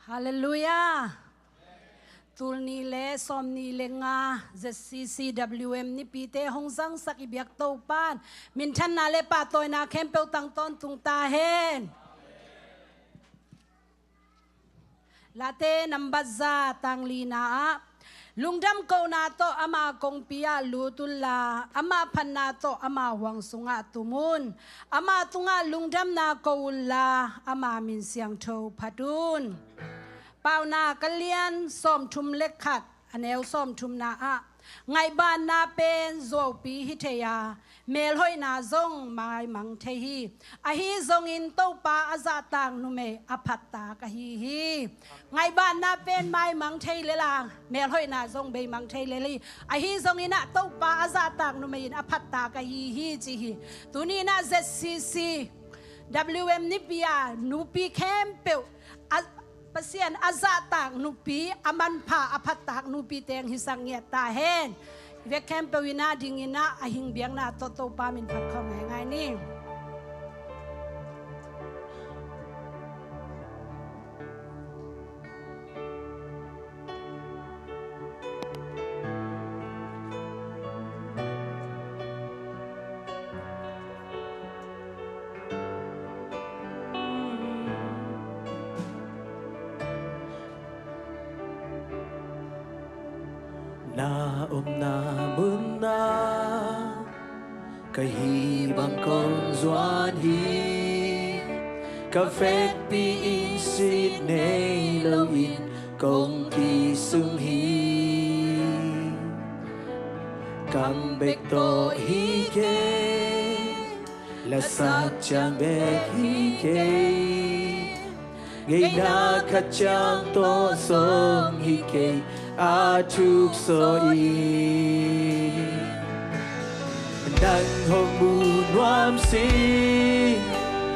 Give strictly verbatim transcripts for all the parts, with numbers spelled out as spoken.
Halleluiah. Tul nih le sawm nih le nga ZCCWM nipite hong zangsak i biak Topa'n minthanna le pahtawina khempeuh tang tawntung ta hen. Late nambat za, tang lina ah, lungdam kohna tawh ama kongpi ah lut unla, ama phatna tawh ama huang sungah tum un. Ama tungah lungdamna ko unla, ama min siangtho phat un. Paunak a lian sawmthum le khat, a neu sawmthumna ah, ngaihbaanna pen zuaupi hi thei a, melhoihna zong maimang thei hi. Ahi zongin Topa a zahtak numei a phattak ahi hi. Ngaihbaanna pen maimang thei lel a, melhoihna zong beimang thei lel hi. Ahi zongin ah Topa a zahtak numei in a phattak ahi hi ci hi. Tuni in ah ZCCWM nipi a nupi khempeuh a, Pasian a zahtak nupi, a manpha a phattak nupi teng hisak ngiat ta hen. Vek khempeuh in ah dingin ah a hing biakna tawh Topa min phat khawm ngaingai ni. Na omna munah ka hih bang kong zuan hi. Ka vekpi in sit nei loin kong kisum hi. Kam bek tawh hi kei, lasak ciang bek hi kei. Ngeina khat ciang tawh zong hi kei, a thuk zaw in. Nang hong mu nuam sing,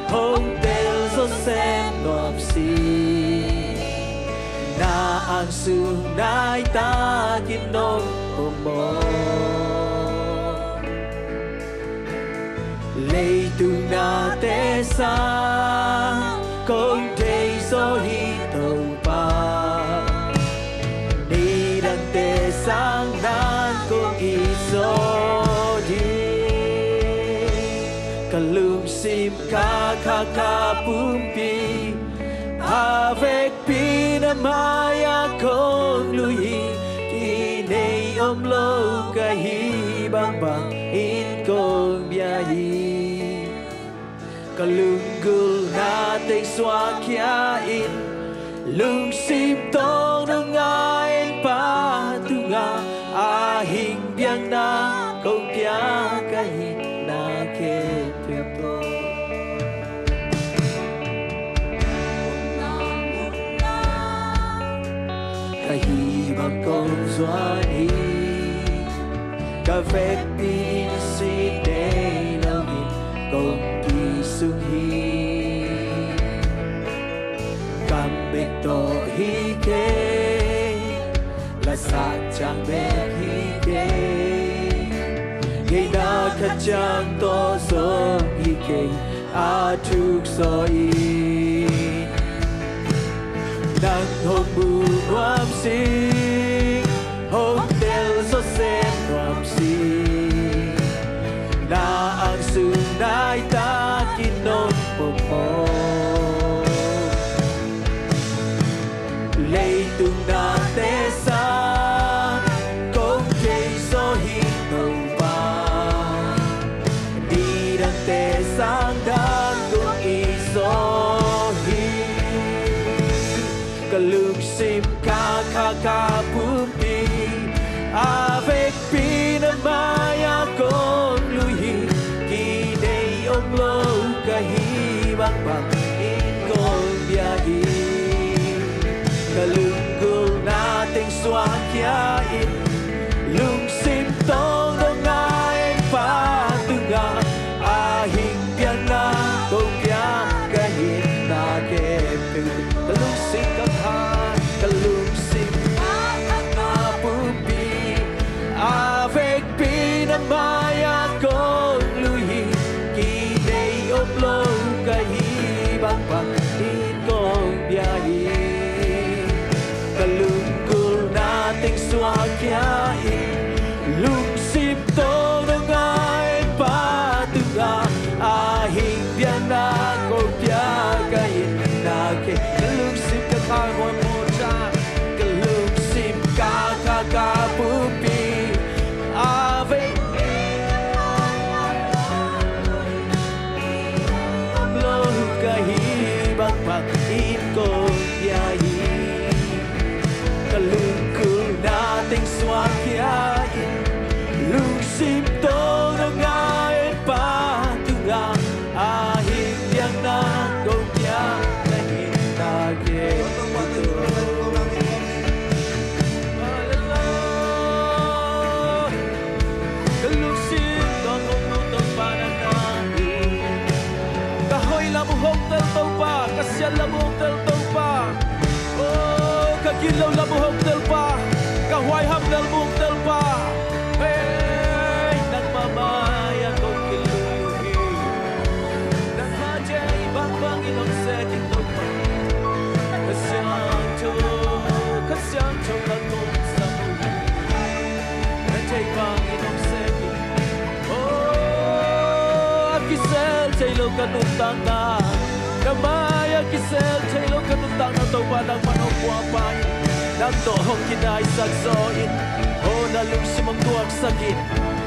hong tel zaw sem nuam sing. Na ang sung nai takin nong om maw? Leitung nate sang kong thei zaw hi Topa. Nidangte sang nang kong it zaw hi. Ka lungsim kha kha ka pumpi, a vekpi na mai-ah kong lui hi. Kinei om lo ka hih bangbang in kong bia hi. Ka lunggulhna teng suakkhia in, lungsim tawng dong a en Pa tungah, a hing biakna kong pia ka hihna khempeuh tawh. Ka hih bang kong zuan hi. Ka vekpi in sit nei loin kong kisum hi. Kam bek tawh hi kei, lasak ciang bek hi kei. Ngeina khat ciang tawh zong hi kei, a thuk zaw in. Nang hong mu nuam sing, hong tel zaw sem nuam sing. Na ang sung nai takin nong om maw? Leitung nate sang kong thei zaw hi Topa. Nidangte sang nang kong it zaw hi. Ka lungsim kha kha ka pumpi, a vekpi na mai-ah kong lui hi. Kinei om lo ka hih bangbang in kong bia hi. Ka lunggulhna teng suakkhia in, lungsim tawng dong a en Pa tungah, a hing biakna kong pia ka hihna khempeuh. Ka lungsim ka pha, ka lungsim ka pumpi, a vekpi na mai-ah kong lui hi. Kinei om lo ka hih bangbang in kong bia hi. Khia in, lungsim tawh na ngaihpa tungah a hing biakna ko pia ka hihna khia. Ka lungsim ka kha huai mawh ca, ka lungsim ka kha ka pumpi a vei lo ka hih bangbang in ko pia hi. Ka lungkimna teng suak khia in, lungsim tawh na ngaihpa tungah a hing biakna ko pia ka hihna khia. Ka lungsim tawh kong mu Topa nang hi. Ka hoih lam uh hong tel Topa, ka siat lam uh hong tel Topa. Oh, ka gilo lam uh hong tel Pa, ka huaiham lam uh hong tel Pa. Hei, nangmah mai-ah kong kilui uh hi. Nangmah deih bangbang in hong sek in Topa. Kha Siangtho, Kha Siangtho na kong sam uh hi. Na deih bangin hong sek in. Oh, a kisel thei lo ka nuntakna, na mai-ah kisel thei lo ka nuntakna Topa nangman hong buak pah in. Nang tawh hong kinaisak zaw in. Oh, na lungsim hong tuaksak in.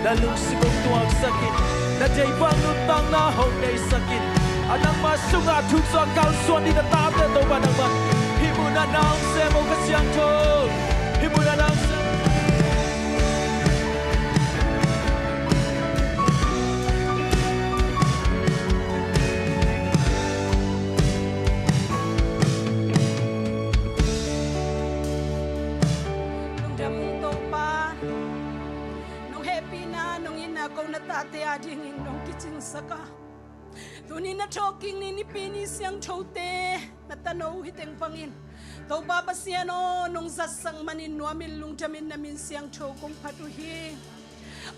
Na lungsim hong tuaksak in. Na deih bang nuntakna hong neisak in. A nangmah sungah thuk zaw a kalsuan ding na tate Topa nangmah hih munah na hong sem o Kha Siangtho. Hih munah na hong sem. Lungdam ung Topa. Nong hehpihna, nong itna ko na tate adingin nong kicingsak a, tuni na thawhkik ni, Nipi ni siangthote na tano uh hi teng bangin, Topa Pasian aw, nong zatsak manin nuamin lungdamin na min siangtho kong phat uh hi.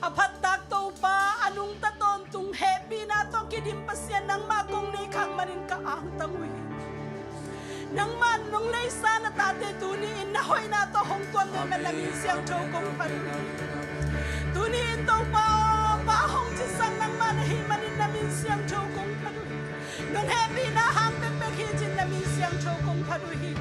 A phattak Topa, a nungta tawntung hehpihna tawh kidim Pasian nangmah kong nei khak manin ka angtang uh hi. Nangmah nong leisa na tate tuni-in na hoihna tawh hong tuam na man na min siangtho kong phat uh hi. Tuni-in Topa aw, pa hong cisak nangmah na hih manin na min siangtho kong phat uh hi. Nong hehpihna hang bekbek hi cin na min siangtho kong phat uh hi.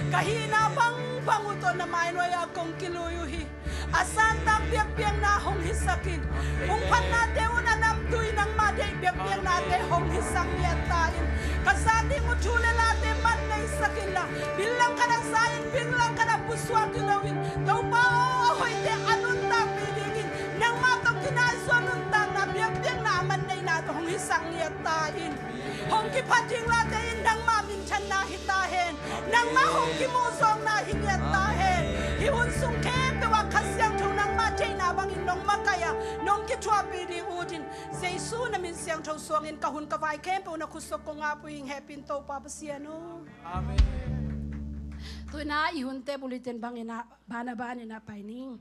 Ka hihna bangbang uh tawh na mainuai-ah kong kilui uh hi. A santak biakpiakna hong hisak in. Hong phatnate un a namtui nangmah deih biakpiaknate hong hisak ngiat ta in. Ka zat ding uh thu le late man neisak inla, bil langkhat ah za in, bil langkhat ah pusuak hi lo in. Topa aw, a hoihte a nuntakpih dingin nangmah tawh kinai suah nuntakna biakpiakna a man neina tawh hong hisak ngiat ta in. Hong kiphat ding late in nangmah minthanna hi ta hen. Nangmah hong kimuhzawkna hi ngiat ta hen. Hih hun sung khempeuh ah Kha Siangtho nangmah theihna bangin nong makaih a, nong kithuahpih ding utin Jesu na min siangtho suangin ka hun ka vai khempeuh na khut sung kong ap uh hi ing. Hehpih in Topa Pasian aw. Amen. Tu-in ah i hunte bulletin bangin ah, ban a ban in ah pai ning.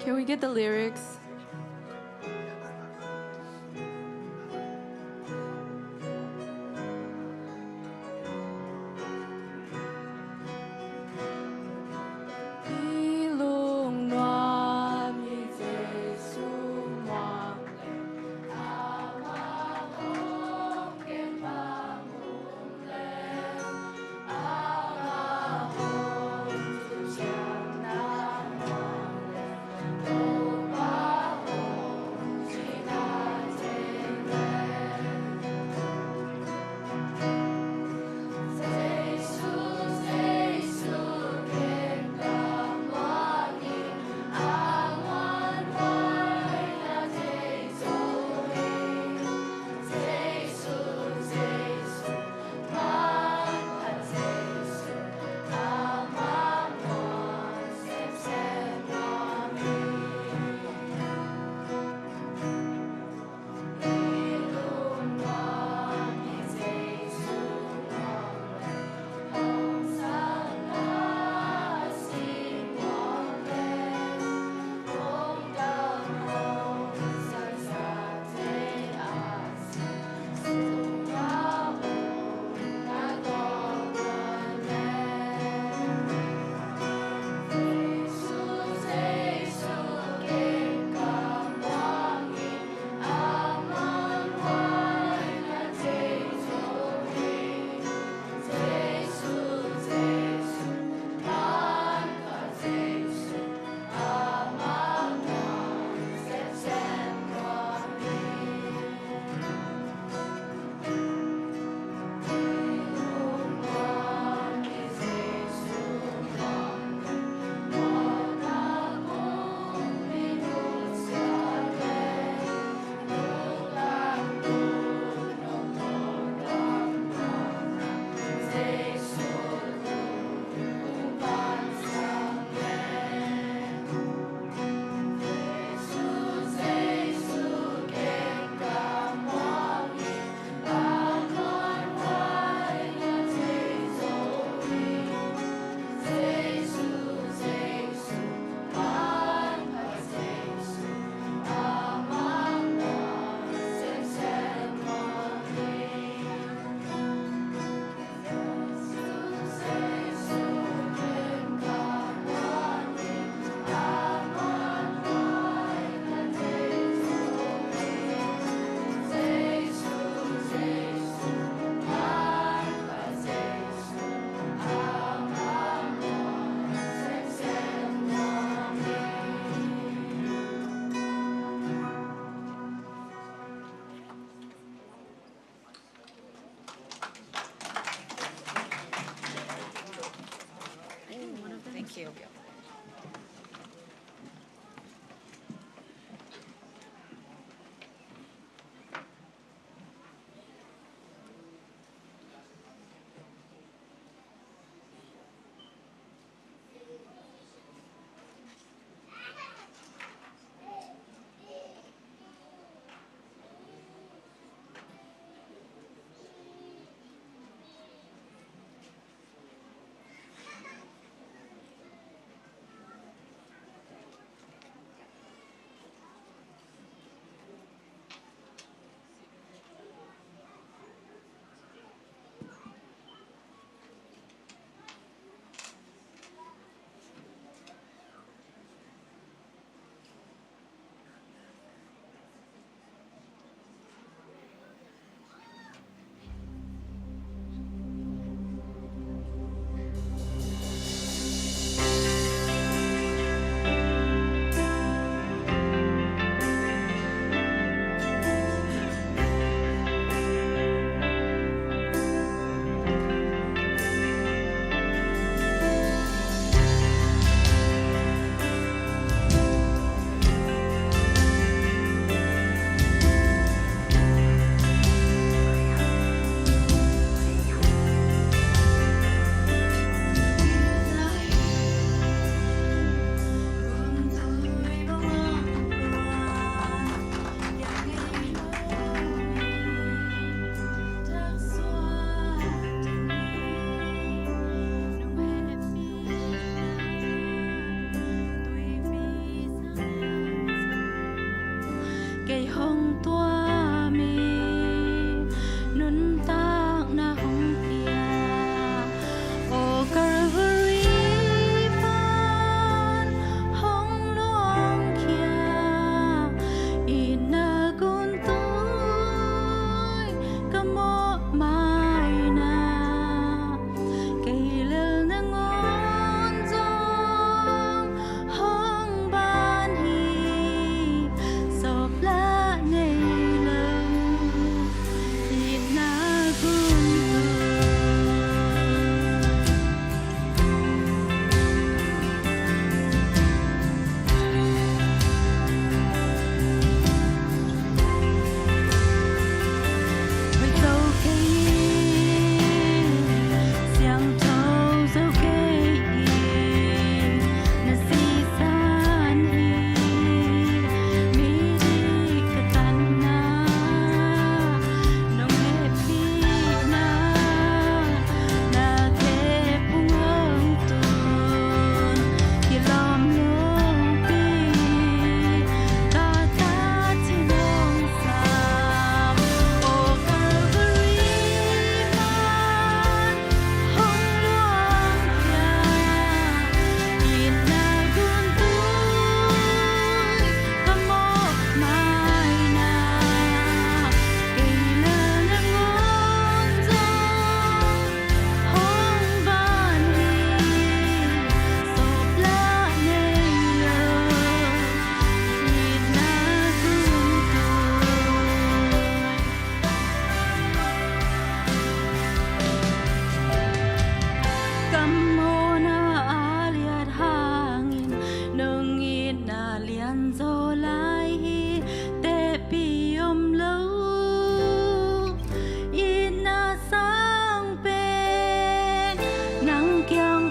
Can we get the lyrics? Thank you.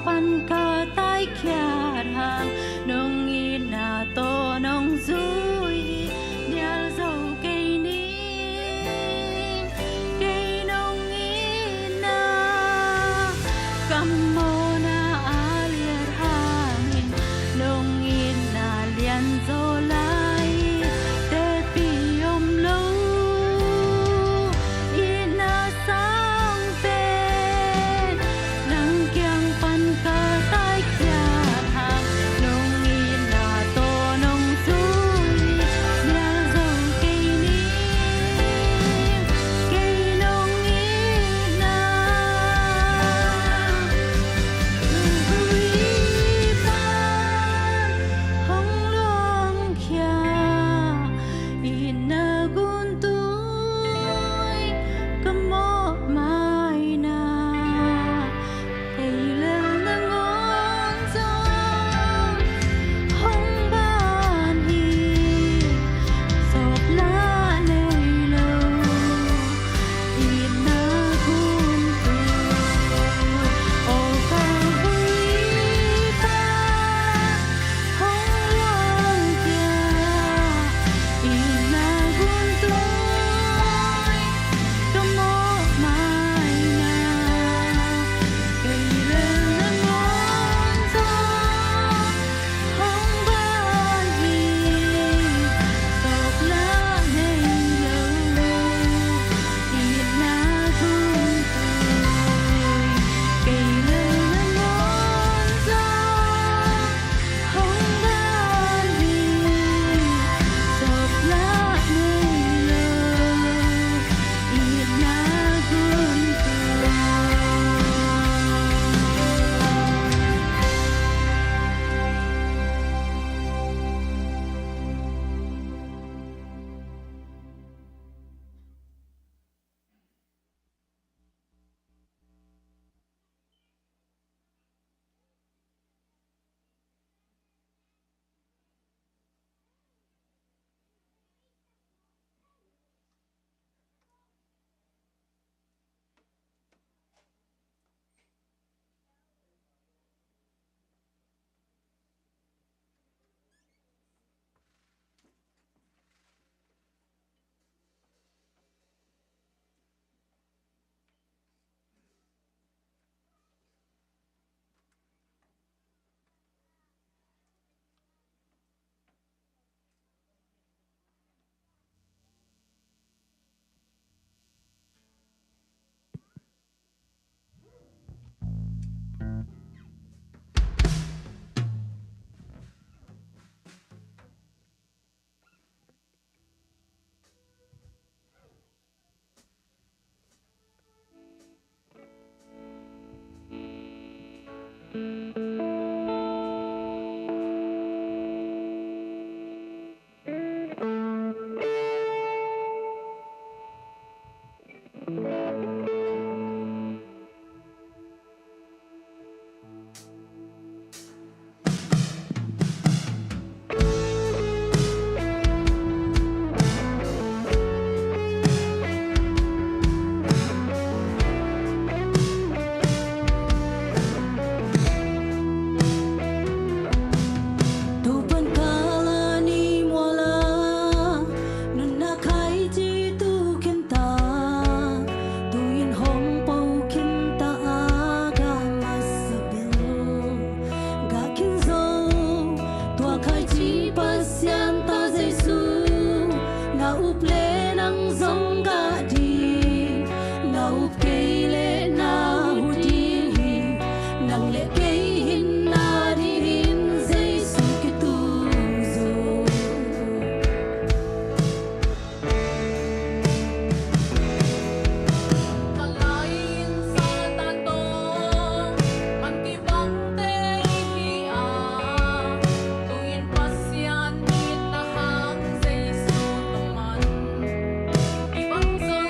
Pan ka taikhiat hang, nong itna tawh nong zui hi, nial zo kei ning. Kei nong itna, ka mawhna a liat hangin, nong itna lian zaw lai, tepi om lo. Itna sang pen nang kiang pan ka taikhiat hang, nong itna tawh nong zui hi, nial zo kei ning. Kei nong itna, zui pan hong luangkhia, itna gun tui ka mawh maina, kei lel nangawn zong hong ban hi, sawk lah nei lo. Itna gun tui, o Kalvari pan hong luangkhia, itna gun tui ka mawh maina, kei lel nangawn zong hong ban hi, sawk lah nei lo. Itna gun tui, kei lel nangawn zong hong ban hi, sawk lah nei lo. Itna gun tui. Topa'n kal a ni mual a, nunna khaici tu khinta, tu-in hong po khinta a ka masa bel gah khin zo. Tua khaici Pasian ta Jesu, na up leh nang zong gah ding, na up kei leh na hu ding hi. Nang leh kei hinna dingin Jesu kitu zo. Ka lai-in Satan tawh man kibangte i hi a, tu-in Pasian itna hang Jesu tawh man kibang zo.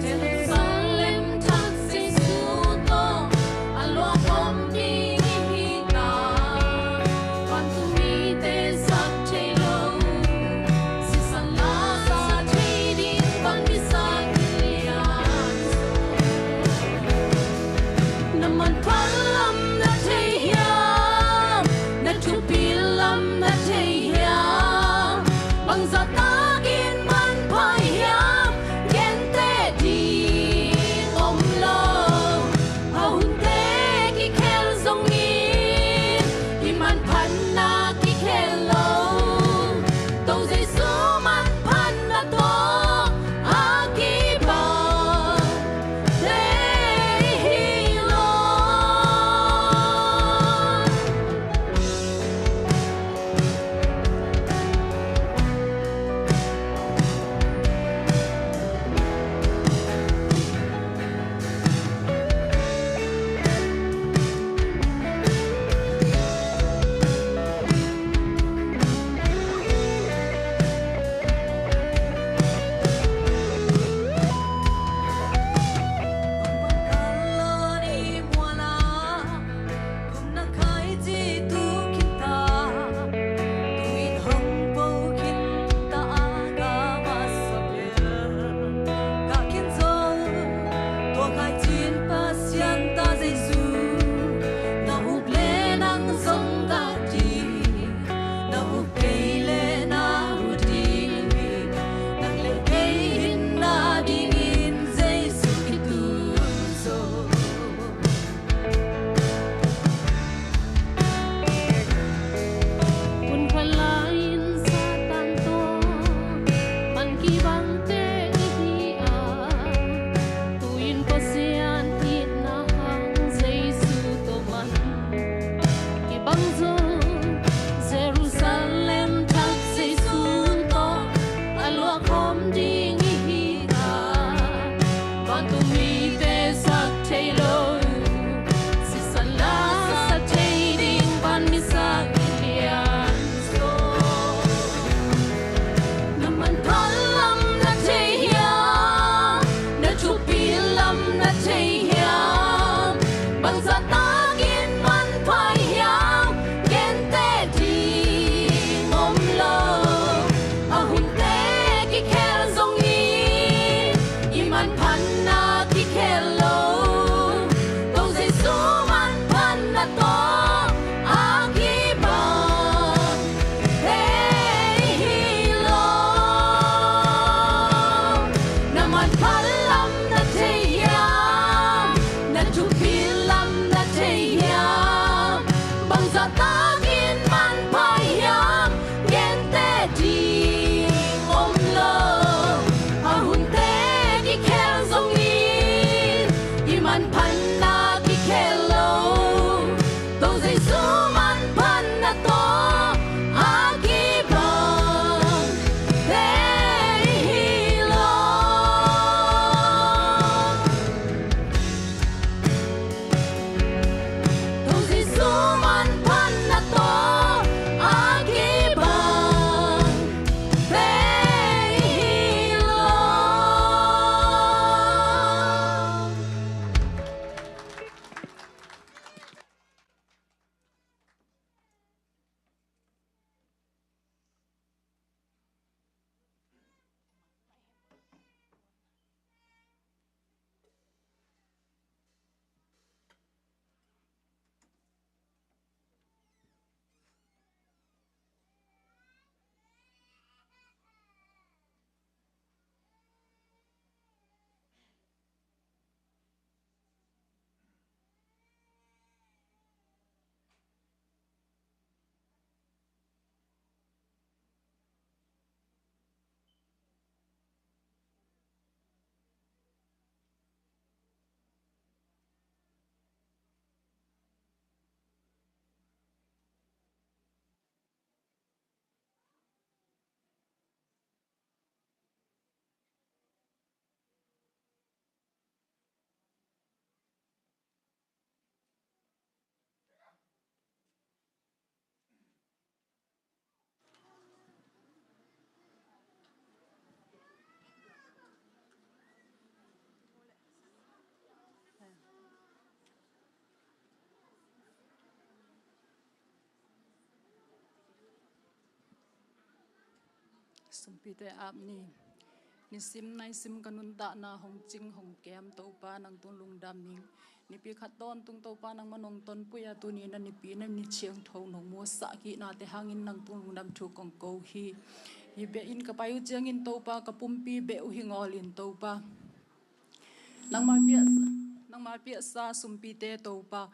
Jerusalem thak Jesu tawh a luang khawm ding Sumpite ap ni. Nisim naisim ka nuntakna hong cing hong kem Topa nang tung lungdam ning. Nipi khat tawntung Topa nangmah nong tonpui a tuni na nipi na ni ciangtho nong musak hi nate hangin nang tung lungdam thu kong ko hi. Hi beh in ka pai uh ciangin Topa ka pumpi beh uh hi ngawlin Topa. Nangma piaksa, nangma piaksa sumpite Topa.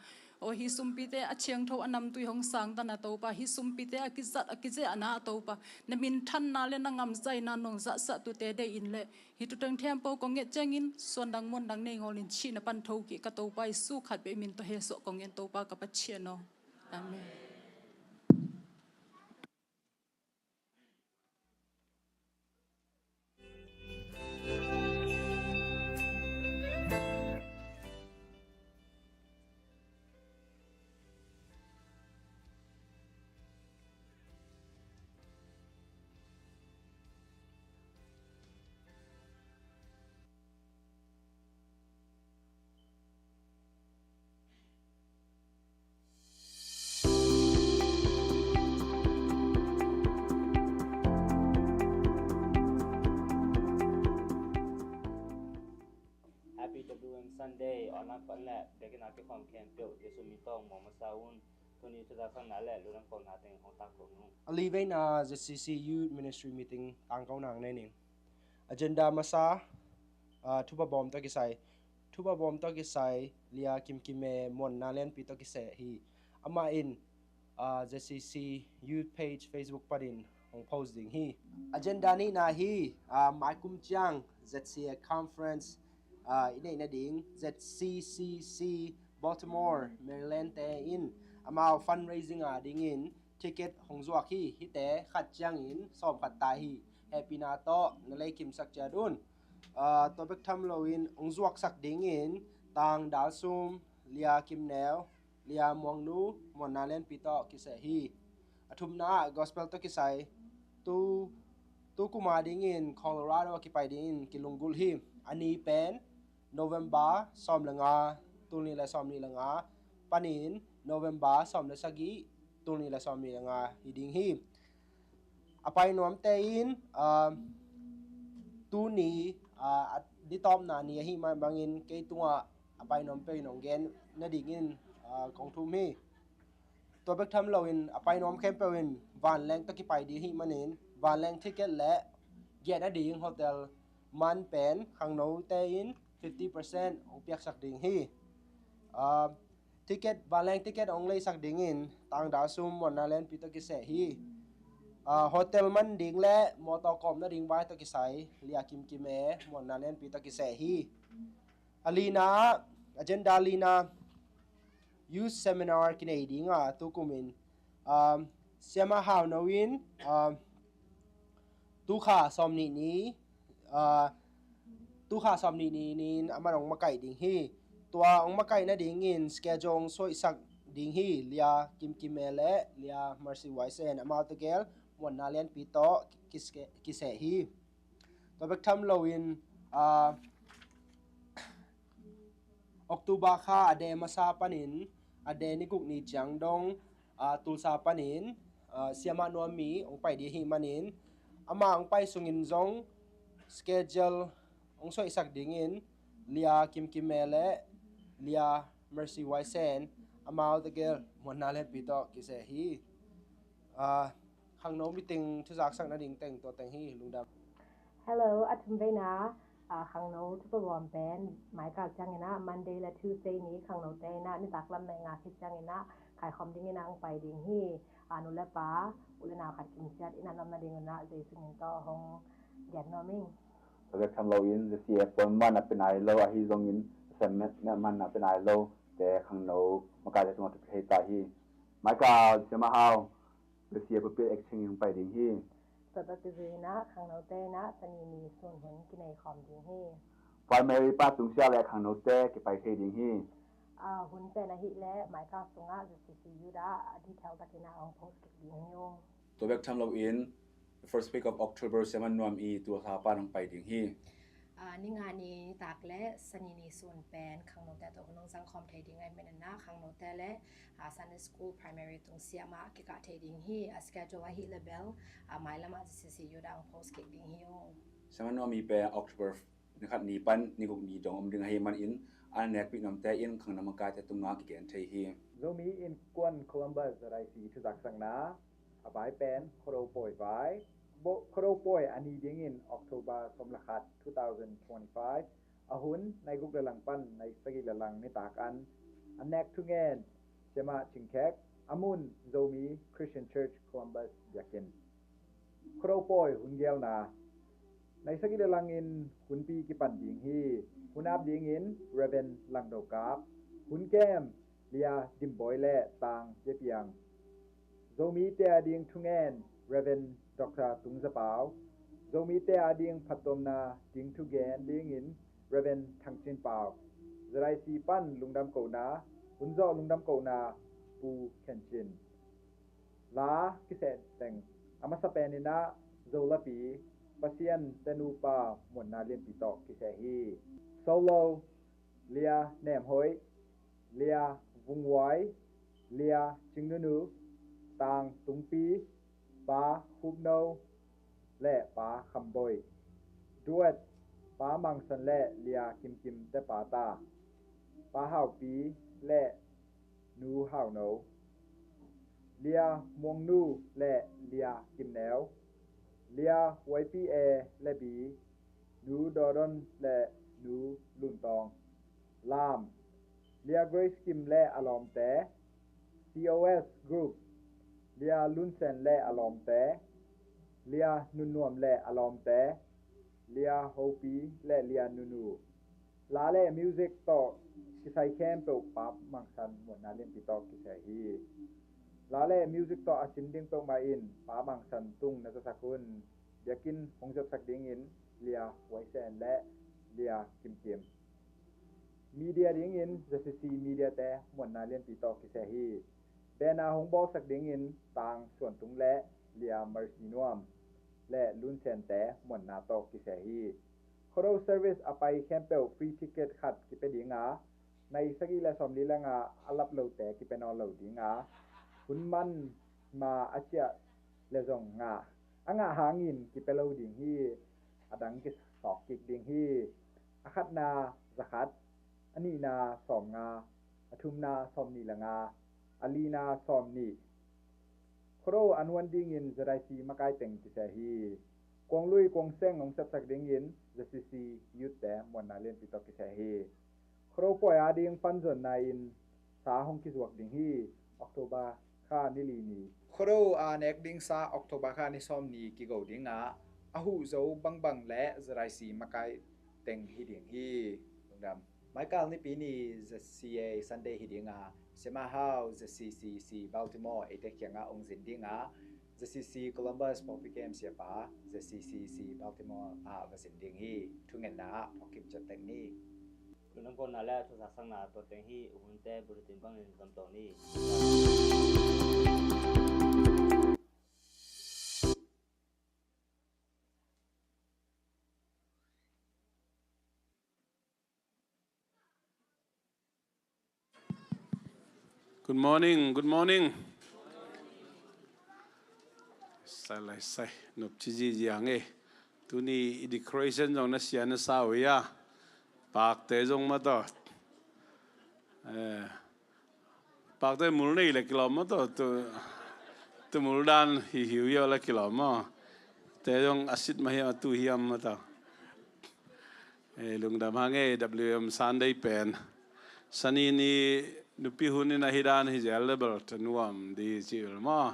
Aw hi sumpite a ciangtho a namtui hong sangtana Topa. Hi sumpite a kizat a kizehna Topa. Na minthanna le na ngamzaina nong zatsah tute dei in le. Hi tuteng thempo kong nget ciangin suandang muandang nei ngawlin cihna pan thokik ka Topa Jesu khat peh min tawh hesuah kong ngen Topa ka Pathian aw. Amen. Happy W M Sunday, online pan le biakinn a kikhawm khempeuh Jesu min tawh mawh masa un. Tuni thuzaksakna le lungdam kona teng hong takko nung. A liveina Z C C Youth Ministry Meeting tangkona nei ning. Agenda masa, ah, thupha bawm tawh kisai. Thupha bawm tawh kisai Lia Kim Kime muanna lianpi tawh kiseh hi. Amah in, ah, Z C C Youth Page Facebook panin hong post ding hi. Agenda nihna hi, ah, maikum ciang Z C A Conference, ah, i neih nading Z C C C Baltimore, Maryland te in amau fundraising a dingin ticket hong zuak hi. Hihte khat ciangin sawm khat ta hi. Hehpihna tawh na leikimsak ciat un. Ah, tua bek tham loin hong zuaksak dingin Tang Dal Sum, Lia Kim Neu, Lia Muang Nu muanna lianpi tawh kiseh hi. A thumna ah gospel tawh kisai tu, tu kum a dingin Colorado a kipai dingin kilunggulh hi. A ni pen November sawm le nga, tul nih le sawm nih le nga panin November sawm le sagih, tul nih le sawm nih le nga hi ding hi. A pai nuamte in, ah, tuni, ah, a ni tawpna ni ahih mah bangin kei tungah a pai nuam peuh in hong gen nadingin, ah, kong thum hi. Tua bek tham loin a pai nuam khempeuh in vanleng tawh kipai ding ahih manin vanleng ticket le giahna ding hotel man pen khangnote in fifty percent hong piaksak ding hi. Ah, ticket, vanleng ticket hong leisak dingin Tang Dal Sum muanna lianpi tawh kiseh hi. Ah, hotel man ding le mawtaw kawm nading vai tawh kisai Lia Kim Kime muanna lianpi tawh kiseh hi. A lina, agenda lina, youth seminar kinei ding a tu kumin, um, Siamah Hau No in, um, tukha sawm nih ni, ah, tukha sawm nih ni in amah hong makaih ding hi. Tua hong makaih nadingin schedule hong suaisak ding hi. Lia Kim Kime le Lia Mercy Waisen amau tegel muanna lianpi tawh kise-, kiseh hi. Tua bek tham loin, ah, October kha a de masa panin a de ni guk ni ciang dong, ah, Tulsa panin, ah, Siamah Nuam Mi hong pai ding ahih manin amah hong pai sungin zong schedule hong suaisak dingin Lia Kim Kime le Lia Mercy Waisen amau tegel muanna lianpi tawh kiseh hi. Ah, khangno meeting thuzaksak nading teng tua teng hi. Lungdam. Hello, a thum veina, ah, khangno thupha bawm pen maikal ciangin ah Monday le Tuesday ni khangnote in ah nitak lam nai nga khit ciangin ah kaikhawm dingin ah hong pai ding hi. Ah, nu le pa, u le nau khat kimciat in ah nuam nadingun ah Jesu min tawh hong gen nuam ing. Tua bek tham loin Z C A puan man a pe nai lo ahi zongin assignment man a pe nai lo te khangno makaite tungah kipia thei ta hi. Maikal Siamah Hau, Z C A pulpit exchange hong pai ding hi. Tua bek zuina khangnote in ah Sani ni sun hun kinei khawm ding hi. Primary pa tungsiah le khangnote kipai thei ding hi. Ah, hun pen ahih leh maikal sungah Z C C Youth ah a detail takin ah hong post kik ding hi ung. Tua bek tham loin first week of October Siamah Nuam i Tulsa pan hong pai ding hi. Ah, ni nga ni nitak le Sani ni sun pen khangnote tawh hun hong zang khawm thei ding ahih manin ah khangnote le A Sunday School, Primary tung siamah kikah thei ding hi. A schedule ahih le bel a mailamah ZCC Youth ah hong post kik ding hi ung. Siamah Nuam, i pen October ni khat ni pan ni guk ni dong om ding ahih manin a nekpih nuamte in khangno makaite tungah kigen thei hi. Zomi Innkuan Columbus ZIC thuzaksakna, a vai pen Khuado Pawi vai. Bo-, Khuado Pawi a ni dingin October sawm le khat, two thousand twenty-five, a hun nai guk le lang pan nai sagih le lang nitak an. A nek thungen Siamah Cing Khek, a mun Zomi Christian Church Columbus biakinn. Khuado Pawi hun gelna. Nai sagih le langin hunpi kipan ding hi. Hun ap dingin Reverend Lang Do Kap. Hun kem, Lia Dim Bawi le Tang Zia Piang. Zomite a ding thungen, Reverend Doctor Tung Za Pau. Zomite a ding phattuamna ding thugen dingin Reverend Thang Cin Pau. ZIC pan lungdam kohna, hun zawh lungdam kohna, Pu Khen Cin. La kiseh teng. A masa pen in ah Zo lapi, Pasian te nupa Muanna Lianpi tawh kiseh hi. Solo, Lia Nem Hoih, Lia Vung Wai, Lia Cing Nunu, Tang Tung Pi, Pa Khup No le Pa Kham Bawi. Duet, Pa Mang San le Lia Kim Kim te pa ta, Pa Hau Pi le Nu Hau No. Lia Muang Nu le Lia Kim Neu. Lia Y P A le Bi, Nu Daw Don le Nu Lun Tawng. Lam, Lia Grace Kim le a lawmte. C O S Group, Lia Lun Sen le a lawmte. Lia Nun Nuam le a lawmte. Lia Ho Pi le Lia Nunu. La le music tawh kisai khempeuh Pa Mang San Muanna Lianpi tawh kiseh hi. La le music tawh a sin ding peuhmah in Pa Mang San tung na zasak un. Biakinn hong zepsak dingin Lia Huai Sen le Lia Kim Kim. Media dingin ZCC media te Muanna Lianpi tawh kiseh hi. Banner hong bawlsak dingin Tang Suan Tung le Lia Mercy Nuam le Lun Sen te Muanna tawh kiseh hi. Khuado service a pai khempeuh free ticket khat kipia ding a, nai sagih le sawmli le nga a lap lote kipia nawn lo ding a, hun man ma a ciah le zong ngah, a ngah hangin kipia lo ding hi. A dang kisawk kik ding hi. A khatna za khat, a nihna sawm nga, a thumna sawm nih le nga, a lina sawm nih. Khuado a nuan dingin ZIC makai teng kiseh hi. Kuang lui kuang seng hong sepsak dingin ZCC youth te Muanna Lianpi tawh kiseh hi. Khuado Pawi a ding pan zonna in sa hong kizuak ding hi. October kha ni li ni. Khuado a nek ding sa October kha ni sawm ni kigo ding a, a huh zo bangbang le ZIC makai teng hi ding hi. Lungdam. Maikal Nipi ni ZCA Sunday hi ding a, Siamah Hau, ZCCC Baltimore eite kiangah hong zin ding a, ZCC Columbus Pawlpi Kem siapa, ZCCC Baltimore ah va zin ding hi. Thungetna ah phawk kim ciat tek ni. Lungdam kohna le thuzaksakna tua teng hi. Uhunte bulletin bangin zom tawh ni. Good morning, good morning. Sai lai sai, nop ci ziziang e. Tuni i decoration zong na sia na sau ia. Pakte zong mataw. Eh, pakte mul nei le kilawm mataw. Tu, tu mul dan hi hiu ia le kilawm maw. Te zong a sit ma hiam, a tu hiam mataw. Eh, lungdam hang e, W M Sunday pen. Sani ni nupi hun in ahi dan hi zel le bel ta nuam di ci ul maw.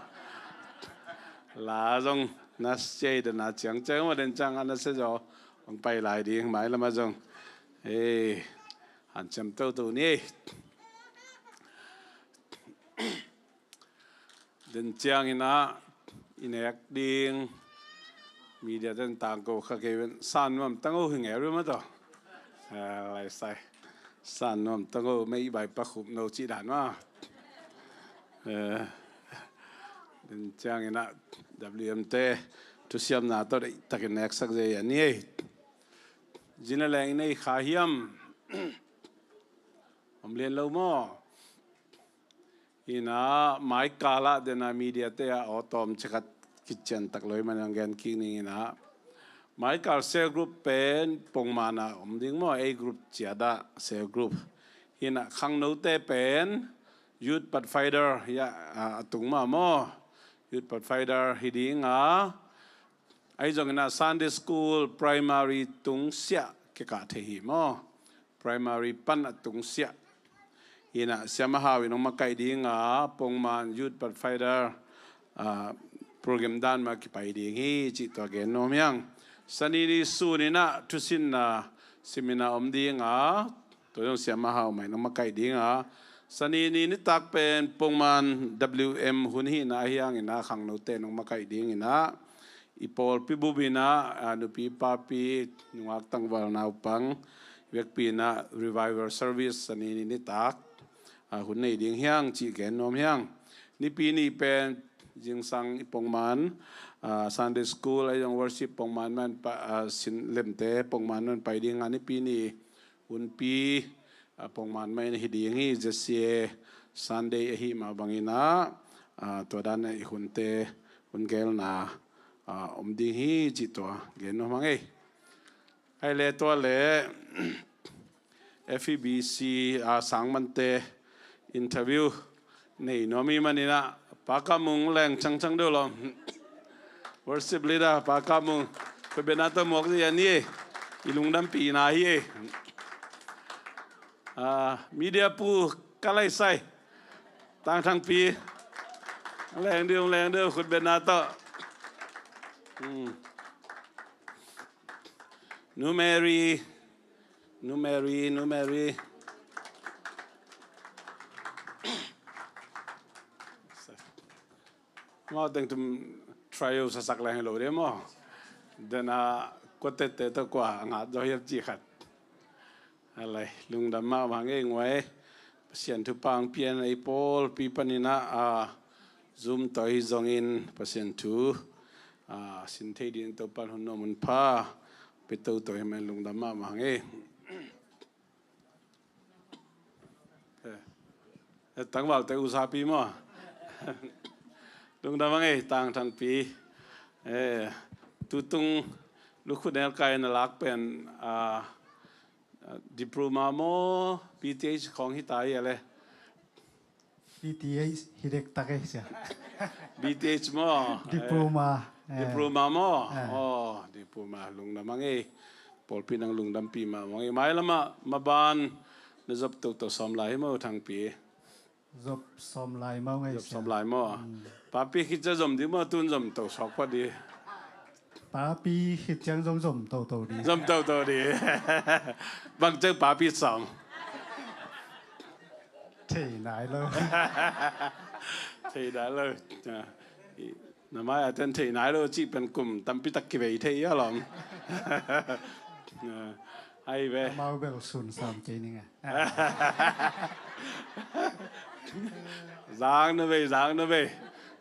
La zong na sei dan a ciang ciang ma den ciang a na se zo. Hong pai lai ding mai lama zong. Eh, hanciam toto ni. Den ciangin ah i nek ding media ten tangko kha kei ven san nuam tang o hi ngeu rua mataw. Eh, lai sai. San nuam tang o mei bai pa khup no ci dan ma. Eh, den ciangin ah W M te thusiamna tawh deihtakin neksak zei a ni ei. Zin a leng i nei kha hiam? Om lian lo maw? Ina, maikal ah dena media te ah aw tawm cikhat kician tak lo i man ang gen kik ning ina. Maikal cell group pen pongman a om ding maw, A group ciat ah cell group. Ina, khangnote pen Youth Pathfinder hi a, a tung mah maw. Youth Pathfinder hi ding a, ahi zongin a Sunday School, Primary tung siah kikah thei hi maw. Primary pan a tung siah. Ina, Siama Hau in hong makaih ding a, pongman Youth Pathfinder, ah, program dan mah kipai ding hi, cih tua gen nuam hiang. Sanini sun ina thusinna seminar om ding a, tua zong Siama Hau mah in hong makaih ding a. Sanini nitak pen pongman W M hun hi ina, ahi hangin a khangnote in hong makaih ding ina. I pawlpi bup ina, a, nupi papi, nungak tangval naupang, vekpi ina revival service Sanini nitak, a, hun nei ding hiang cih gen nuam hiang. Nipi ni pen zingsang i pongman, a, Sunday School ahi zong worship pongman man pa, a, sin lemte pongman man pai ding a, nipi ni hunpi, a, pongman mah in hi ding hi, Z C A Sunday ahi mah bangin a, a, tua dan a i hunte hun gelna, a, om ding hi cih tua gen nuam hang ei. Hai le tua le F E B C a sangmante interview nei nuam i man ina, Pa Kamung leng cangcang deuh lawm. Worship leader Pa Kamung, khutbetna tawh muak zia ni e. I lungdampihna hi e. Ah, media pu Kalaisai, Tangthangpi, leng deuh, leng deuh, khutbetna tawh. Hmm. Nu Mary, Nu Mary, Nu Mary. Mau teng tum trio sasak leng hi lo de maw. Dena kuatette tawh kua a ngat zaw hiam cih khat. A lai, lungdam mahmah ngei nguai. Pasian thupha hong pia in a, i pawlpi panin a, a, Zoom tawh hi zongin Pasian thu, a, sin thei dingin Topa'n hun nuam hun pha pia toto hi mah in lungdam mahmah ngei. Eh, eh, tangvalte usapi maw. Lungdam a ngei, Tangthangpi. Eh, tutung lukhunelkai na lak pen, a, a, diploma maw, B T H khawng hi ta hi a le. B T H hi dektak ei sia. B T H maw? Diploma. Eh, eh. Diploma maw? Eh. Oh, diploma, lungdam a ngei. Pawlpi nang lungdampih mahmah ngei. Mailam ah maban na zop toto sawm lai hi maw, Thangpi? Zop sawm lai maw ngei sia. Zop sawm lai maw? Hmm. Papi khit ciang zom ding maw, tun zom to sawk phot ding. Papi khit ciang zom zom toto ding. Zom toto ding. Bang ciang papi sawm. Thei nai lo. Thei nai lo. Ah, i, na mai a ten thei nai lo cih pen kum tampi tak kivei thei a lawm. Ah, ai ve. Amau bel sun sam kei ning a. Zang na vei, zang na vei.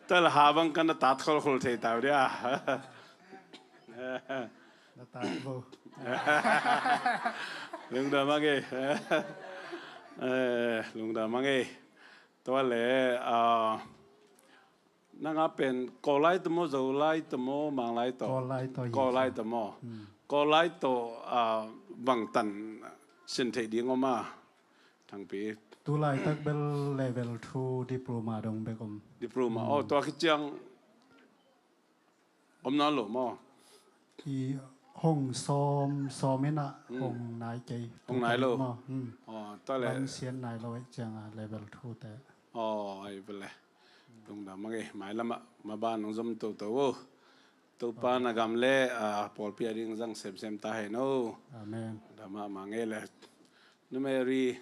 Tel ha bang kan na tat kholkhol thei tau dia. Na tat bo. Lungdam a ngei. Eh, lungdam a ngei. Tua le, ah, nang a pen Kawl lai ta maw, Zo lai ta maw, Mang lai ta? Kawl lai ta hi. Kawl lai ta maw? Hmm. Kawl lai ta, ah, bang tan sin thei ding om a, Thangpi? Tu laitak bel level two diploma dong bek om. Diploma. Hmm. Oh, tua khit ciang om nawn lo maw? I hong sawm, sawm in a, hmm, hong nai kei. Hong nai lo. Maw. Hmm. Oh, tua le. Van sian nai lo ei ciang a level two te. Oh, ai vele. Lungdam a ngei, mailam ah maban hong zom toto o. Topa na gam le, ah, pawlpi a ding zang semsem ta hen o. Amen. Lungdam mahmah ngei le. Nu Mary,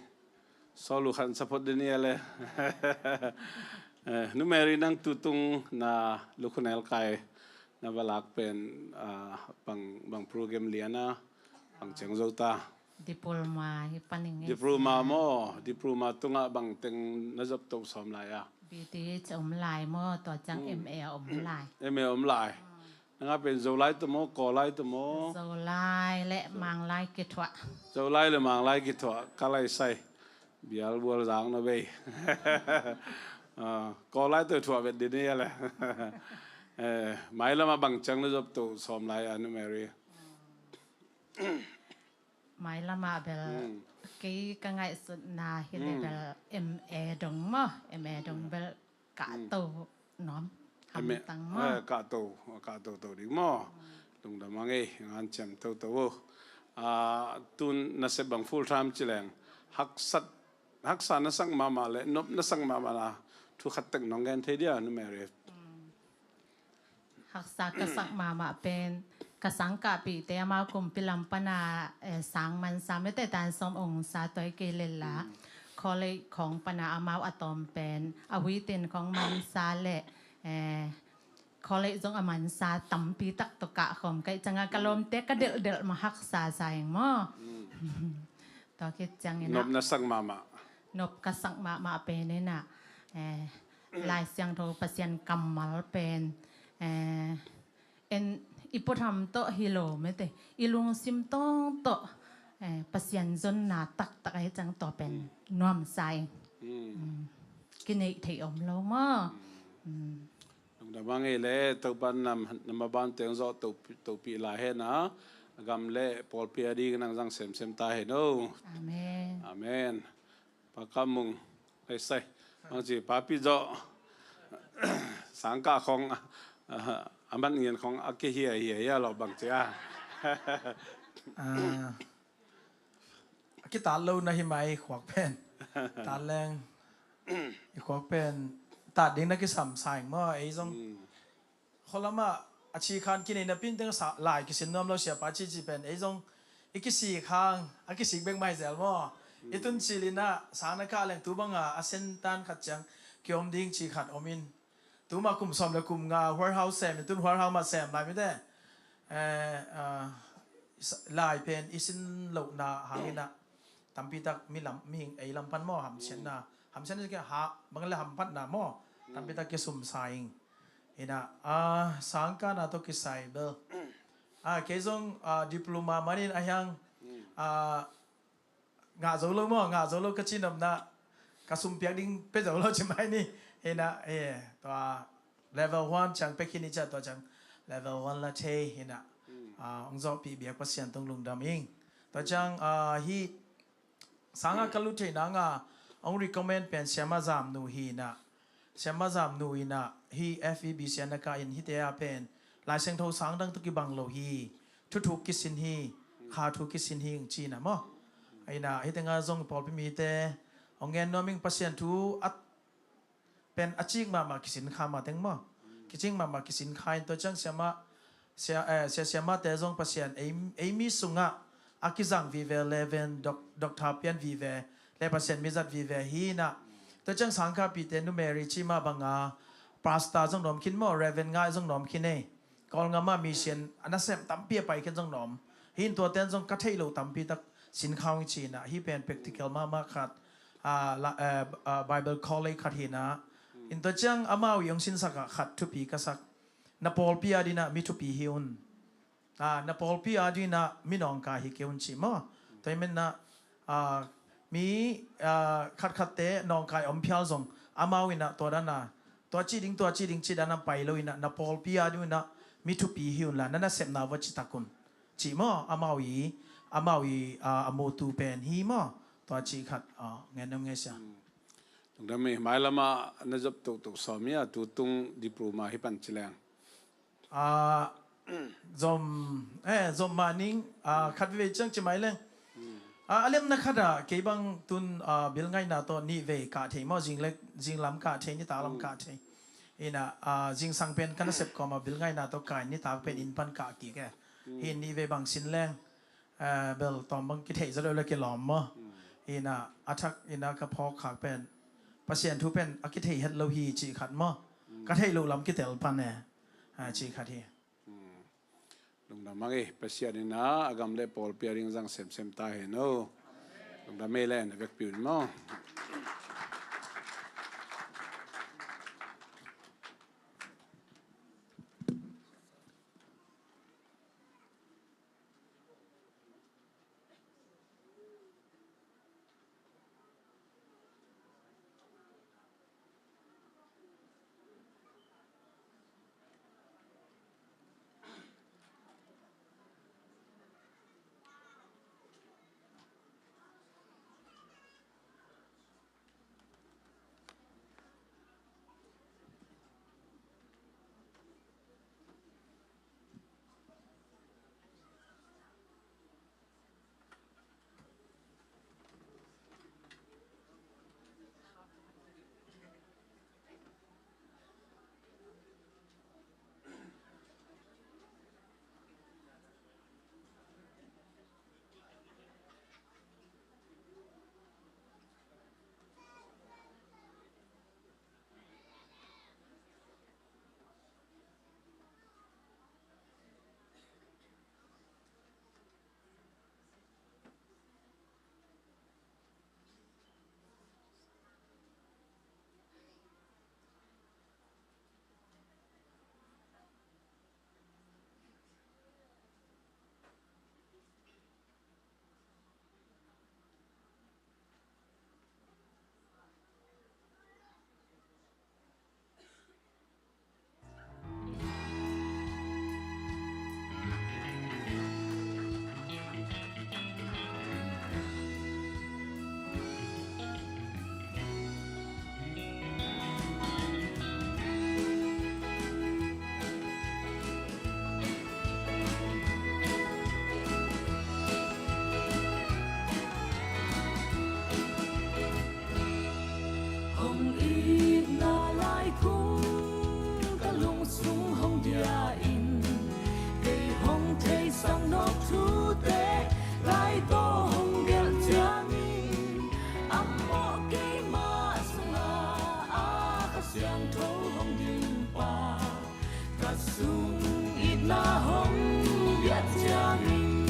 sawl uh khan support ding ni a le. Eh, Nu Mary, nang tutung na lukhunelkai na va lak pen, ah, bang, bang program lian a, bang ciang zo ta? Diploma hi paning e. Diploma maw, diploma tungah bang teng na zop to sawm lai a? B T H om lai maw, tua ciang, hmm, M A om lai. M A om lai. Nang a pen Zolai ta maw, Kawlai ta maw? Zolai le Manglai kithuah. Zolai le Manglai kithuah, ka lai sai. Bial bual zang na bei. Lai to thuah vet din hi a le. Eh, mailamah bang ciang na zop to sawm lai a, Nu Mary? Mailamah bel kei ka ngaihsutna hi le bel M A dong maw, M A dong bel kahto nuam. Hamtang maw? Eh, kahto, kahto to ding maw? Lungdam a ngei, ngan ciam toto uh. Ah, tun nasep bang full time ci leng haksat, haksa na sak mahmah le nop na sak mahmah na thu khat tek nong gen thei dia, Nu Mary? Haksa ka sak mahmah pen ka sangkahpihte amau kumpi lam pana, eh, sang mansa mete tan sawm ong sa toi kei lela. College khong pana amau a tawm pen a huitin khong mansa le, eh, college zong a mansa tampi tak tawh kah khawm ka hih cianga ka lawmte ka delhdelh mah haksa sa ing maw. Tua khit ciangin ah nop na sak mahmah, nop ka sak mahmah pen in ah, eh, Lai Siangtho Pasian kammal pen, eh, en i puatham tawh hi lo mete, i lungsim tawng tawh, eh, Pasian zonna taktak ahi ciang tua pen nuamsa ing. Kineih theih om lo maw? Lungdam a ngei le, Topa na, na maban teng zawh to, topih lai hen a, a gam le pawlpi a ding nang zang semsem ta hen o. Amen. Amen. Pa Kam Mung, ei sai. Bang ci papi zawh sangkah khong a, a man ngian khong a kihia hia hia lo bang ci a. Ah, a kitat lo na hi mai khuak pen. Tat leng i khuak pen tat ding na kisam sa ing maw, ei zong. Khualamah a ci khan kinei napi in teng sa lai kisin nuam lo siapa cici pen ei zong i kisik hang a kisik bek mai zel maw. I tun cil in ah sang na kah leng tu banga a sen tan khat ciang kiom ding ci khat om in. Tuma kum sawm le kum nga warehouse sem in tun warehouse mah sem lai mite. Eh, ah, sa-, lai pen i sin lohna hangin ah tampi tak mi lam, mihing ei lam pan maw hamsiatna. Hamsiatna kia ha, bang le hamphatna maw. Tampi tak kisum sa ing. Ina, ah, sangkahna tawh kisai bel. Ah, kei zong, ah, diploma manin a hiang, ah, ngah zo lo maw, ngah zo lo ka ci nopna, ka sumpiak ding pia zo lo ci mai ni. Ina, eh, tua level one ciang pia khin i cia tua ciang level one la thei ina. Ah, ong zawhpih biak Pasian tung lungdam ing. Tua ciang, ah, hi sanga ka lut theihna nga ong recommend pen Siama Zamnu hi ina. Siama Zamnu ina hi F E B C na ka in hite a pen Lai Siangtho sang dang tawh kibang lo hi. Thuthuk kisin hi, kha thu kisin hi ing ci ina maw. Ina hite nga zong pawlpi mite ong ngen nuam ing Pasian thu a pen a cik mahmah kisin kha mah teng maw. Kicing mahmah kisin kha in tua ciang siama, sia, eh, sia siamate zong Pasian ei, ei mi sungah a kizang vive leven dok, dokta pian vive le Pasian mizat vive hi ina. Tua ciang sangkahpihte Nu Mary ci mah banga pastor zong nuam khin maw, Reverend ngai zong nuam khin ei. Kawlngam ah mission a nasem tampi a pai khen zong nuam. Hi in tuaten zong ka theih loh tampi tak sin khawng i ci ina. Hi pen practical mahmah khat, ah, la, eh, ah, Bible college khat hi ina. In tua ciang amau i ong sinsak ah khat thupi ka sak. Na pawlpi a dina mi thupi hi un. Ah, na pawlpi a dina mi nawngkai hi kei un ci maw. Tua i menna, ah, mi, ah, khatkhatte nawngkai om phial zong amau ina tua dana tua ci ding, tua ci ding ci dana pai lo ina na pawlpi a dina mi thupi hi unla na nasepna va ci tak un. Ci maw, amau i, amau i, ah, a mutu pen hi maw. Tua ci khat, ah, ngen om ngei sia. Lungdam ei, mailamah na zop toktok sawm hi a, tutung diploma hi pan ci leng. Ah, zom, eh, zom mah ning, ah, khat veve ciang ci mai leng. Ah, a lemna khat ah kei bang tun, ah, bil ngaihna tawh nih vei kah thei maw, zing le, zing lam kah thei, nitak lam kah thei. Ina, ah, zingsang pen ka nasep kawm ah bil ngaihna tawh kai, nitak pen inn pan kah kik e. Hi nih vei bang sin leng, ah, bel tawm bang kithei zaw deuh le kilawm maw. Ina, a thak ina ka phawk khak pen Pasian thu pen a kithei het lo hi cih khat maw. Ka theih loh lam kitel pan e. Ah, cih khat hi. Lungdam a ngei, Pasian ina a gam le pawlpi a ding zang semsem ta hen o. Lungdam ei le na vekpi un maw. Siangtho hong ding pa, ka sung itna hong biak ciangin,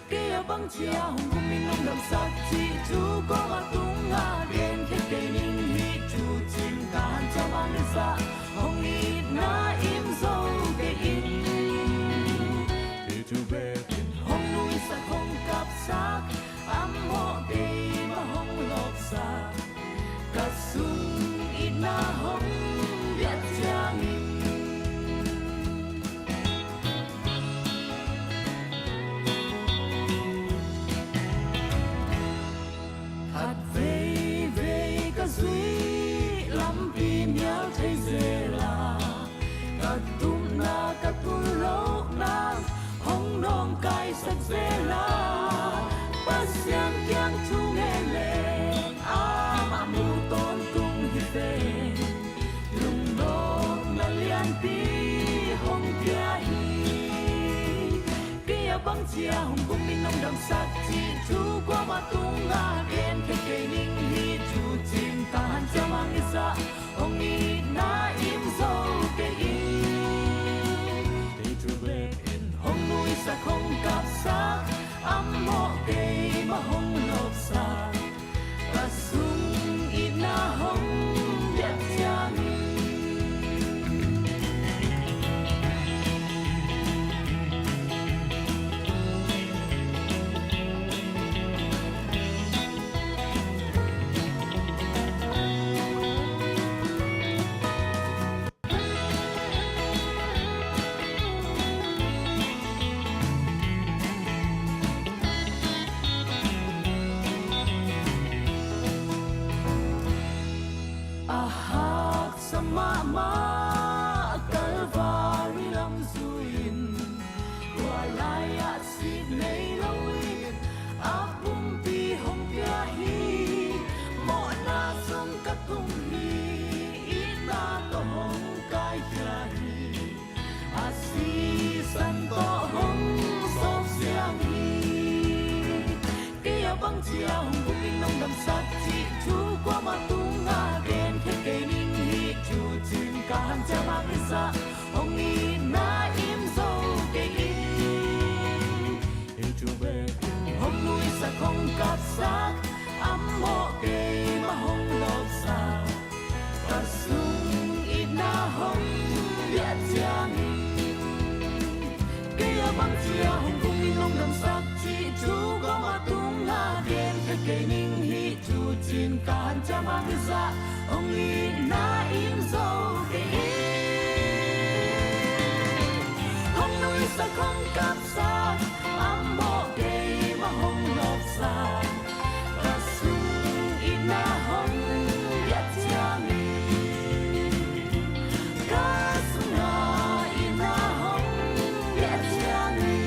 kei a bang cia hong kum in hong damsak cih thu kua mah tungah gen khia kei ning. Hih thu cin ka hanciam a nisa, hong itna im zo kei in. Hih thu bekin hong nuisak hong kapsak, a mawh keimah hong lawpsak, ka sung itna hong biak ciangin. Khat veivei ka zuih lampi nial thei zel a, ka tupna ka tun lohna hong nawngkaisak zel a, Pasian kiang thu ngen leng amah mu tawntung hi ve. Lungnopna lianpi hong pia hi. Kei a bang cia hong kum in hong damsak cih thu kua mah tungah gen khia kei ning. Hih thu cin ka hanciam a nisa, hong itna im zo kei in. Hih thu bekin hong nuisak hong kapsak, a mawh keimah hong lawpsak, ka sung itna hong biak ciangin. A haksa mahmah Kalvari lam zui-in, tua lai-ah sik nei loin a pumpi hong pia hi. Mawhna sung ka tung hi, itna tawh hong kaikhia hi. A sisan tawh hong sawp siang hi. Kei a bang cia hong kum in hong damsak cih thu kua mah tungah gen khia kei ning. Hih thu cin ka hanciam a nisa, hong itna im zo kei in. Hih thu bekin hong nuisak hong kapsak, a mawh keimah hong lawpsak, ka sung itna hong biak ciangin. Kei a bang cia hong kum in hong damsak cih thu kua mah tungah gen khia kei ning. Hih thu cin ka hanciam a nisa, hong itna im zo kei in. Hong nuisak hong kapsak, a mawh keimah hong lawpsak, ka sung itna hong biak ciangin. Ka sungah itna hong biak ciangin.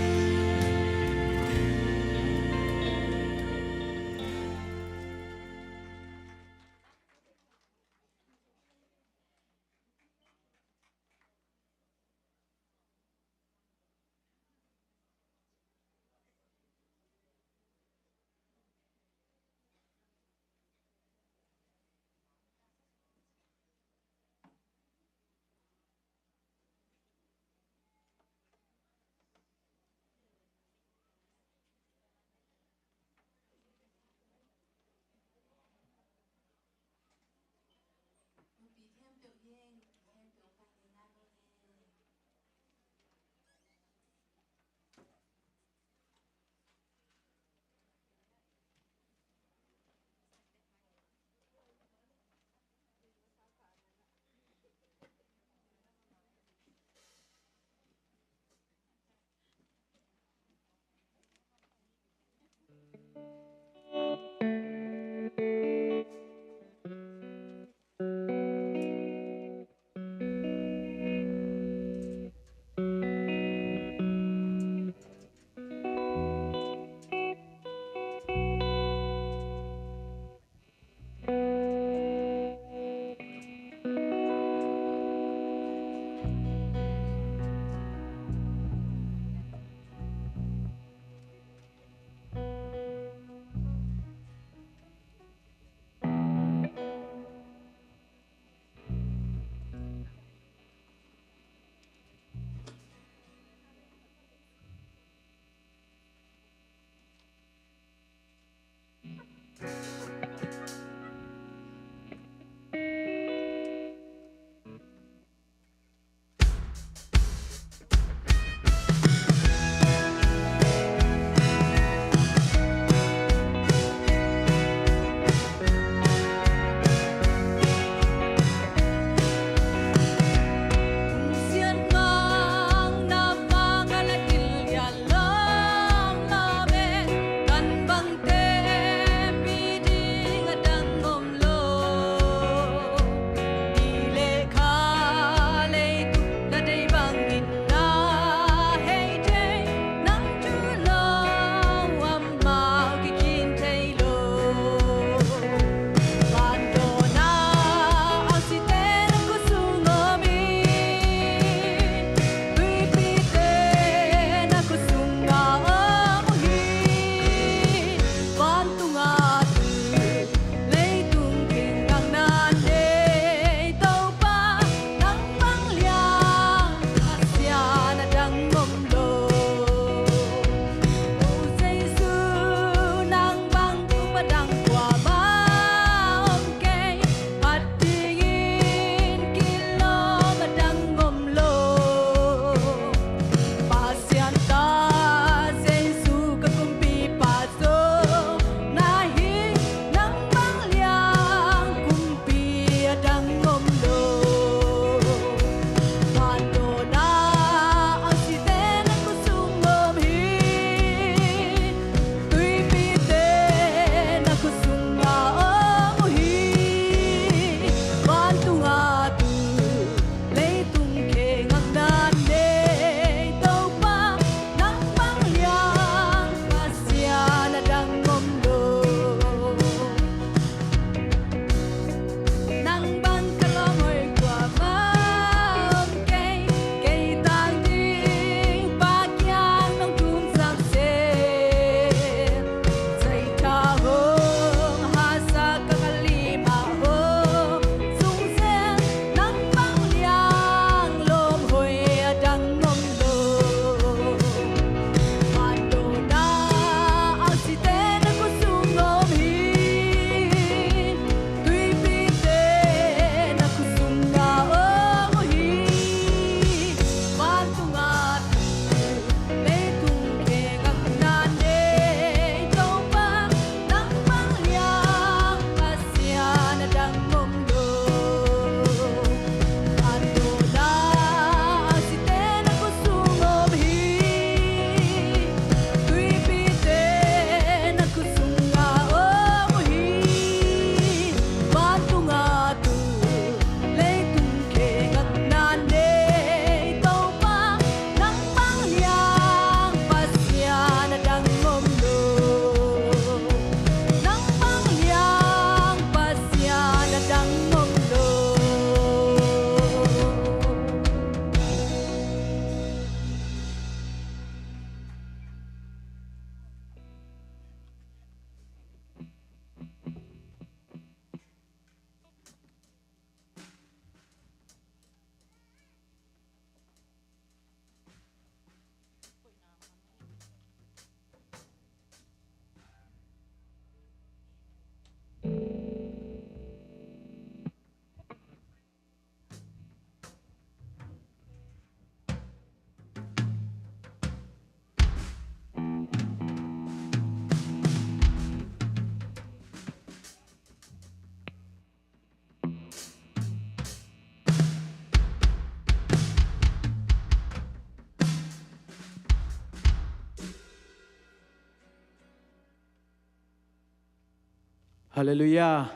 Halleluiah.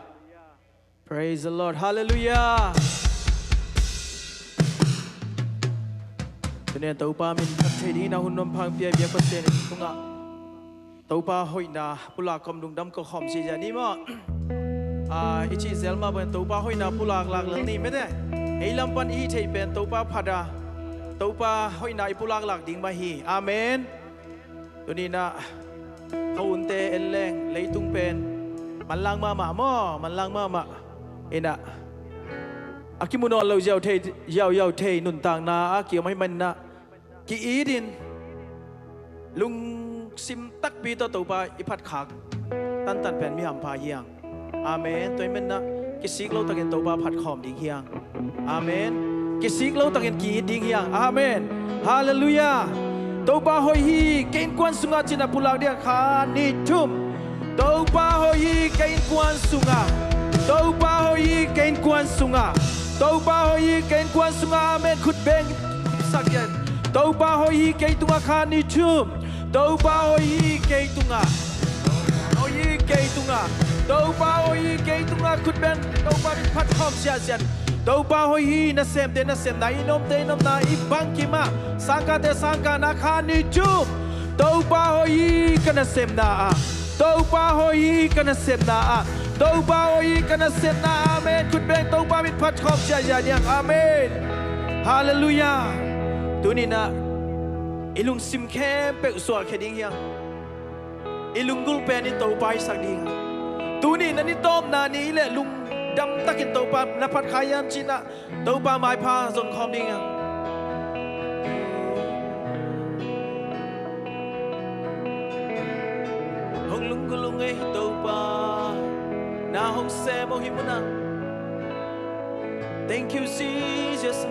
Praise the Lord. Halleluiah. Tuni-in Topa min phat thei dingin a hun nuam phampiak biak Pasian in tungah Topa hoihna pulak khawm, lungdam ko khawm siasia ni maw? Ah, i cih zel mah bangin Topa hoihna pulak lak lel ni mete. Ei lam pan i hih theih pen Topa phat a, Topa hoihna i pulak lak ding mah hi. Amen. Tuni-in ah, hawunte en leng leitung pen manlang mahmah maw, manlang mahmah. Inah, a kimu nawn lo ziau thei, ziauziau thei nuntakna a ki-om ahih manin ah, ki-it in lungsim takpi tawh Topa i phatkhak tantan pen mi hampha hi hang. Amen. Tua ahih manin ah kisik lo takin Topa phat khawm ding hi hang. Amen. Kisik lo takin ki-it ding hi hang. Amen. Halleluiah. Topa hoih hi, ka innkuan sungah ci-in a pulak ding a, khat, nih, thum. Topa hoih hi, ka innkuan sungah. Topa hoih hi, ka innkuan sungah. Topa hoih hi, ka innkuan sungah. Amen. Khut beng sak in. Topa hoih hi kei tungah, khat, nih, thum. Topa hoih hi kei tungah. Hoih hi kei tungah. Topa hoih hi kei tungah. Khut beng Topa min phat khawm siasia in. Topa hoih hi, nasemte nasemna, i nopte i nopna, i bangkim ah, sangkahte sangkahna, khat, nih, thum. Topa hoih hi ka nasemna ah. Topa hoih hi ka nasemna ah. Topa hoih hi ka nasemna ah. Amen. Khut beng Topa min phat khawm siasia ni hang. Amen. Halleluiah. Tuni-in ah i lungsim khempeuh suahkhia ding hi hang. I lunggulh pen in Topa i sak ding. Tuni na ni tawpna ni le lungdam takin Topa na phat kha hiam ci-in ah, Topa maipha zong khawm ding a. Hong lunggulh ung ei Topa, na hong sem uh hih munah. Thank you, Jesus.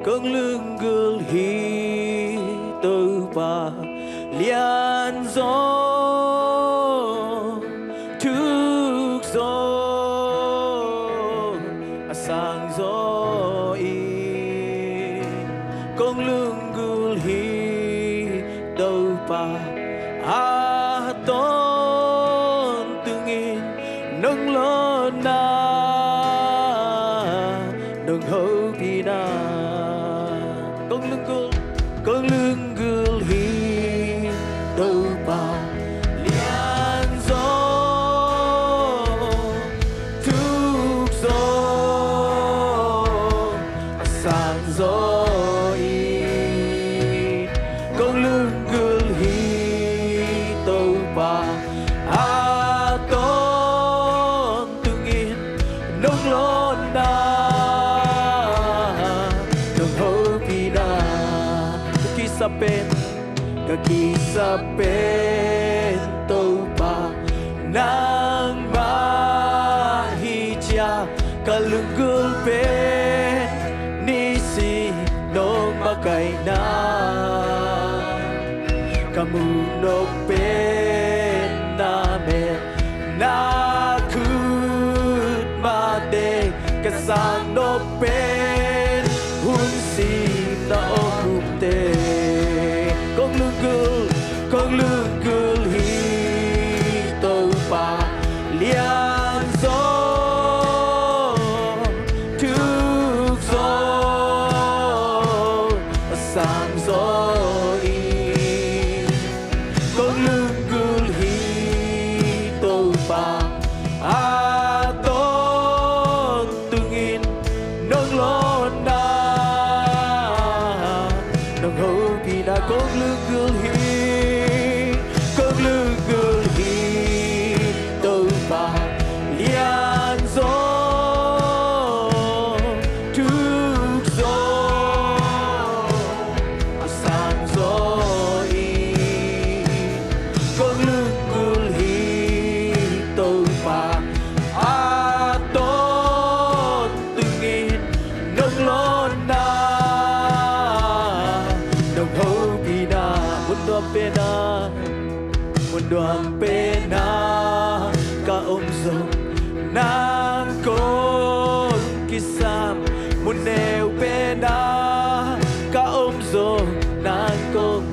Kong lunggulh hi Topa, lian zaw, thuk zaw, a sang zaw in. Kong lunggulh hi Topa, a tawntungin nong lawnna, nong hopihna. Kong lunggulh, kong lunggulh hi Topa, lian zaw, thuk zaw, a sang zaw in. Kong lunggulh hi Topa, a tawntungin nong lawnna, nong hopihna. Ka kisap pen, ka kisap pen Topa nangmah hi ci-a, ka lunggulh pen nisim nong makaihna, ka muh nop pen na mel, na khut mah teng, ka sang nop pen hun sim na awk hun teng. Kong lunggulh, kong lunggulh hi Topa, lian zaw, thuk zaw, a sang zaw in. Kong lunggulh hi Topa, a tawntungin nong lawnna, nong hopihna. Kong lunggulh hi, kong lunggulh hi Topa, lian zaw, thuk zaw, a sang zaw in. Kong lunggulh hi Topa, a tawntungin nong lawnna, nong hopihna. Mun nuam pen ah, mun nuam pen ah ka om zong nang kong kisam, mun neu pen ah ka om zong nang kong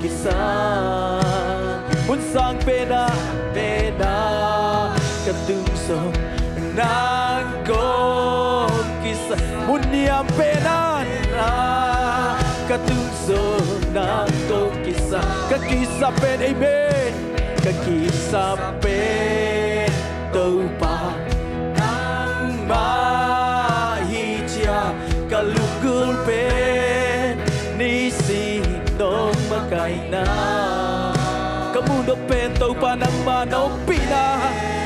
Nang kong kisam, mun niam pen ah, ka tung sung nang kong kisam, ka kisam pen, amen, ka kisam pen Topa nangmah hi ci-a, ka lunggulh pen nisim nong makaihna. Ka muh nop pen Topa nangmah na ompihna,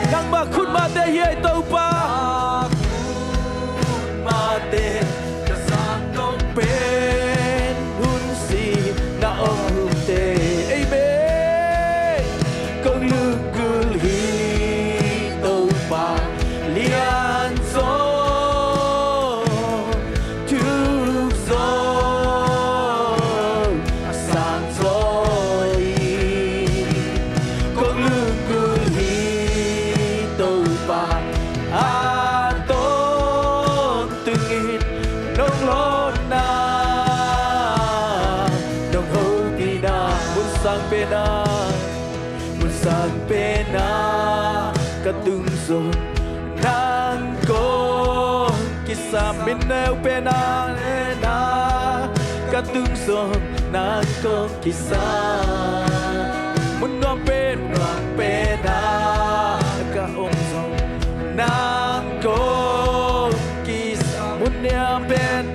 nangmah khutmate hi ei Topa. Khutmate ka sang nop pen hun sim na om hun te. Amen. Kong lunggulh hi Topa lianzaw, thuk zaw, a sang zaw hi. Kong lunggulh hi Topa a tawntungin nong lawnna, nong hopihna, mun sang pen ah, mun sang pen ah ka tung sung nang kong kisam, mun neu pen ah, ka tung sung nang kong kisam, mun nuam pen, nuam pen ah ka om zong nang kong kisam, mun niam pen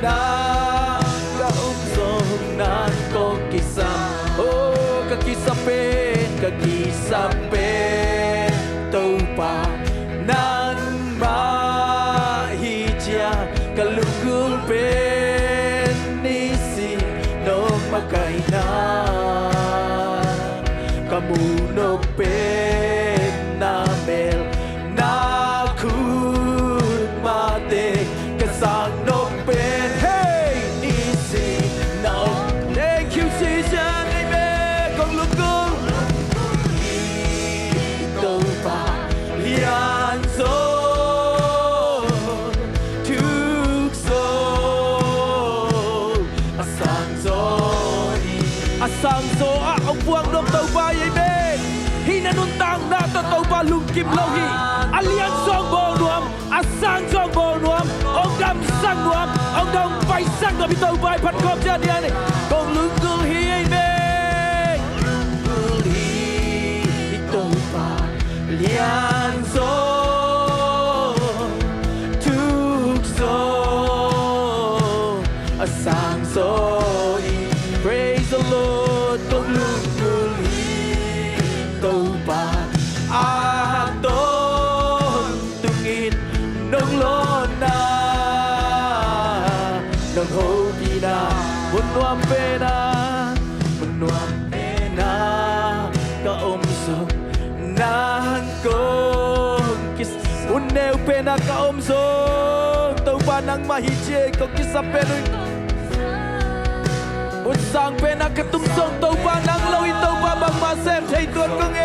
ah ka om zong nang kong kisam. Oh, ka kisam pen, ka kisam pen Topa nangmah hi ci-a, ka lunggulh pen nisim nong makaihna. Ka muh nop pen na mel, na khutmate, ka sang nop pen, hey, nisim nong. Thank you, Jesus. Amen. Kong lunggulh hi Topa lianzaw, thuk zaw, a sang zaw hi. A sang zaw ah hong puak nop Topa hi ei ve. Hih na nuntakna tawh Topa lungkim lo hi. A lianzaw bawl nuam, a sang zaw bawl nuam, hong damsak nuam, hong dong paisak nuam hi Topa i phat khawm ciat ni a ni. Kong lunggulh hi ei ve. Lunggulh hi Topa lianzaw, thuk zaw, a sang zaw hi. Praise the Lord. Kong lunggulh hi Topa a tawntungin nong lawnna, nong hopihna, mun nuam pen ah, mun nuam pen ah ka om zong nang kong kisam, mun neu pen ah ka om zong Topa nangmah hi ci ei. Kong kisam pen uh, mun sang pen ah ka tung zong Topa nang lo in Topa bangmah sem thei tuan kong e.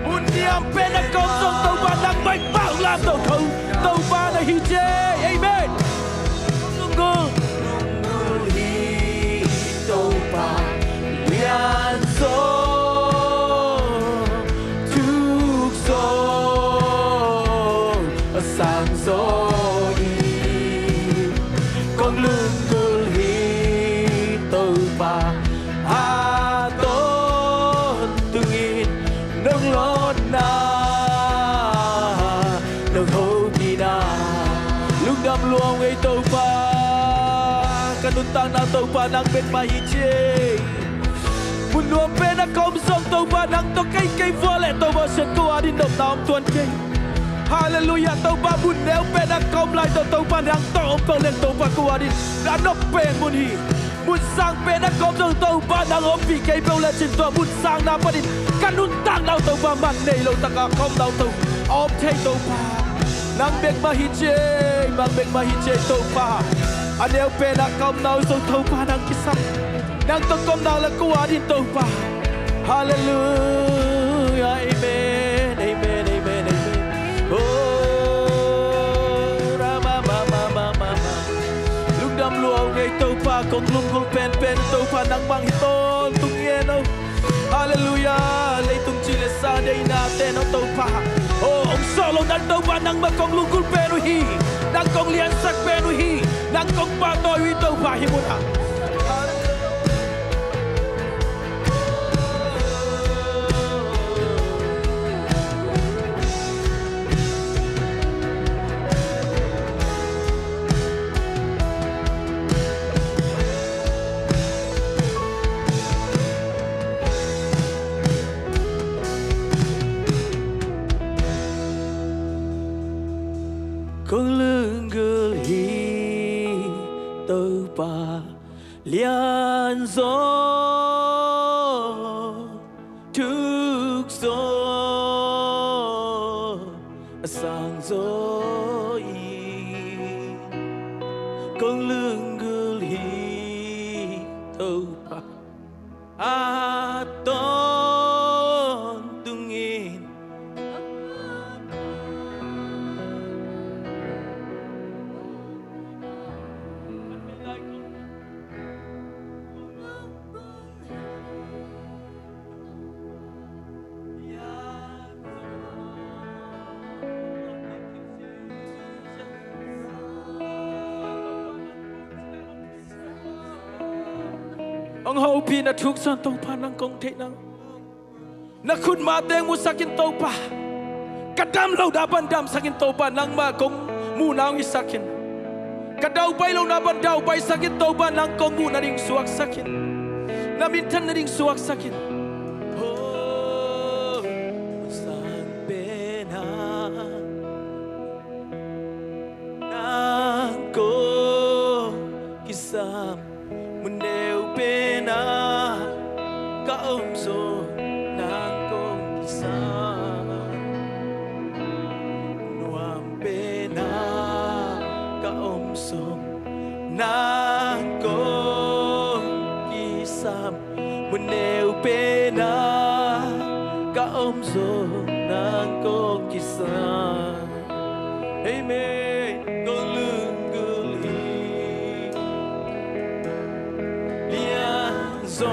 Mun niam pen ah ka om zong Topa nangmah i pau la to tho Topa na hi ci ei. Amen. Lunggulh, lunggulh hi Topa lianzaw, thuk zaw, a sang zaw hi. Kong lunggulh hi Topa a tawntungin nong lawnna, nong hopihna. Lungdam lua ung ei Topa. Ka nuntakna Topa nang bek mah hi ci ei. Mun nuam pen ah ka om zong Topa nang tawh kei kei vua leh Topa sian ko adin nopna om tuan kei. Halleluiah. Topa mun neu pen ah ka om lai tawh Topa nang tawh om peuh leng Topa ko adin na nop pen mun hi. Mun sang pen ah ka om zong Topa nang ompih kei peuh lecin tua mun sangna panin ka nuntakna uh Topa man nei lo taka ka omna uh Topa a om thei Topa. Nang bek mah hi ci ei, nang bek mah hi ci ei Topa. A neu pen ah ka omna uh zong Topa nang kisam, nang tawh ka omna uh la ko adin Topa. Halleluiah. Amen, amen, amen, amen. Oh, ra ma ma ma ma ma ma. Lungdam lua ung ei Topa. Kong lunggulh penpen Topa nangmah hi tawntung hi e no. Halleluiah. Leitung ci le Te no Topa, oh, hong sawh lo nang Topa, nangmah kong lunggulh pen uh hi. Nang kong liansak pen uh hi. Nang kong pahtawi uh hi Topa, hih munah. Kong lunggulh hi Topa lianzaw, thukzaw, a sangzaw in. Kong lunggulh hi Topa a tawntung in. Hong hopih na thuk san Topa, nang kong theih nang. Na khutma teng musak in Topa. Ka dam lohna pan damsak in Topa, nangmah kong muhna hong hisak in. Ka daupai lohna pan daupaisak in Topa, nang kong muhna ding suaksak in. Na minthan nading suaksak in. Oh, sang pen a nang kong kisam. Mun neu pen a ka om zong nang kong kisam. Nuam pen a ka om zong nang kong kisam. Mun neu pen a ka om zong nang kong kisam. Amen. Kong lunggulh hi lianzaw,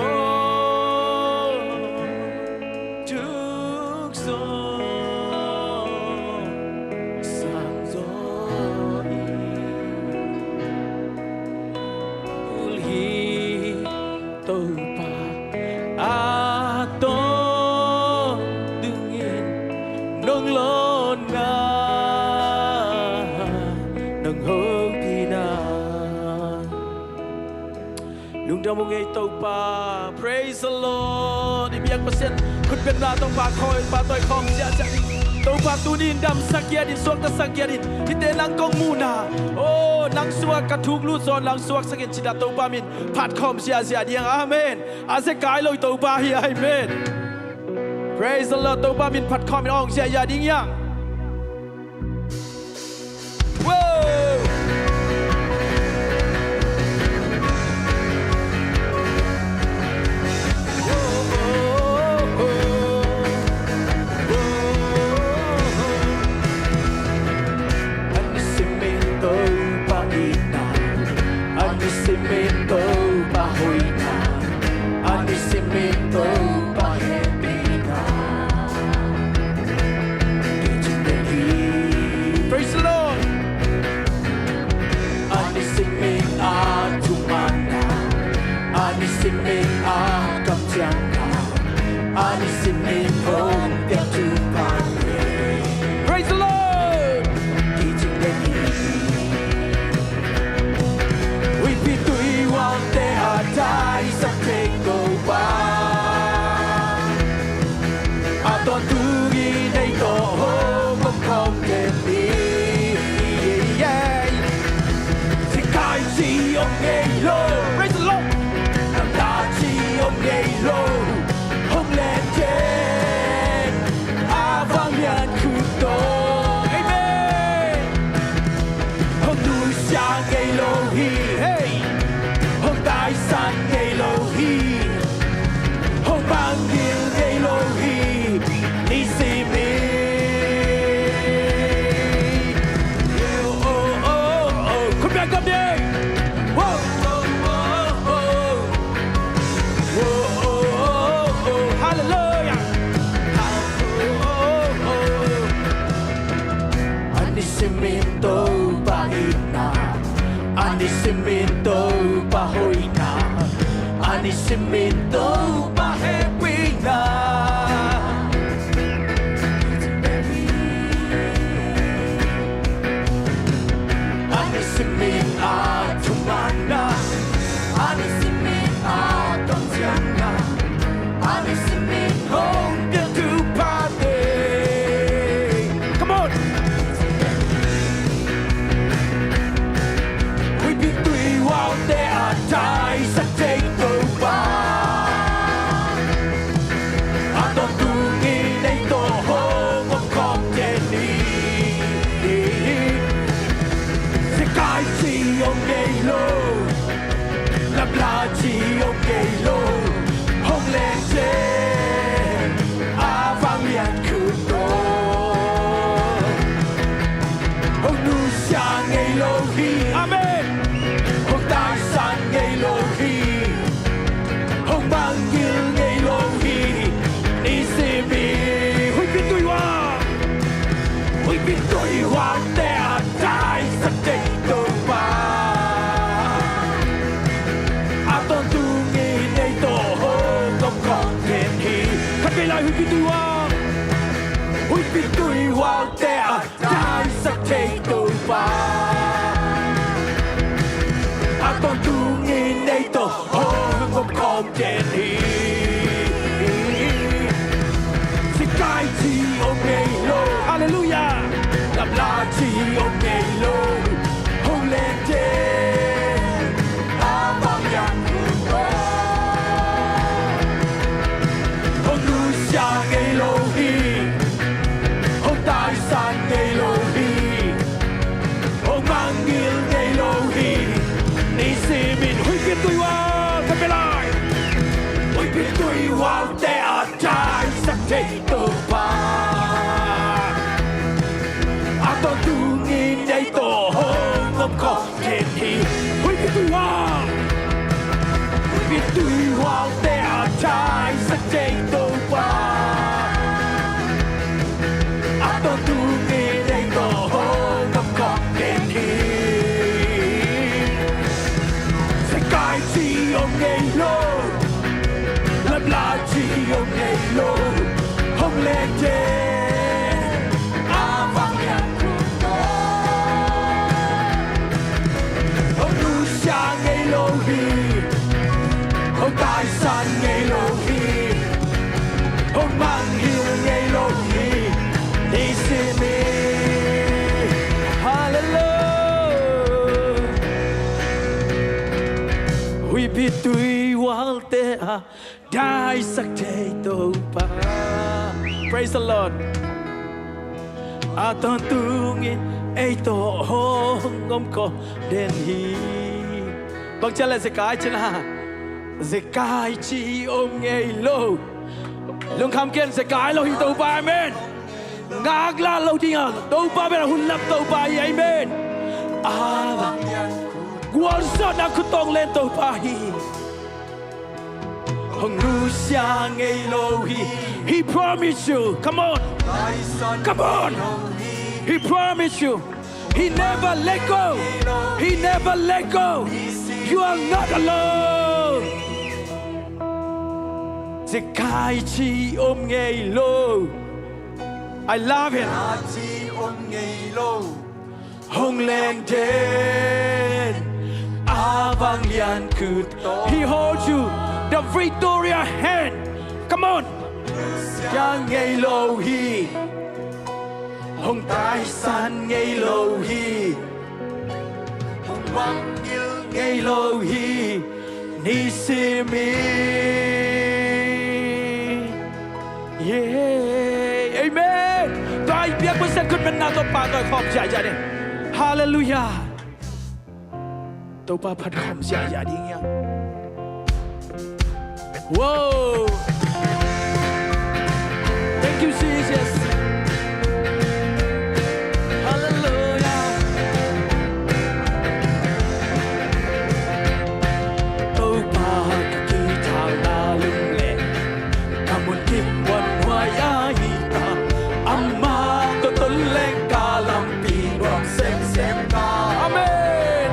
thukzaw, sangzaw in. Lunggulh hi Topa a tawntung in, nong lawnna, nong hopihna. Lungdam ung ei Topa. Praise the Lord. I biak Pasian khut bengna tawh pahtawi, pahtawi khawm ziahziah ding. Topa tuni in damsak giat in, suaktasak giat in. Hihte nang kong muhna, oh, nang sungah ka thuk lut zaw, nang suaksak in ci-in ah Topa min phat khawm ziahziah ding. Amen. A zekai lo Topa hi. Amen. Praise the Lord. Topa min phat khawm in hong ziahziah ding hi hang. A nisim in Topa itna, a nisim in Topa hoihna, a nisim in Topa hehpihna. Praise the Lord. A nisim in a thumanna, a nisim in a kamciamna, a nisim in hong piak thupha. Praise the Lord. Kicing den hi. Huipi tui huamte a taisan thei Topa, a tawntung in ei tawh hong om khawm den hi. Sikai ci om ngei lo. Praise the Lord. Namdang ci om ngei lo. Hong len den a vanglian khut tawh. Amen. Hong nusia ngei lo hi. Hey. Hong taisan ngei lo hi. Hong bang ding ngei lo hi. Nisim in. Oh, oh, oh, oh. Khut beng gawp ding. Wow. Oh, oh, oh, oh, oh. Hallelujah. Oh, oh, Simin Topa hoihna, a ni simin Topa hehpihna. A ni simin a thumanna, a ni simin a tongcianna, a ni simin hong piantu pate. Come on. Huipi tuihualte a taisak thei Topa, a tawntung in ei tawh hong om khawm den hi. Zekai ci om ngei lo, Lamla ci om ngei lo, hong leng den a vanglian khut tawh. Hong nusia ngei lo hi. Amen. Hong taisan ngei lo hi. Hong mangngilh ngei lo hi. Ni simin huipi tuihual, huipi tuihualte a taisak thei Topa, a tawntung in ei tawh hong om khawm den hi. Khat vei lai, huipi tuihual, huipi tuihualte a taisak thei Topa, a tawntung in ei tawh hong om khawm den hi. Zekai ci om ngei lo. Halleluiah. Lamla ci om ngei lo, hong leng den a vanglian khut tawh. Hong nusia ngei lo hi. Hong taisan ngei lo hi. Hong mangngilh ngei lo hi. Ni simin huipi tuihual, khat vei lai, huipi tuihualte a taisak thei Topa, a tawntung in ei tawh hong om khawm den hi. Huipi tuihual, huipi tuihualte a taisak thei Topa, a tawntung in ei tawh hong om khawm den hi. Zekai ci om ngei lo, Lamla ci om ngei lo, hong leng den a vanglian khut tawh. Hong nusia ngei lo hi. Hong taisan ngei lo hi. Hong mangngilh ngei lo hi. Ni simin. Halleluiah. Huipi tuihualte a taisak thei Topa. Praise the Lord. A tawntung in ei tawh hong om khawm den hi. Bang ci a leh zekai ci na. Zekai ci om ngei lo. Lungkham ken, zekai lo hi Topa, amen. Ngaklah lo ding a Topa pen a hun lap Topa hi, amen. A, gualzawhna khut tawh hong len Topa hi. Hong nusia ngei lo hi. He promised you. Come on. Come on. He promised you. He never let go. He never let go. You are not alone. Zekai ci om ngei lo. I love him. Hong leng den a vanglian khut. He holds you the victorious hand. Come on. Sia ngei lo hi. Hong taisan ngei lo hi. Hong mangngilh ngei lo hi. Ni simin. Yeah. Amen. Tua i biak Pasian khut manna tawh pahtawi khawm ziahziah ni. Halleluiah. Topa phat khawm ziahziah ding hi hang. Wow. Thank you, Jesus. Halleluiah. Topa ka kithauna lum le ka munkip muanhuai ahi ta, amah tawh ton leng ka lampi nuam semsem ta. Amen.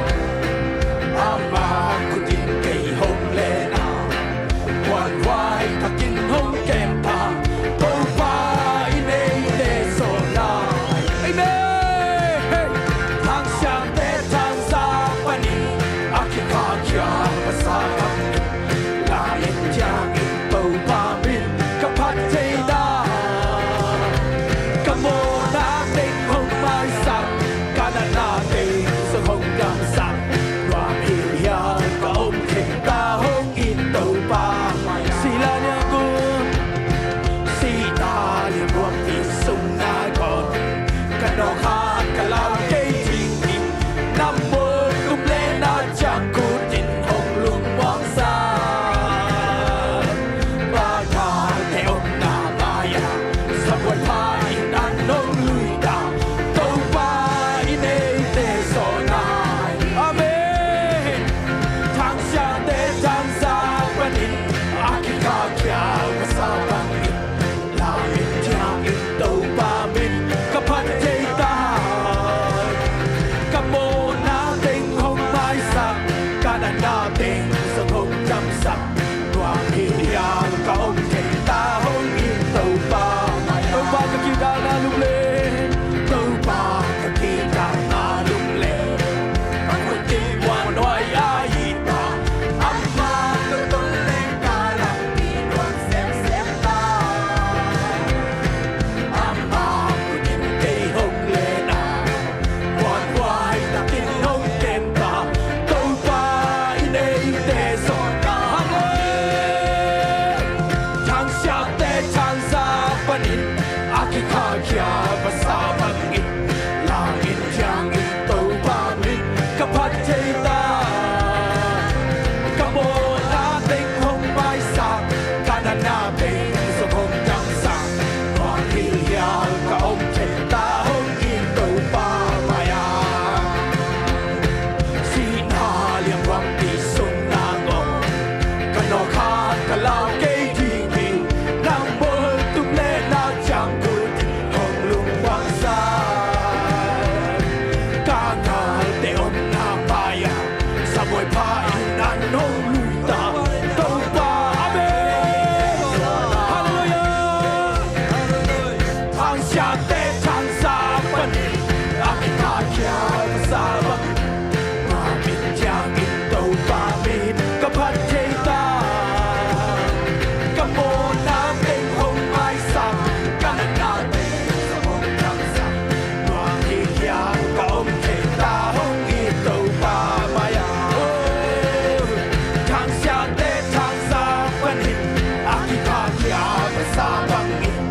Bangin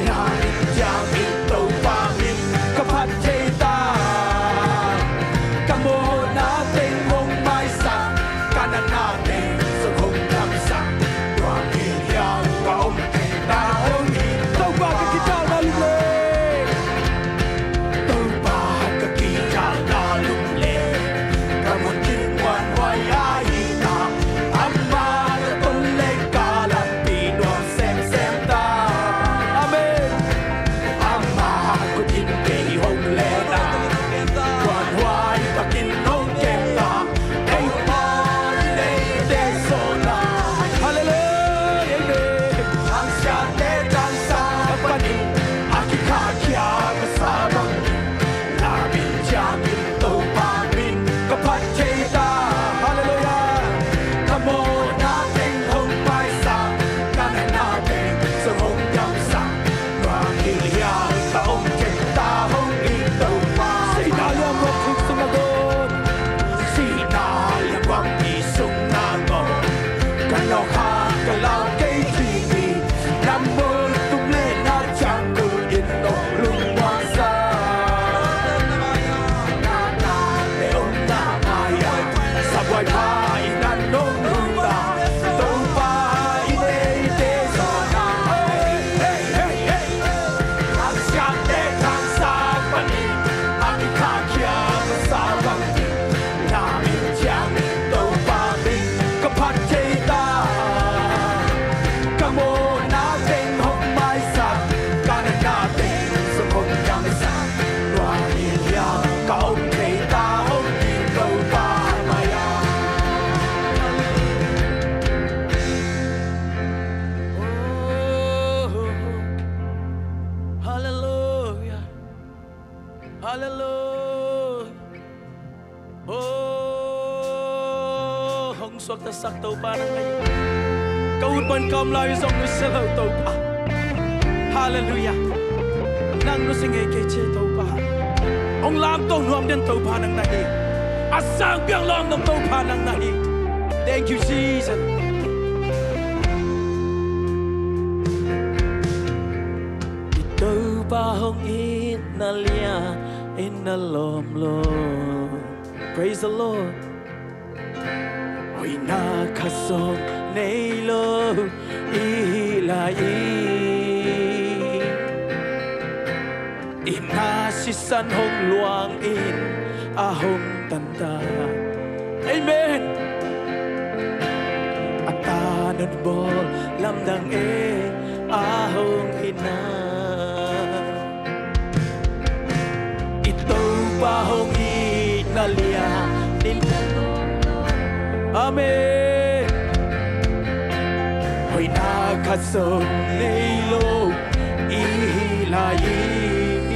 la in ciangin Topa min ka phat thei ta. Ka mawhna teng hong maisak, ka natna teng zong hong damsak. Tua hi hiam ka om thei ta hong hi. Topa ka kitawhna lungleng. Topa ka kitawhna lungleng. Ka muan khin muanhuai ahihna, amah ka ton leh ka lampi nuam semsem ta. Amen. Amah khut in kei hong len a, muanhuai takin hong kem ta. Ei pa i neite sawhna. Hallelujah. Amen. Thangsiahte thangsak panin a kikhahkhia ka sa bangin, la min ciangin Topa min ka phat thei ta. Hallelujah. Ka mawhna teng hong maisak, ka natna teng zong hong damsak. Bang hih hiam ka om thei ta hong hi Topa. Sihna liamguam thuk sung a gon. Sihna liamguam thuk sung a gon. Ka nawk hang ka lau kei thei hi. Na mul tum leh na ciang kul in nong lungmuang sa. Na tate omna mai-ah sabuai pha in a nong lut ta. Topa i neite sawhna. Hey, hey, hey, hey. Thangsiahte thangsak panin a kikhahkhia ka sa bangin, la min ciangin Topa min ka phat thei ta. Ka mawhna teng hong maisak, ka natna teng zong hong damsak. Tua hi hiam ka om thei ta hong hi Topa mai-ah. Oh, hallelujah. Hallelujah. Oh, hong suaktasak Topa nang na hi. Ka ut pan ka om lai zong nusia lo Topa. Hallelujah. Nang nusia ngei kei ci Topa. Hong lamto nuam den Topa nang na hi. A sang piang lawm nong Topa nang na hi. Thank you, Jesus. I Topa hong itna lian in a lawm lo. Praise the Lord. Hoihna khat zong nei lo i hih lai-in, i na sisan hong luangin a hong tan ta. Amen. A tan hong bawl lamdang e a hong itna. I Topa hong itna lian in. Amen. Hoihna khat zong nei lo i hih lai-in,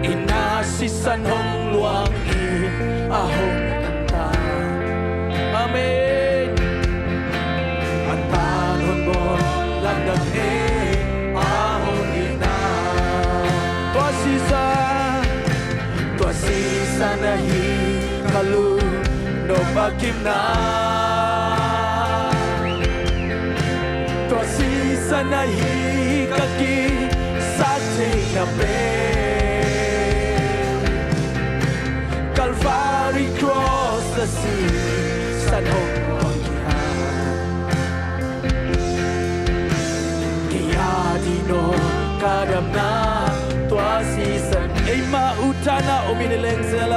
i na sisan hong luangin a hong tan ta. Amen. A tan hong bawl lamdang e a hong itna. Tua sisan, tua sisan ahi ka lungnop a kimna. Tua sisan ahi ka kisat theihna pen. Calvary cross a sisan hong hon kihel. Kei a ding aw ka damna tua sisan. Eima uttana om in i leng zel a.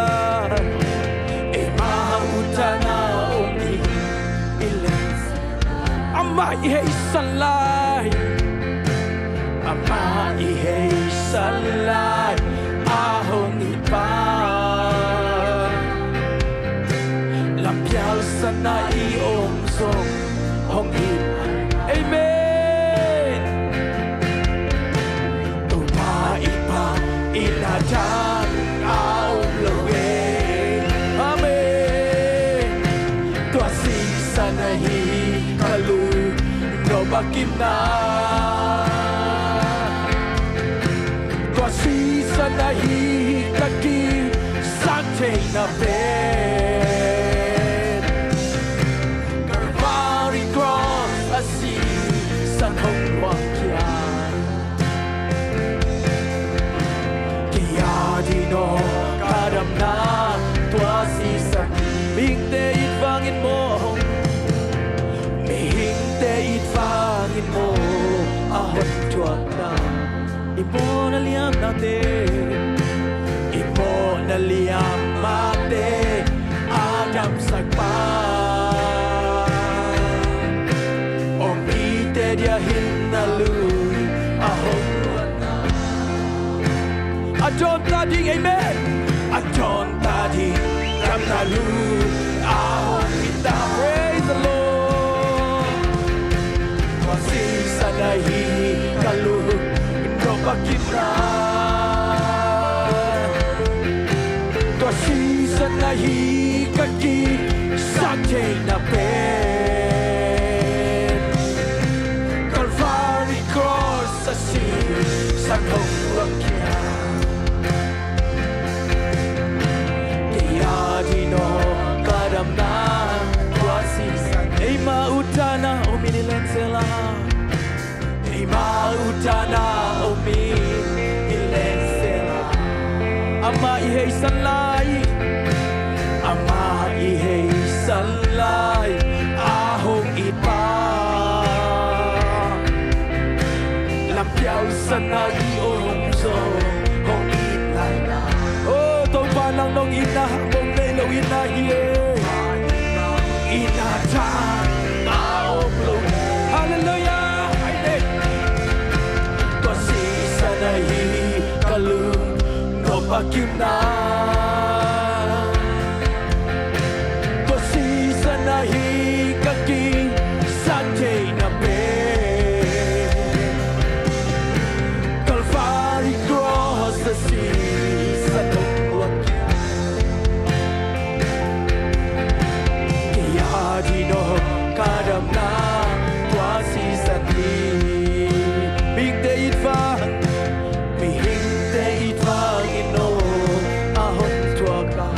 Eima uttana om in i leng zel a. Amah i heisan lai. Amah i heisan lai a hong it pa. Lampial sana i om zong hong it. Amen. Topa i pa i na dan a om lo e. Amen. Tua sisan ahi ka lungnop a kimna. Tua sisan ahi ka kisat theihna pen. Calvary cross a si hong luangkhia. Kei a ding aw ka damna tua sisan. Mihingte it vangin maw, mihingte it vangin maw a hong thuakna. I mawhna liamnate, i mawhna liamnate a damsakpa. Aw mite dia hihna lui a hong luanna. A dawn ta ding, amen. A dawn ta ding damna lui a hong hita. Praise the Lord. Tua sisan ahi ka lungdam a kimna. Tua sisan ahi ka kisaktheihna pen. Calvary Cross a sisan hong luangkhia. Kei a ding aw ka damna tua sisan. Eima utana om in i lensela. Eima utana om in i lensela. Ama i heisan lai, ama i heisan lai a hong itpa. Lampiau sana i om zong hong it lai. O Topa, nang nong itna hang bong nei lo itna hi e. Itna thang a om lo. Halleluiah. Amen. Tua sisan ahi ka lungdam a kimna. Tua sisan ahi ka kisaktheihna pen. Calvary Cross a sisan hong luangkhia. Kei a ding aw ka damna tua sisan hi. Mihingte it vang, mihingte it vangin aw a hong thuakpa.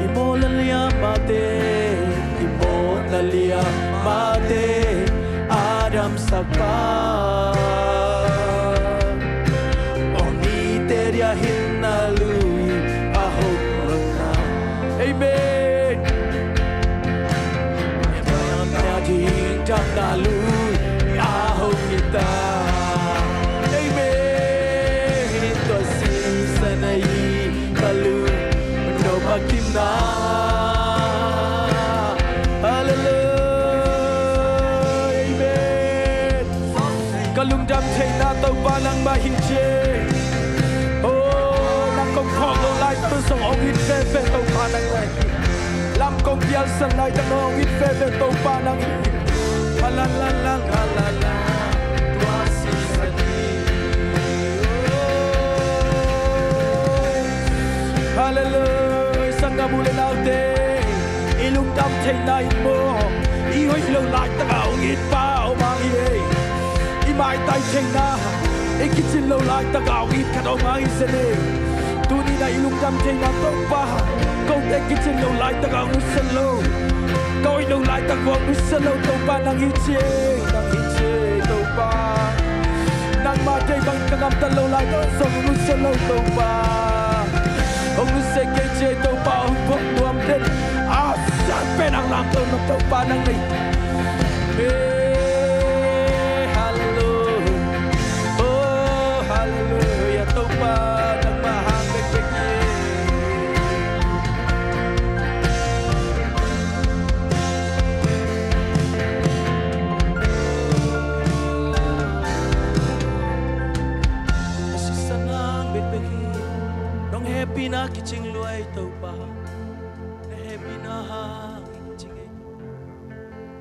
I mawhna liamnate, i mawhna liamnate a damsakpa. Aw mite dia hihna lui a hong luanna. Amen. Tua ding damna lui a hong hita. Amen. Tua sisan ahi ka lungdam a kimna. Halleluiah. Amen. Ka lungdam theihna Topa nangmah hi ci e. O, nang kong phawk loh lai tun zong hong it veve Topa nangmah hi. Lam kong pialsan laitak hong it veve Topa nang hi. Halleluiah. Halleluiah. Halleluiah. Sanggam u le naute, i lungdam theihna in maw, i hoih loh laitak a hong itpa om hi e. I maitai theihna, i kicin loh laitak a hong it khat om hi zen e. Tuni-in ah i lungdam theihna Topa, kote kicin loh laitak a hong nusia lo, ka hoih loh laitak a hong nusia lo Topa nang hi ci e, nang hi ci e Topa. Nangmah deih bangin ka gamtat loh laitak zong hong nusia lo Topa. Hong nusia kei ci e Topa, hong phawk nuam den. A siangpen hong lamto nuam Topa nang nei. Halleluiah. O, halleluiah. Topa nangmah hang bekbek hi. A sisan hang bekbek hi. Nong hehpihna kicing lua ei Topa. Na hehpihna hang i kicing ei.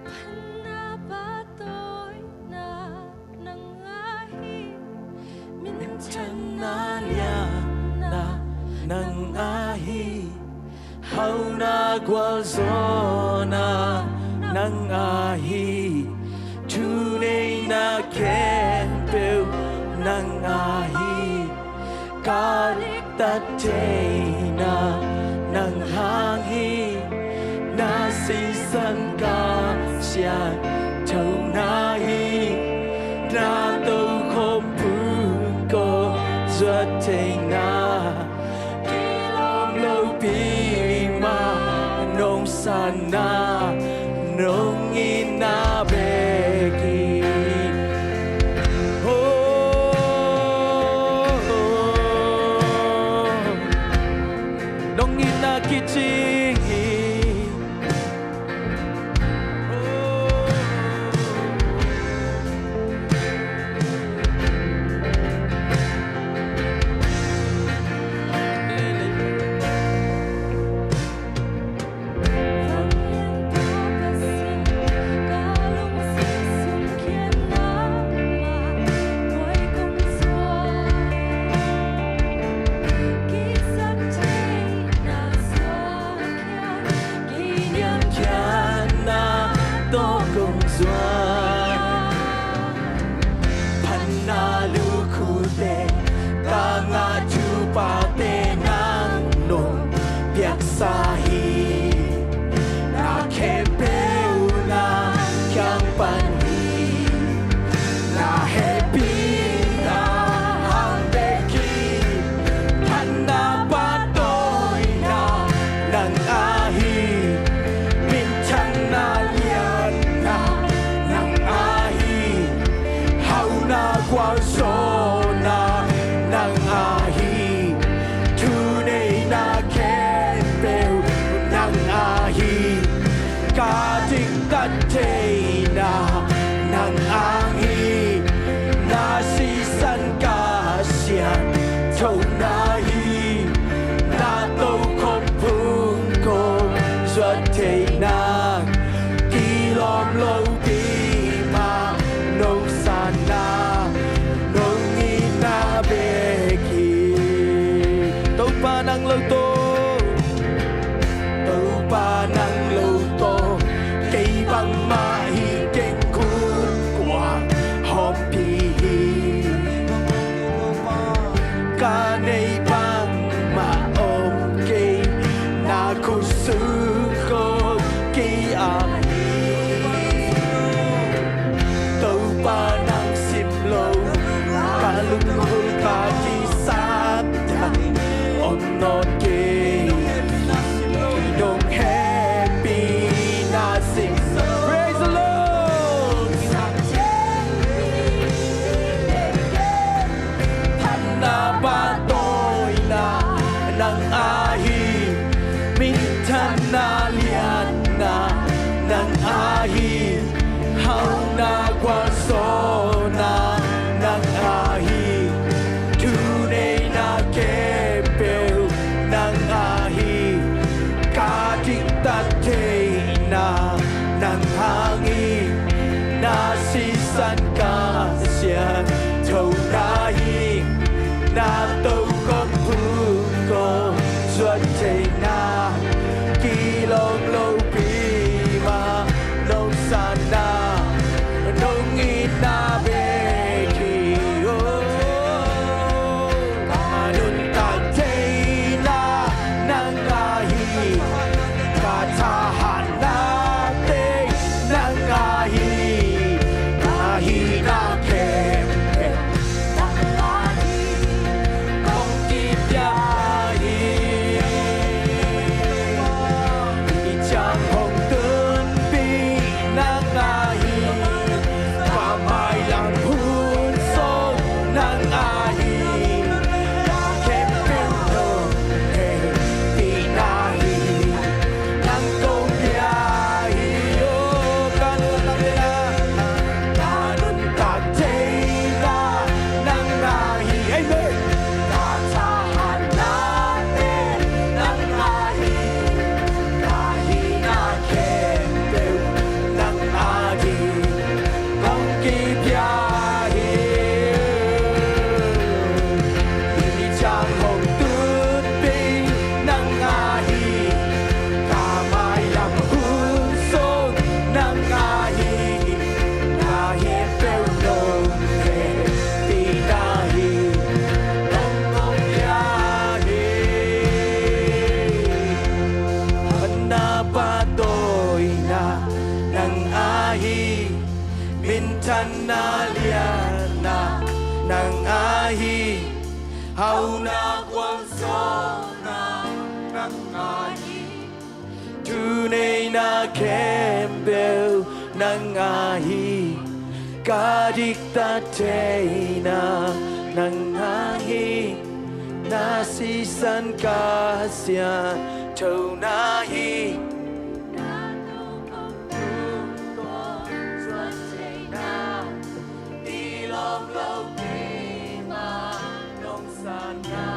Phatna pahtawina nang a hi. Minthanna lianna nang a hi. Hauhna gualzawhna nang a hi. Thuneihna khempeuh nang a hi. Ka diktat theihna nang hang hi. Na sisan ka sianthona hi. Sisan Kha Siangtho na hi, na tokhom phung kong zuan theihna, kilawm lopi mah nong sanna, nong itna bek hi. Oh, ka nuntak theihna nang a hi, ka thahatna teng nang a hi, ka hihna khempeuh nang a hi, kong kipia hi. Hih ciang hong tunpih nang a hi, ka mailam hun sung nang a hi, na khempeuh nong hehpihna hi, nang kong pia hi. Oh, ka nuntak theihna, ka nuntak theihna nang a hi. Amen. Ka thahatna teng nang a hi, ka hihna khempeuh nang a hi, kong kipia hi. Hih ciang hong tunpih nang a hi, ka mailam hun sung nang a hi, na khempeuh nong hehpihna hi, nang kong pia hi. Phatna pahtawina nang a hi, minthanna liatna nang a hi, hauhna gualzawhna nang a hi, thuneihna khempeuh nang a hi, ka diktat theihna nang a hi, na sisan Kha Siangtho na hi, na tokhom phung kong zuan theihna, kilawm lopi mah nong sanna,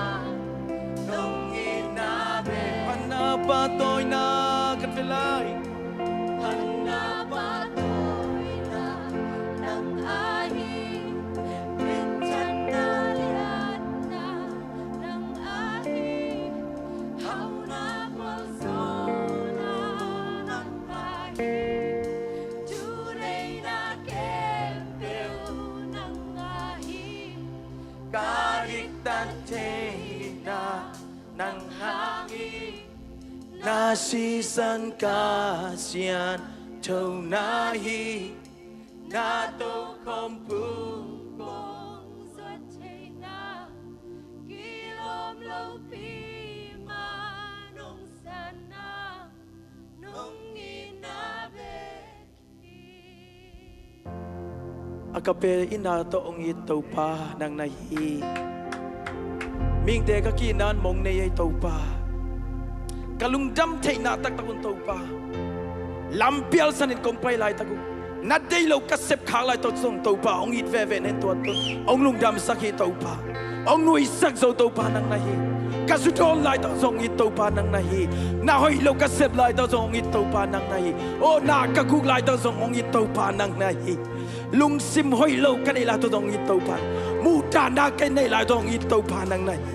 nong itna bek. Phatna pahtawina, kan tel lai. Phatna pahtawina nang a hi, minthanna liatna nang a hi, hauhna gualzawhna nang a hi, thuneihna khempeuh nang a hi, ka diktat theihna nang a hi, na sisan Kha Siangtho na hi, na tokhom phung kong zuan theihna, kilawm lopi mah nong sanna, nong itna bek hi. Agape itna tawh hong it Topa nang na hi. Mihingte ka ki-itna-in mong nei ei Topa. Ka lungdam theihna taktak un Topa. Lampial sanin kong pai laitak uh, na deih loh ka sepkhak laitak zong Topa hong it veve na hi, tua tawh hong lungdamsak hi Topa. Hong nuihsak zo Topa nang na hi. Ka zu dawn laitak zong hong it Topa nang na hi. Na hoih loh ka sep laitak zong hong it Topa nang na hi. Aw, na ka guk laitak zong hong it Topa nang na hi. Lungsim hoih loh ka neih laitak zong hong it Topa. Muhdahna ka neih laitak zong hong it Topa nang na hi.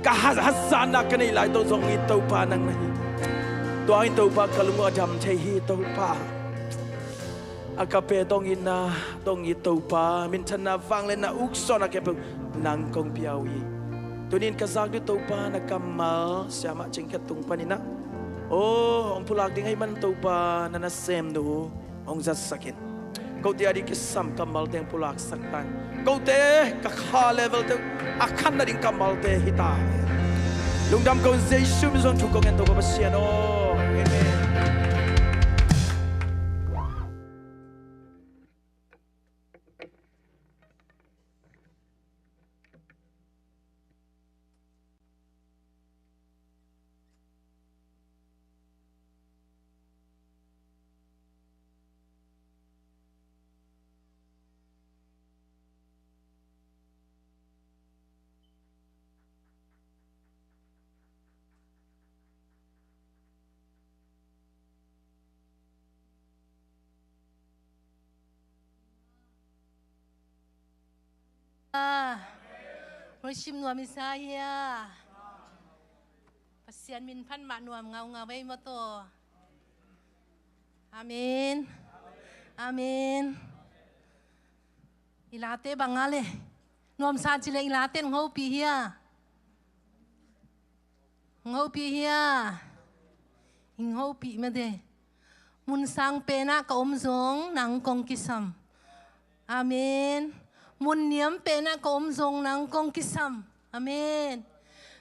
Ka ha-, hazatna ka neih laitak zong hong it Topa nang na hi. Tua in Topa ka lung uh a dam thei hi Topa. Agape tawh hong itna tawh hong it Topa, minthanna, vangliatna, uksuahna khempeuh nang kong pia uh hi. Tuni-in ka zak ding Topa na kammal, siamah Cing Khet tung panin ah, aw, hong pulak ding ahih man Topa na nasemnu hong zatsak in. Kote a ding kisam kammalte hong pulaksak ta in. Kote ka kha level te uh a khan nading kammalte hi ta hen. Lungdam ko in, Jesu min suang thu kong ngen, Topa Pasian aw. Amen. Ah, worship nuam i sa hia? Pasian min phat mah nuam ngaungau ei maw taw. Amen. Amen. I late bang a le nuamsa ci le i late in hong hopih hia? Hong hopih hia? Hong hopih mah de. Mun sang penah ka om zong nang kong kisam. Amen. Mun niam penah ka om zong nang kong kisam. Amen.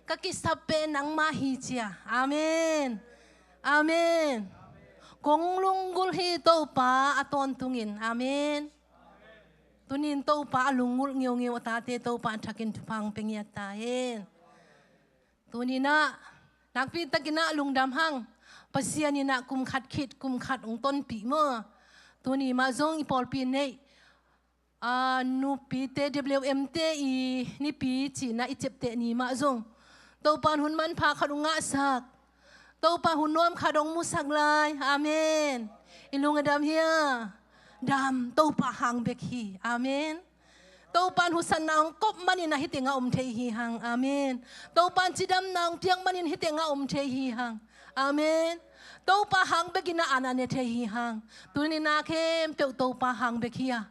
Ka kisap pen nangmah hi cia. Amen. Amen. Kong lunggulh hi Topa a tawntungin. Amen. Tunin Topa a lunggulh ngeungeu a tate Topa a thakin thupha hong pia ngiat ta hen. Tuninah nakpi takinah lungdam hang. Pasian inah kum khat khit kum khat hong tonpih maw. Tuni mah zong i pawlpi neih, a, nupite W M te i nipi cinah i ciapteh ni mah zong Topan hun manpha khat hong ngahsak. Topa hun nuam khat hong musak lai. Amen. I lung a dam hia? Dam. Topa hang bek hi. Amen. Topan husatna hong kop maninah hih tengah om thei hi hang. Amen. Topan cidamna hong piak manin hih tengah om thei hi hang. Amen. Topa hang bekinah an a ne thei hi hang. Tuninah khempeuh Topa hang bek hi a,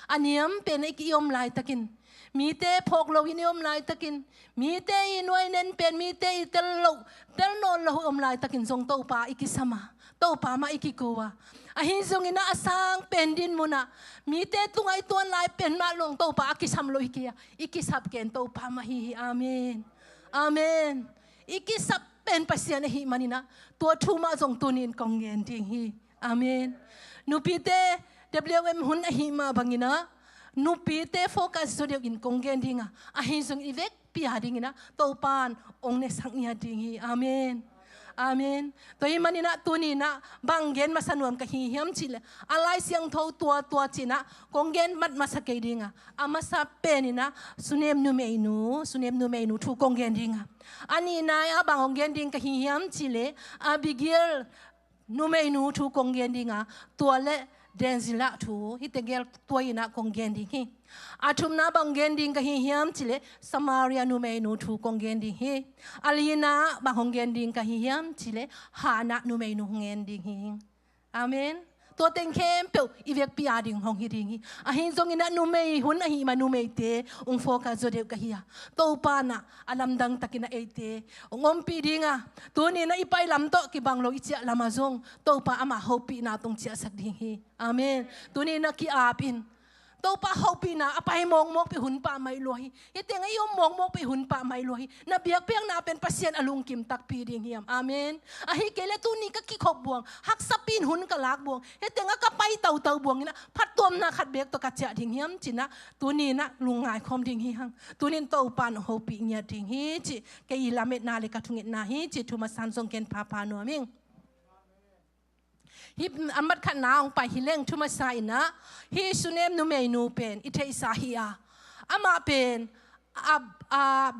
a niam penah i ki-om laitakin, mite phawk loin i om laitakin, mite i nuainen pen mite i tel loh, tel nawn loh i om laitakin zong Topa i kisam a, Topa mah i kiko a, ahi zongin a sang pen din munah mite tungah i tuan lai pen mah lawng Topa a kisam loh hi kei a, i kisap ken Topa mah hi hi. Amen. Amen. I kisap pen Pasian ahih maninah tua thu mah zong tunin kong gen ding hi. Amen. Nupite W M hun ahih mah banginah nupite focus zaw deuhin kong gen ding a, ahi zong i vekpi a dinginah Topan hong nesak ngiat ding hi. Amen. Amen. Tua ahih maninah tuninah bang gen masa nuam ka hi hiam cihleh, a Lai Siangtho tua tua cinah kong gen mat masa kei ding a, a masa peninah Sunem numeinu, Sunem numeinu thu kong gen ding a, a nihna ah bang hong gen ding ka hi hiam cihleh, Abigail numeinu thu kong gen ding a, tua le Delilah thu, hihte gel tua inah kong gen ding hi. A thumna bang gen ding ka hi hiam cihleh, Samaria numeinu thu kong gen ding hi. A lina bang hong gen ding ka hi hiam cihleh, Hannah numeinu hong gen ding hi. Amen. Tua teng khempeuh i vekpi a ding hong hi ding hi. Ahi zonginah numei hun ahih mah numeite hong focus zaw deuh ka hi a, Topa nah a lamdang takinah eite hong ompih ding a, tuninah i pai lam tawh kibang lo i ciah lamah zong Topa amah hopihna tawh hong ciahsak ding hi. Amen. Tuninah ki-ap in. Topa hopihna a pai mawkmawk pen hun pah mai lua hi. Hih tengah i om mawkmawk pen hun pah mai lua hi. Na biakpiakna pen Pasian a lungkim takpi ding hiam? Amen. Ahi kei leh tuni ka kikhop buang, haksapi in hun ka lak buang, hih tengah ka pai tautau buanginah phattuamna khat beek tawh ka ciah ding hiam cinah tuninah lungngai khawm ding hi hang. Tunin Topa in hopih ngiat ding hi cih kei i lametna le ka thungetna hi cih thu masa in zong ken phapha nuam ing. Hih a mat khatna hong pai hi leng thu masa inah, hih Sunem numeinu pen i theihsa hi a, amah pen a, a,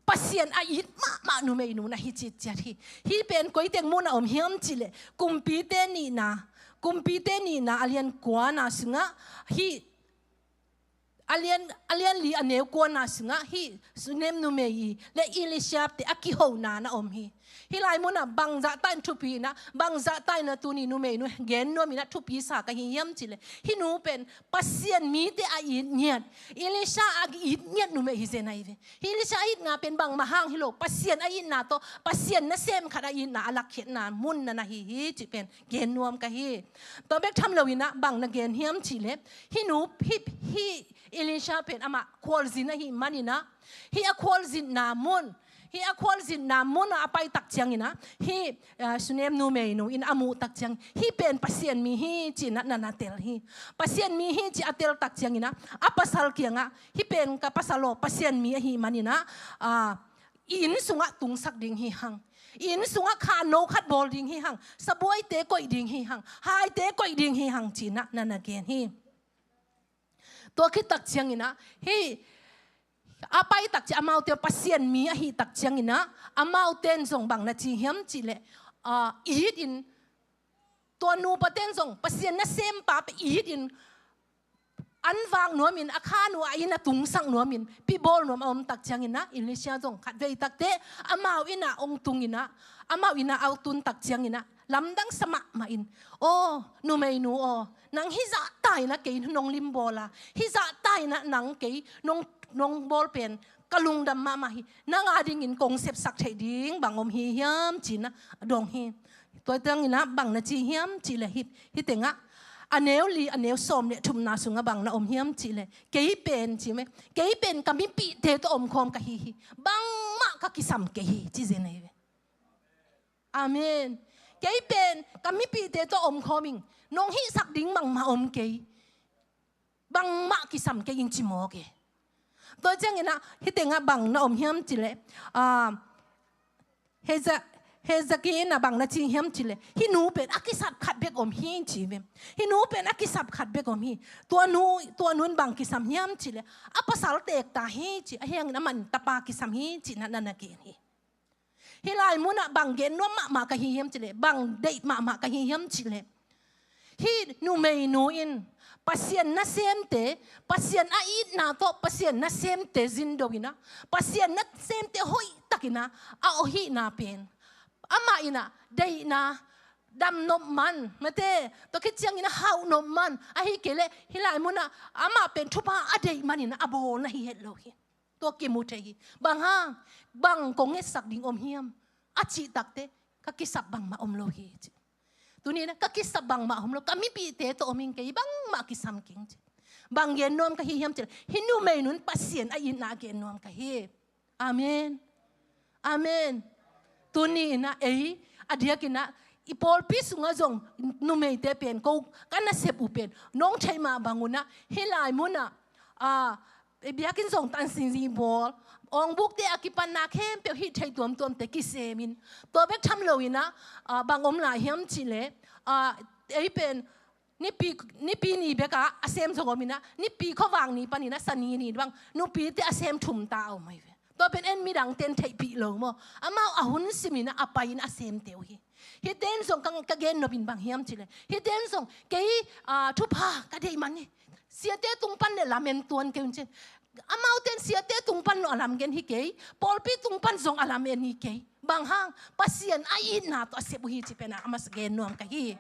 Pasian a it mahmah numeinu na hi citciat hi. Hih pen koi teng munah om hiam cihleh, kumpite nihna, kumpite nihna a lian kuana sungah hih a lian, a lian li a neu kuana sungah hih Sunem numei i le Elisha te a kihona na om hi. Hih lai munah bangzahta in thupi inah, bangzahta inah tuni numeinu gen nuam inah thupi sa ka hi hiam cihleh, hih nu pen Pasian mite a it ngiat, Elisha a it ngiat numei hi zen ahi ve. Hih Elisha a itna pen bangmah hang hi lo, Pasian a itna tawh Pasian nasem khat a itna a lakkhiatna mun na na hi hi cih pen gen nuam ka hi. Tua bek tham loinah bang na gen hiam cihleh, hih nu, hih, hih Elisha pen amah khualzin ahih maninah, hih a khualzinna mun, hih a khualzinna munah a pai tak cianginah, hih, ah, Sunem numeinu in a muh tak ciang, hih pen Pasian mi hi cinah na na tel hi. Pasian mi hi cih a tel tak cianginah a pasal kiangah, hih pen ka pasal aw, Pasian mi ahih maninah, ah, i inn sungah tungsak ding hi hang. I inn sungah khanno khat bawl ding hi hang. Sabuaite koih ding hi hang. Haite koih ding hi hang cinah na na gen hi. Tua khit tak cianginah, hih a pai tak ciang amaute Pasian mi ahih tak cianginah, amaute in zong bang na ci hiam cihleh, ah, it in, tua nupa ten zong Pasian nasempa pen it in, an vak nuamin, a khan uh a inn a tungsak nuamin, pibawl nuam a om tak ciangin ah, Elisha zong khatvei takte amau inn ah hong tungin ah, amau inn ah a tun tak ciangin ah, lamdang sa mahmah in, "Aw, numeinu aw, nang hih zahta in ah kei nong limbawl a, hih zahta in ah nang kei nong, nong bawl pen ka lungdam mahmah hi. Nang a dingin kong sepsak theih ding bang om hi hiam?" ci-in ah dong hi. Tua ciangin ah bang na ci hiam cih leh, hih, hih tengah a neu li, a neu sawm le thumna sungah bang na om hiam cih leh, "Kei pen," ci meh, "kei pen ka mipihte tawh omkhawm ka hi hi. Bangmah ka kisam kei hi," ci zen ahi ve. Amen. "Kei pen ka mipihte tawh omkhawm ing. Nong hihsak ding bangmah om kei. Bangmah kisam kei ing," ci mawk e. Tua ciangin ah, hih tengah bang na om hiam cih leh, ah, Heza-, Hezekiah in ah bang na ci hiam cih leh, "Hih nu pen a kisap khat bek om hi," ci ve. "Hih nu pen a kisap khat bek om hi. Tua nu, tua nu in bang kisam hiam cih leh, a pasal teek ta hi," ci. "Ahi hangin aman tapa kisam hi," ci-in ah na na gen hi. Hih lai munah bang gen nuam mahmah ka hi hiam cih leh, bang deih mahmah ka hi hiam cih leh, hih numeinu in Pasian nasemte, Pasian a itna tawh Pasian nasemte zindo in ah, Pasian nasemte hoihtak in ah a awh hihna pen, amah in ah deihna, dam nop man, mate, tua khit ciangin ah hauh nop man, ahih kei leh hih lai munah amah pen thupha a deih manin ah a bawl na hi het lo hi. Tua kimu thei hi. Bang hang, bang kong ngetsak ding om hiam? A cih takteh, ka kisap bangmah om lo hi, ci. Tuni-in ah, ka kisap bangmah om lo, ka mipihte tawh om ing, kei bangmah kisam keng, ci. Bang gen nuam ka hi hiam cih leh, hih numeinu in Pasian a itna gen nuam ka hi. Amen. Amen. Tuni-in ah, ei, a diakin ah, i pawlpi sungah zong numeite pen, ko ka nasep uh pen, nong theih mah bangun ah, hih lai munah, ah, biakinn zong tansin zi bawl, awngbukte a kipanna khempeuh hih thei tuamtuamte kisemin. Tua bek tham loin ah, ah, bang om lai hiam cih leh, ah, ei pen, Nipi, Nipi ni bekah a sem zong om in ah, Nipi khuavak ni panin ah, Sani ni bang, nupite a sem thum ta a om ahi ve. Tua pen en midangte in theihpih lo maw. Amau a hun simin ah, a pai in a semte uh hi. Hihte in zong ka, ka gen nop in bang hiam cih leh, hihte in zong kei, ah, thupha ka deih man hi. Siate tung pan leh lamen tuan kei un, ci. Amaute in siate tung pan zong a lam gen hi kei, pawlpi tung pan zong a lam en hi kei. Bang hang, Pasian a itna tawh a sep uh hi, cih pen ah a masa gen nuam ka hi.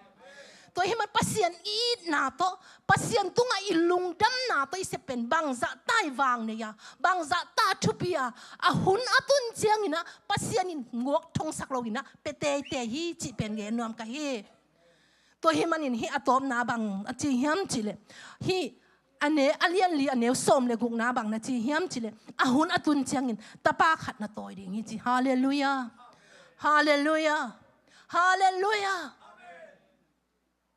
Tua ahih man Pasian itna tawh, Pasian tungah i lungdamna tawh i sep pen bangzah ta i vang nei a, bangzah ta thupi a, a hun a tun ciangin ah Pasian in nguak thongsak loin ah pia teitei hi, cih pen gen nuam ka hi. Tua ahih manin hih a tawpna bang a ci hiam cih leh, hih a ne, a lian li, a neu sawm le gukna bang na ci hiam cih leh, a hun a tun ciangin tapa khat na tawi ding hi, ci. Halleluiah. Halleluiah. Halleluiah.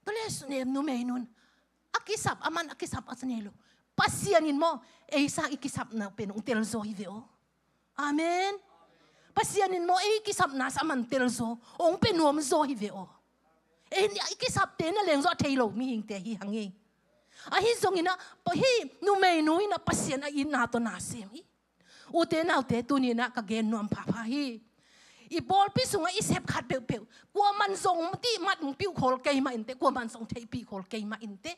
Tua leh sunem numeinu in a kisap, aman a kisap a sa nei lo. Pasian in maw, ei sang i kisapna pen hong telzaw hi ve aw. Amen. Pasian in maw, ei kisapna sang aman telzaw, hong pia nuamzaw hi ve aw. Ei i kisapte na leng zaw a thei lo mihingte hi hang ei. Ahi zongin ah, pa hih numeinu in ah Pasian a itna tawh na sem hi. Ute naute, tuni-in ah ka gen nuam phapha hi. I pawlpi sungah i sep khat peuhpeuh, kuaman zong tih mat hong piuh khol kei mah inteh, kuaman zong theihpih khol kei mah inteh.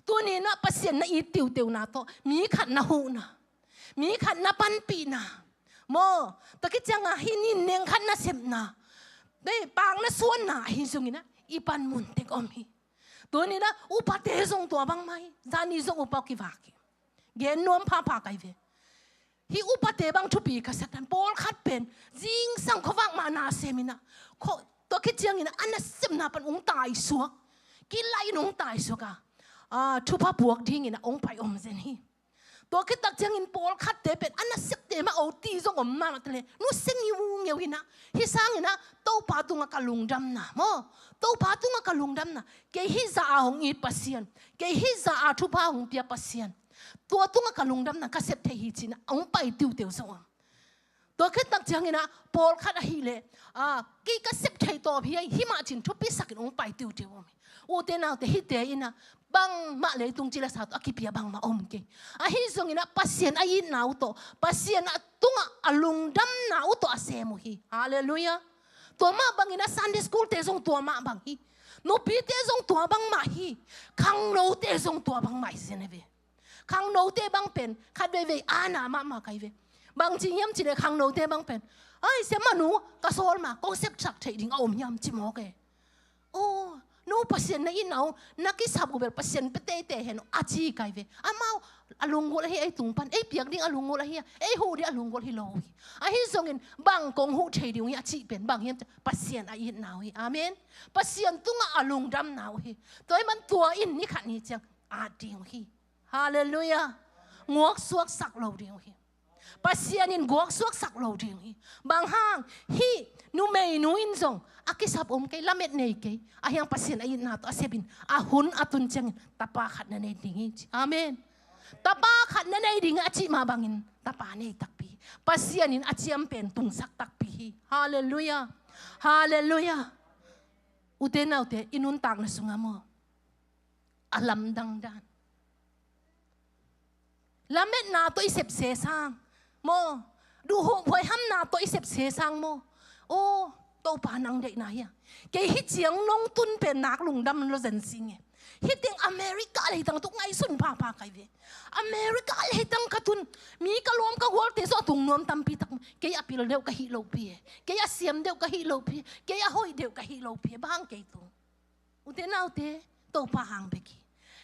Tuni-in ah Pasian na it tiuteuna tawh, mi khat na huhna, mi khat na panpihna, maw, tua khit ciangah hih ni in neng khat na sepna, paak na suanna ahi zongin ah, i panmun tek om hi. Tuni-in ah upate zong tua bangmah hi. Zani zong upa kivak hi. Gen nuam phapha ka hi ve. Hih upate bang thupi ka sa tan, pawlkhat pen zingsang khuavak mah na sem in ah, tua khit ciangin ah a nasepna pan hong taisuak, kilai in hong taisuak a, ah, thupha puak dingin ah hong pai om zen hi. Tua khit tak ciangin pawlkhatte pen a nasepte mah, OT zong om mahmah ta leh, nusia ngiungeu in ah, hih sangin ah Topa tungah ka lungdamna maw, Topa tungah ka lungdamna, kei hih zah a hong it Pasian, kei hih zah a thupha hong pia Pasian, tua tungah ka lungdamna ka sep thei hi, ci-in ah hong pai tiuteu zong om. Tua khit tak ciangin ah pawlkhat ahih leh, ah, kei ka sep thei tawp hi, hih mah, ci-in thupisakin hong pai tiuteu om hi. Ute naute, hihte in ah bangmah leitung cilesa tawh a kipia bangmah om kei. Ahi zongin ah Pasian a itna uh tawh, Pasian a tungah a lungdamna uh tawh a sem uh hi. Halleluiah. Tua mah bangin ah Sunday school-te zong tua mah bang hi. Nupite zong tua bangmah hi. Khangnote zong tua bangmah hi zen hi ve. Khangnote bang pen khat veivei a na mahmah kai ve. Bang ci hiam cih leh khangnote bang pen, "Ai, sia manu, ka sawl ma, kong sepsak theih ding a om hiam?" ci mawk e. "Aw, no Pasian na itna uh na kisap uh bel Pasian pia teitei hen uh," a ci kai ve. Amau a lunggulh ahi, ei tung pan ei piak ding a lunggulh ahi a, ei huh ding a lunggulh hi lo uh hi. Ahi zongin bang kong huh thei ding uh hi a cih pen bang hiam cih leh Pasian a itna uh hi. Amen. Pasian tungah a lungdamna uh hi. Tua ahih man tua in ni khat ni ciang at ding uh hi. Halleluiah. Guaksuaksak lo ding uh hi. Pasian in guaksuaksak lo ding uh hi. Bang hang? Hih numeinu in zong a kisap om kei, lamet nei kei, ahi hang Pasian a itna tawh a sep in, a hun a tun ciangin tapa khat na nei ding hi, ci. Amen. Tapa khat na nei ding a cih mah bangin tapa nei takpi hi. Pasian in a ciam pen tungsak takpi hi. Halleluiah. Halleluiah. Ute naute, i nuntakna sungah maw, a lamdang dan, lametna tawh i sep se sang maw, duhhuai huaihamna tawh i sep se sang maw. Aw, Topa, nang deihna hi a, kei hih ciang nong tun pen nak lungdam lo zen sing e. Hih teng America leitang tung ngaihsun phapha kai ve. America leitang ka tun, mi ka lawm ka gualte zong a tung nuam tampi tak. Kei a pil deuh ka hi lo pi e. Kei a siam deuh ka hi lo pi e. Kei a hoih deuh ka hi lo pi e. Bang hang kei tung? Ute naute, Topa hang bek hi.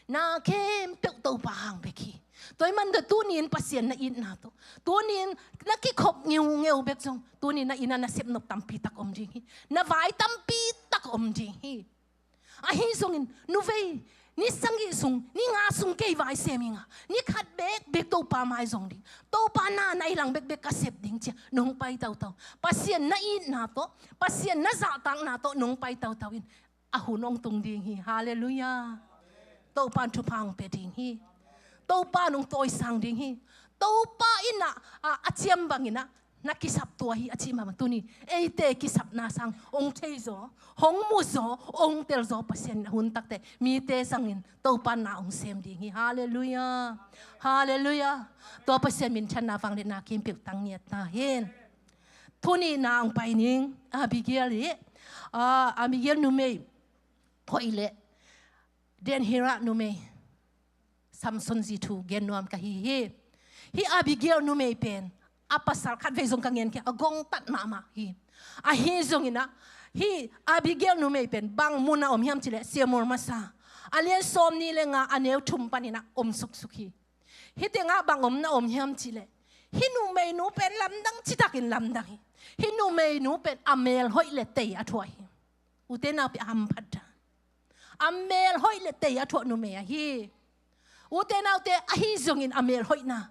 Na khempeuh Topa hang bek hi. Tua ahih man tuni-in Pasian na itna tawh, tuni-in na kikhop ngeungeu bek zong, tuni-in na inn ah na sep nop tampi tak om ding hi. Na vai tampi tak om ding hi. Ahi zongin, nuvei, ni sagih sung, ni nga sung kei vai sem ing a, ni khat bekbek Topa mai zong ding, Topa na na i lang bekbek ka sep ding, ci-a nong pai tautau. Pasian na itna tawh, Pasian na zahtakna tawh nong pai tautau in, a hun hong tung ding hi. Halleluiah. Topa in thupha hong pia ding hi. Topa in hong tawisang ding hi. Topa in a, a, a ciam bangin a na kisap tua hi a cih mah bang, tuni eite kisapna sang hong theizaw, hong muzaw, hong telzaw Pasian in a hun takte mite zangin Topa in na hong sem ding hi. Halleluiah. Halleluiah. Tua Pasian minthanna vangliatna khempeuh tang ngiat ta hen. Tuni na hong pai ning, Abigail hi. Ah, Abigail numei hoih leh Debira numei, Samson zi thu gen nuam ka hi hi. Hih Abigail numei pen a pasal, khatvei zong ka ngen kei, a gongtat mahmah hi. Ahi zongin a, hih Abigail numei pen bang mun ah om hiam cih leh, Samuel Masa a lian sawmnih le nga, a neu thum panin a om suksuk hi. Hih tengah bang omna om hiam cih leh, hih numeinu pen lamdang citakin lamdang hi. Hih numeinu pen a mel hoih leh tei a thuah hi. Ute naute, a hamphat dan, a mel hoih leh tei a thuah numei ahi. Ute naute, ahi zongin a mel hoihna,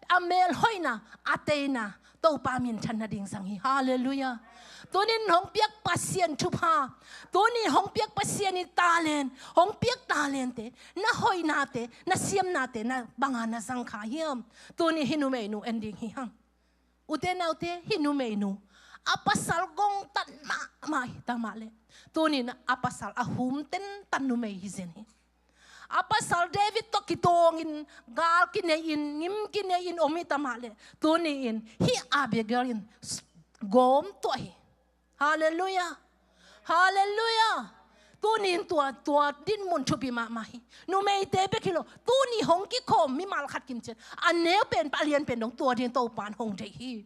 a mel hoihna, a teina, Topa minthan nading zang hi. Halleluiah. Tuni-in hong piak Pasian thupha, tuni-in hong piak Pasian in talent, hong piak talentte, na hoihnate, na siamnate, na bang a na zang kha hiam? Tuni hih numeinu en ding hi hang. Ute naute, hih numeinu a pasal gongtat mahmah hi ta mah leh, tuni-in a pasal a hum tentan numei hi zen hi. A pasal David tawh kitawngin, gal kinei-in, ngim kinei-in om hi ta mah leh, tuni-in hih Abigail in gawm tuah hi. Halleluiah. Halleluiah. Tuni-in tua, tua dinmun thupi mahmah hi. Numeite bek hi lo, tuni hong kikhawm mimal khat kim ciat, a neu pen, a lian pen dong tua ding Topa in hong deih hi.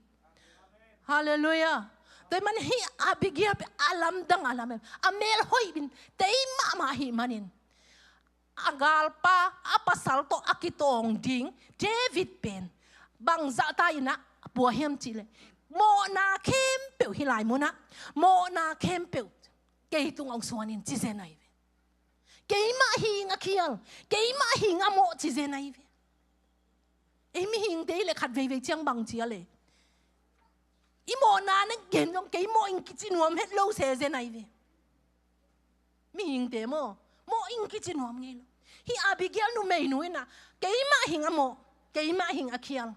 Halleluiah. Tua ahih man hih Abigail pen a lamdang a lam em, a mel hoih in tei mahmah ahih manin, a galpa, a pasal tawh a kitawng ding David pen bang zahta-in a pua hiam cih leh, mawhna khempeuh, hih lai munah mawhna khempeuh kei tungah hong suan in, ci zen ahi ve. Keimah hi ing a khial, keimah hi ing a mawh, ci zen ahi ve. Ei mihingte hi leh khat veivei ciang bang ci a leh, i mawhna na gen zong kei mawh ing kici nuam het lo se zen ahi ve. Mihingte maw, mawh ing kici nuam ngei lo. Hih Abigail numeinu in a, keimah hi ing a mawh, keimah hi ing a khial.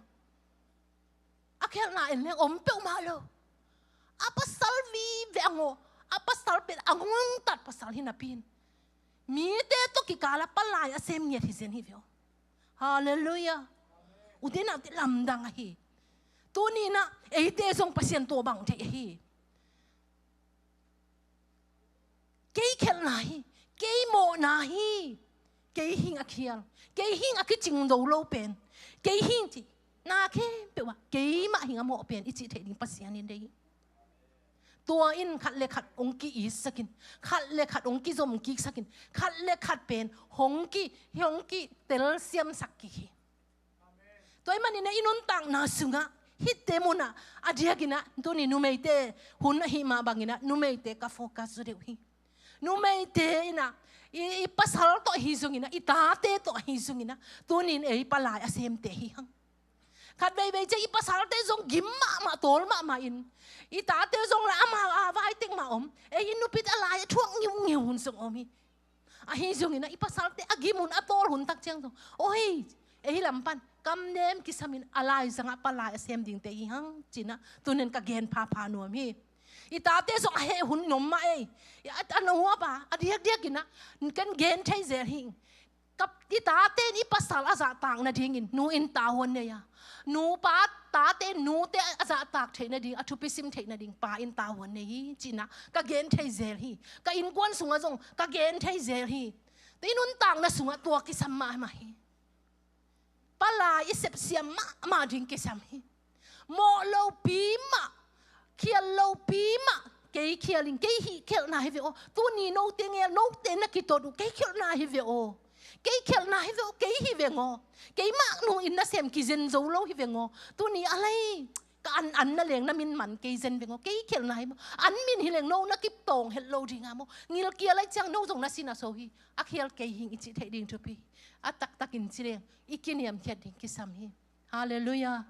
A khialhna en leng om peuhmah lo. A pasal vive a ngawh, a pasal pen a gongtat pasal hi napi-in, mite tawh kikal a palai a sem ngiat hi zen hi ve aw. Halleluiah. Ute naute, lamdang ahi. Tuni-in a eite zong Pasian tua bang thei ahi. Kei khialhna hi, kei mawhna hi, Kei hing a khial, kei hing a kicing do lo pen, kei hing ci, na khempeuh ah keimah hing a mawh pen i cih theih ding Pasian in deih hi. Tua in khat le khat hong ki-itsak in, khat le khat hong kizom kiksak in, khat le khat pen hong ki, hong kitelsiamsak kik hi. Tua ahih manin i nuntakna sungah hihte munah a diakin ah tuni numeite hun ahih mah bangin ah numeite ka focus zaw deuh hi. Numeite in ah i, i pasal tawh ahi zongin ah, i tate tawh ahi zongin ah, tuni in ei palai a semte hi hang. Khat veivei ciang i pasalte zong gim mahmah, tawl mahmah in, i tate zong lah amau a vai tek mah om, ei i nupite a lai a thuak ngiungeu hun zong om hi. Ahi zongin ah i pasalte a gim hun, a tawl hun tak ciang zong, oi, ei lam pan kamnem kisamin a laizangah palai a sem dingte hi hang ci-in ah tuni in ka gen phapha nuam hi. I tate zong a heh hun in om mah ei. A, a nuam a, a diakdiakin ah ken gen thei zel hi. Ka, i tate in i pasal a zahtak nadingin nu in tavuan nei a, nupa tate in nute a zahtak theih nading, a thupi sim theih nading pa in tavuan nei hi ci-in ah ka gen thei zel hi. Ka innkuan sungah zong ka gen thei zel hi. Tua i nuntakna sungah tua kisam mahmah hi. Palai i sepsiam mahmah ding kisam hi. Mawh lopi mah, khial lopi mah, kei khial ing, kei hih khialhna hi ve aw. Tuni note ngel, note na kitot uh, kei khialhna hi ve aw. Kei khialhna hi ve aw, kei hi veng aw. Keimah nu in nasem kizen zo lo hi veng aw. Tuni a lei ka an, an na leng na min man kei zen veng aw. Kei khialhna hi ve aw. An min hi leng no na kiptawng het lo ding a maw. Ngilkial lai ciang no zong na sin a so hi. A khial kei hing i cih theih ding thupi. A taktakin ci leng i kiniamkhiat ding kisam hi. Halleluiah.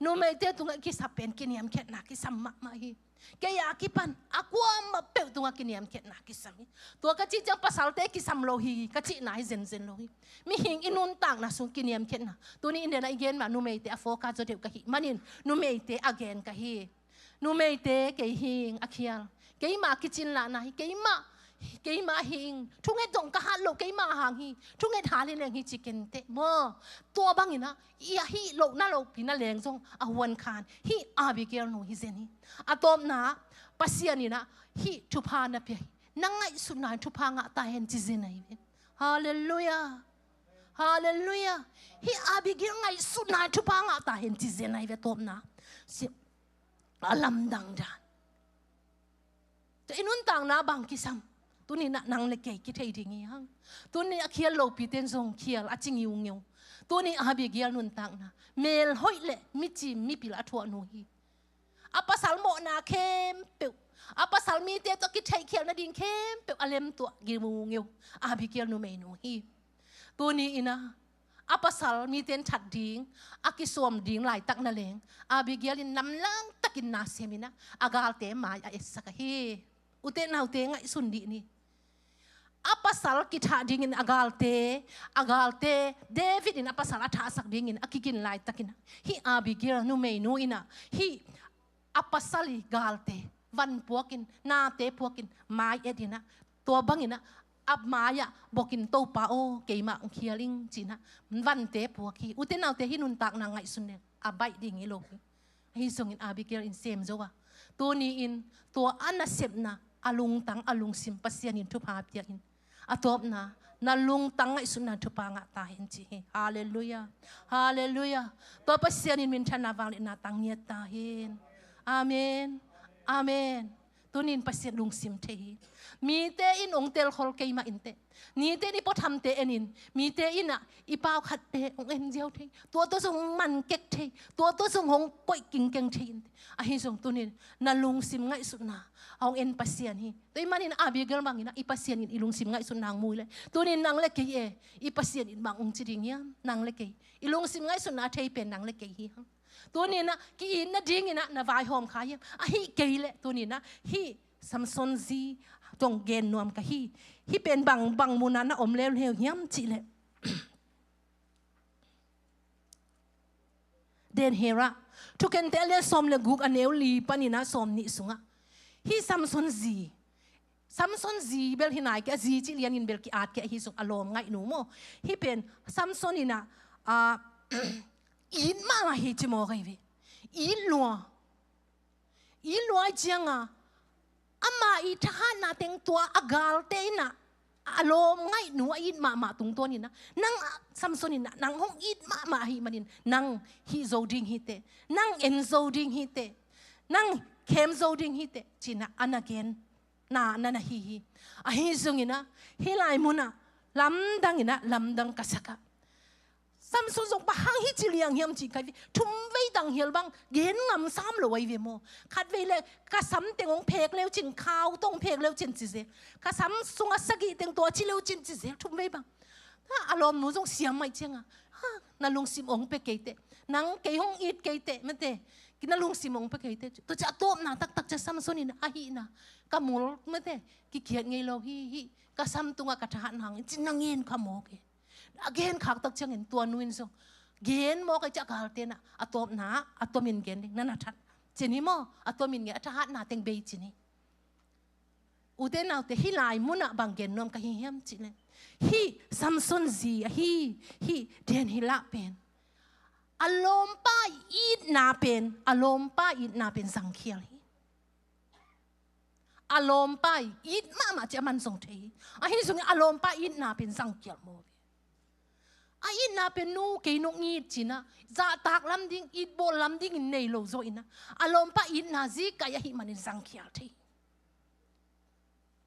Numeite tungah kisap pen kiniamkhiatna kisam mahmah hi. Kei a kipan a kuamah peuh tungah kiniamkhiatna kisam hi. Tua ka cih ciang pasalte kisam lo hi ka cihna hi zenzen lo hi. Mihing i nuntakna sung kiniamkhiatna. Tuni in den a i gen mah numeite a focus zaw deuh ka hih manin numeite a gen ka hi. Numeite kei hing a khial, keimah kicinlahna hi, keimah, keimah hing, thunget zong ka hat loh keimah hang hi, thunget hal hi leng hi ci kei inteh maw. Tua bangin ah i a hih lohna lopi na leng zong a huan khan hih Abigail nu hi zen hi. A tawpna Pasian in ah hih thupha na pia hi. Na ngaihsutna in thupha ngah ta hen ci zen ahi ve. Halleluiah. Halleluiah. Hih Abigail ngaihsutna in thupha ngah ta hen ci zen ahi ve tawpna. Si- a lamdang dan. Tua i nuntakna bang kisam? Tuni in ah nang le kei kithei ding hi hang. Tuni a khial lopite in zong khial a ci ngiungeu. Tuni Abigail nuntakna, mel hoih le micim mipil a thuah nu hi. A pasal mawhna khempeuh, a pasal mite tawh kitheihkhialh nading khempeuh a lemtuah ngiungeu Abigail numeinu hi. Tuni in ah a pasal mite in that ding, a kisawm ding laitak na leng, Abigail in lamdang takin na sem in ah a galte mai a etsak ahi. Ute naute ngaihsun dih ni. A pasal kithah dingin a galte, a galte, David in a pasal a thahsak dingin a kigin laitakin ah hih Abigail numeinu in ah hih a pasal i galte van puakin, nate puakin, mai et in ah, tua bangin ah a mai-ah bokin, Topa aw, keimah hong khial ing, ci-in ah vante puak hi. Ute naute, hih nuntakna ngaihsun leng a baih ding hi lo hi. Ahi zongin Abigail in sem zo a, tuni in tua a nasepna, a lungtang, a lungsim Pasian in thupha pia in, a tawpna, na lungtang ngaihsutna thupha ngah ta hen ci hi. Halleluiah. Halleluiah. Tua Pasian in minthanna, vangliatna tang ngiat ta hen. Amen. Amen. Tuni in Pasian lungsim thei hi. Mite in hong telkhol kei mah inteh, nite in i puathamte en in, mite in ah i pau khatte hong en ziau thei, tua tawh zong hong man kek thei, tua tawh zong hong koih kingkeng thei inteh. Ahi zong tuni in na lungsim ngaihsutna a hong en Pasian hi. Tua ahih manin Abigail bangin ah i Pasian in i lungsim ngaihsutna hong mu leh, tuni in nang le kei e, i Pasian in bang hong ci ding hiam? Nang le kei, i lungsim ngaihsutna a thei pen nang le kei hi hang. Tuni in ah ki-it nadingin ah na vaihawm kha hiam? Ahih kei leh tuni in ah hih Samson zi tawh gen nuam ka hi. Hih pen bang, bang mun ah na om leuleu hiam cih leh, Daniel ah Thukhentel a lian sawm le guk, a neu li panin ah sawmnih sungah hih Samson zi, Samson zi bel hi nai kei, a zi cih lianin bel ki-at kei, ahi zong a lawm ngaihnu maw. Hih pen Samson in ah, ah, it mahmah hi ci maw, ka hi ve. It lua. It lua ahih ciangin ama i thahatna teng tua a galte in ah A lawm ngaihnu a it mahmah tungtawn in ah, nang, ah, Samson in ah, nang hong it mahmah ahih manin, nang hih zo ding hi teh, nang en zo ding hi teh, nang khem zo ding hi teh, ci-in ah a na gen na, na, na hi hi. Ahi zongin ah, hih lai munah lamdang in ah, lamdang ka sak ah, Samson zong bang hang hih ci liang hiam cih ka hi ve. Thumvei dang hial bang gen ngam sam lo ahi ve maw. Khatvei leh ka sam teng hong phek leu cin, khau tawh hong phek leu cin ci zel. Ka sam sungah sagih teng tua ci leu cin ci zel, thumvei bang. Ha, a lawmnu zong siam mai ciangah, ha, na lungsim hong pia kei teh, nang kei hong it kei teh, mate, na lungsim hong pia kei teh. Tua ci a tawpna taktak ciang Samson in ahihna, ka mul, mate, kikhiat ngei lo hi, hi, ka sam tungah ka thahat nang in ci-in na ngen kha mawk e. A gen khak tak ciangin tua nu in zong gen mawk a, ci a, galte in ah a tawpna a tomin gen ding, na na that, ci-in hi maw, a tomin gen, a thahatna teng bei, ci-in hi. Ute naute, hih lai munah bang gen nuam ka hi hiam cih leh, hih Samson zi ahi, hih Delilah pen, a lawmpa itna pen, a lawmpa itna pen zangkhial hi. A lawmpa it mahmah ci a, aman zong thei hi. Ahi zongin a lawmpa itna pen zangkhial maw ve. A itna pen, nu, kei nong it, ci-in ah zahtak lam ding, itbawl lam dingin nei lo zaw in ah, a lawmpa itna zi kai ahih manin zangkhial thei hi.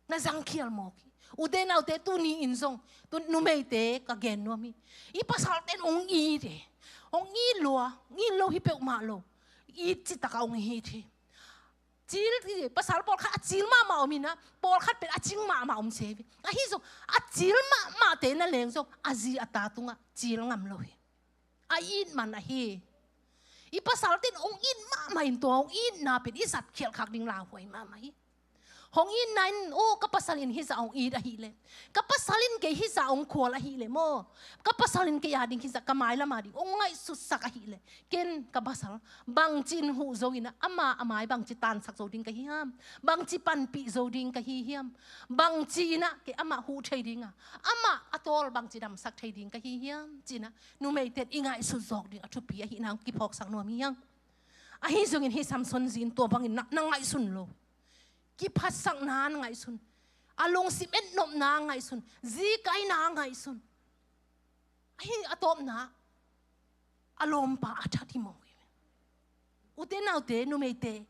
Na zangkhial mawk hi. Ute naute, tuni in zong, tu numeite ka gen nuam hi. I pasalte in hong it e. Hong it lua, it lo hi peuhmah lo. It citak a hong it hi. Cil, pasal pawlkhat a cil mahmah om in ah, pawlkhat pen a cing mahmah om se ve. Ahi zong, a cil mahmahte na leng zong, a zi a ta tungah cil ngam lo hi. A it man ahi. I pasalte in hong it mahmah in, tua hong itna pen i zat khial khak ding lauhuai mahmah hi. Hong itna in, oh, ka pasal in hih zah hong it ahih leh, ka pasal in kei hih zah hong khual ahih leh maw, ka pasal in kei a ding hih zah, ka mailam a ding hong ngaihsutsak ahih leh, ken ka pasal bangci in huh zo in ah, ama, a mai bangci tansak zo ding ka hi hiam, bangci panpih zo ding ka hi hiam, bangci in ah kei amah huh thei ding a, amah a tawl bangci damsak thei ding ka hi hiam, ci-in ah numeite in i ngaihsut zawk ding a thupi ahihna hong kiphawksak nuam hi hang. Ahi zongin hih Samson zi in tua bangin na, na ngaihsun lo. Kiphatsakna na ngaihsun. A lungsim etnopna na ngaihsun. Zi kaina na ngaihsun. Ahi a tawpna, a lawmpa a that hi mawk hi. Ute naute, numeite,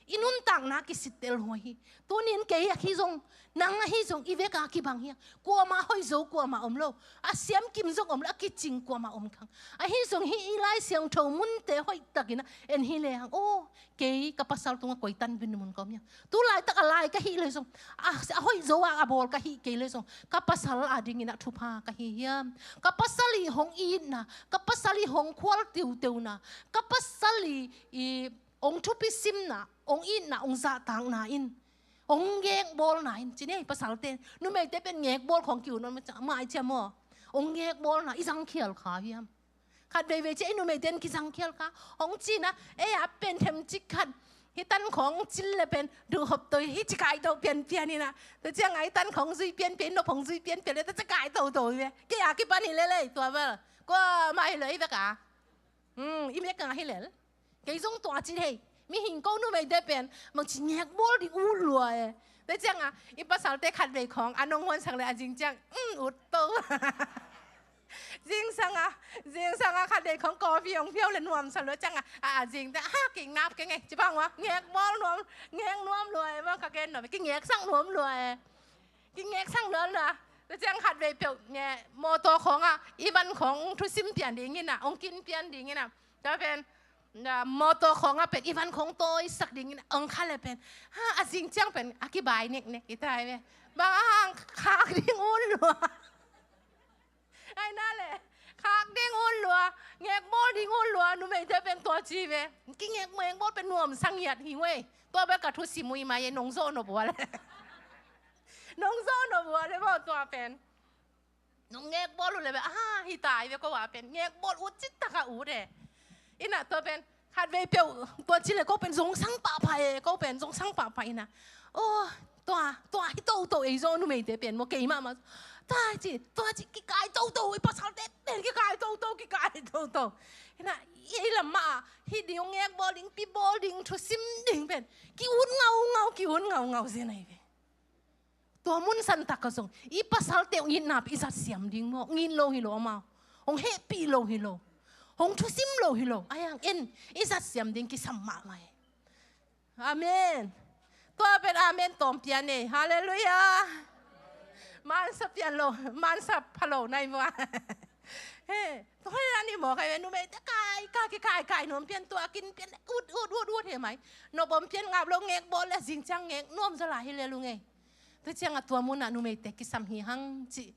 i nuntakna kisittel huai hi. Tuni in kei ahi zong, nang ahi zong, i vek a kibang hi a, kuamah hoih zo kuamah om lo. A siamkim zong om lo, a kicing kuamah om kha. Ahi zong hih i Lai Siangtho munte hoihtakin ah en hi lehang, oh, kei ka pasal tungah koi tanvin mun ka om hiam? Tu laitak a lai ka hih leh zong, a, a hoih zo a, a bawl ka hih kei leh zong, ka pasal a dingin ah thupha ka hi hiam? Ka pasal i hong itna, ka pasal i hong khual teuteuna, ka pasal i, i hong thupi simna, hong itna, hong zahtakna in, hong ngekbawlna in, ci-in hi pasalte, numeite pen ngekbawl khawng ki-ut nawn mai ciam maw. Hong ngekbawlna i zangkhial kha hiam? Khat veivei ciang i numeite in kizangkhial kha. Hong ci-in ah, ei a pen themcik khat, hih tan khawng cil leh pen duhhop to, hih ci kaito pianpian in ah, tua ciangah hih tan khawng zui pianpian, hih nop hong zui pianpian leh, tua ci kaito to hi ve. Kei a kipan hi lel ei, tua bel kuamah hi lo, i vek a. Hmm, i vek a hi lel. Kei zong tua ci thei. Mihing ko numeite pen bangci ngekbawl ding ut lua e. Tua ciangah i pasalte khatvei khawng a nong huansak leh a zing ciang, um, ut to. Zingsang a, zingsang a khatvei khawng coffee hong piak leh nuamsa lua ciangah, a, a zing teh, ha, kei nap keng e, ci bang ua, ngekbawl nuam, ngek nuam lua e, bang ka gen nuam, kingeksak nuam lua e. Kingeksak nuam lua. Tua ciang khatvei peuh, mawtaw khawngah i van khawng hong thusim pian dingin ah, hong kin pian dingin ah, tua pen, na, mawtaw khawngah pen i van khawng tawisak dingin ah hong kha leh pen, ha, a zing ciang pen a kibai neknek hi ta hi ve. Bang hang, khak ding ut lua. Ai na leh, khak ding ut lua, ngekbawl ding ut lua, numeite pen tua ci ve. Kingek, ngekbawl pen nuamsa ngiat hi ve. Tua bel ka thusim uh hi mai e, nong zawh nop uh a leh. Nong zawh nop uh a leh maw, tua pen. Nong ngekbawl uh leh bel, ah, hi ta hi ve, ko a pen ngekbawl ut citak a ut e. In ah tua pen khatvei peuh tua ci leh ko pen zongsang pahpah e, ko pen zongsang pahpah in ah. Oh, tua, tua hi toto ei zaw, numeite pen maw, kei mahmah. Tua ci, tua ci, kikai toto, i pasalte pen kikai toto, kikai toto. In ah, ei lam mah ah, hih ding, ngekbawl ding, pibawl ding, thusim ding pen ki-ut ngaungau, ki-ut ngaungau zen ahi ve. Tua mun santak ah zong i pasalte hong itna pen i zat siam ding maw? Hong it lo hi lo amau. Hong hehpih lo hi lo. Hong thusim lo hi lo. Ahi hang en, i zat siam ding kisam mahmah hi. Amen. Tua pen amen tawm pian ei. Halleluiah. Mansa pian lo, mansa pha lo nai maw. He, tua hi a ni maw, kai ve, numeite kai, kai, kai, kai nuam pian, tua kin pian, ut, ut, ut, ut hi mai. Nop om pian, ngap lo ngek bawl le, zing ciang ngek nuam zaw lai hi le lungei. Tua ciangah tua munah numeite kisam hi hang cih,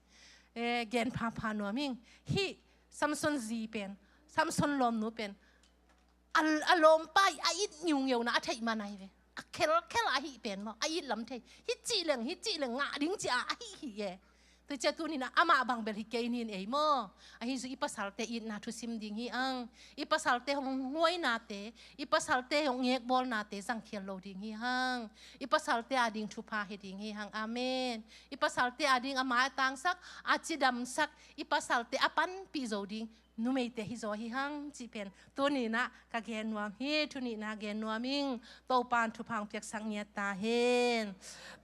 eh, gen phapha nuam ing. Hih Samson zi pen, Samson lawmnu pen, a, a lawmpa i a it ngiungeuna a theih man ahi ve. A khelkhel a hih pen maw, a it lam thei. Hih cih leng, hih cih leng ngah ding ci a, a hih hih e. Tua ciah tuninah amah bang bel hi kei nin ei maw. Ahi zong i pasalte itna thusim ding hi hang. I pasalte hong huainate, i pasalte hong ngekbawlnate zangkhial lo ding hi hang. I pasalte a ding thupha hi ding hi hang. Amen. I pasalte a ding a mai a tangsak, a cidamsak, i pasalte a panpih zo ding numeite hi zaw hi hang cih pen tuninah ka gen nuam hi. Tunihnah gen nuam ing. Topan thupha hong piaksak ngiat ta hen.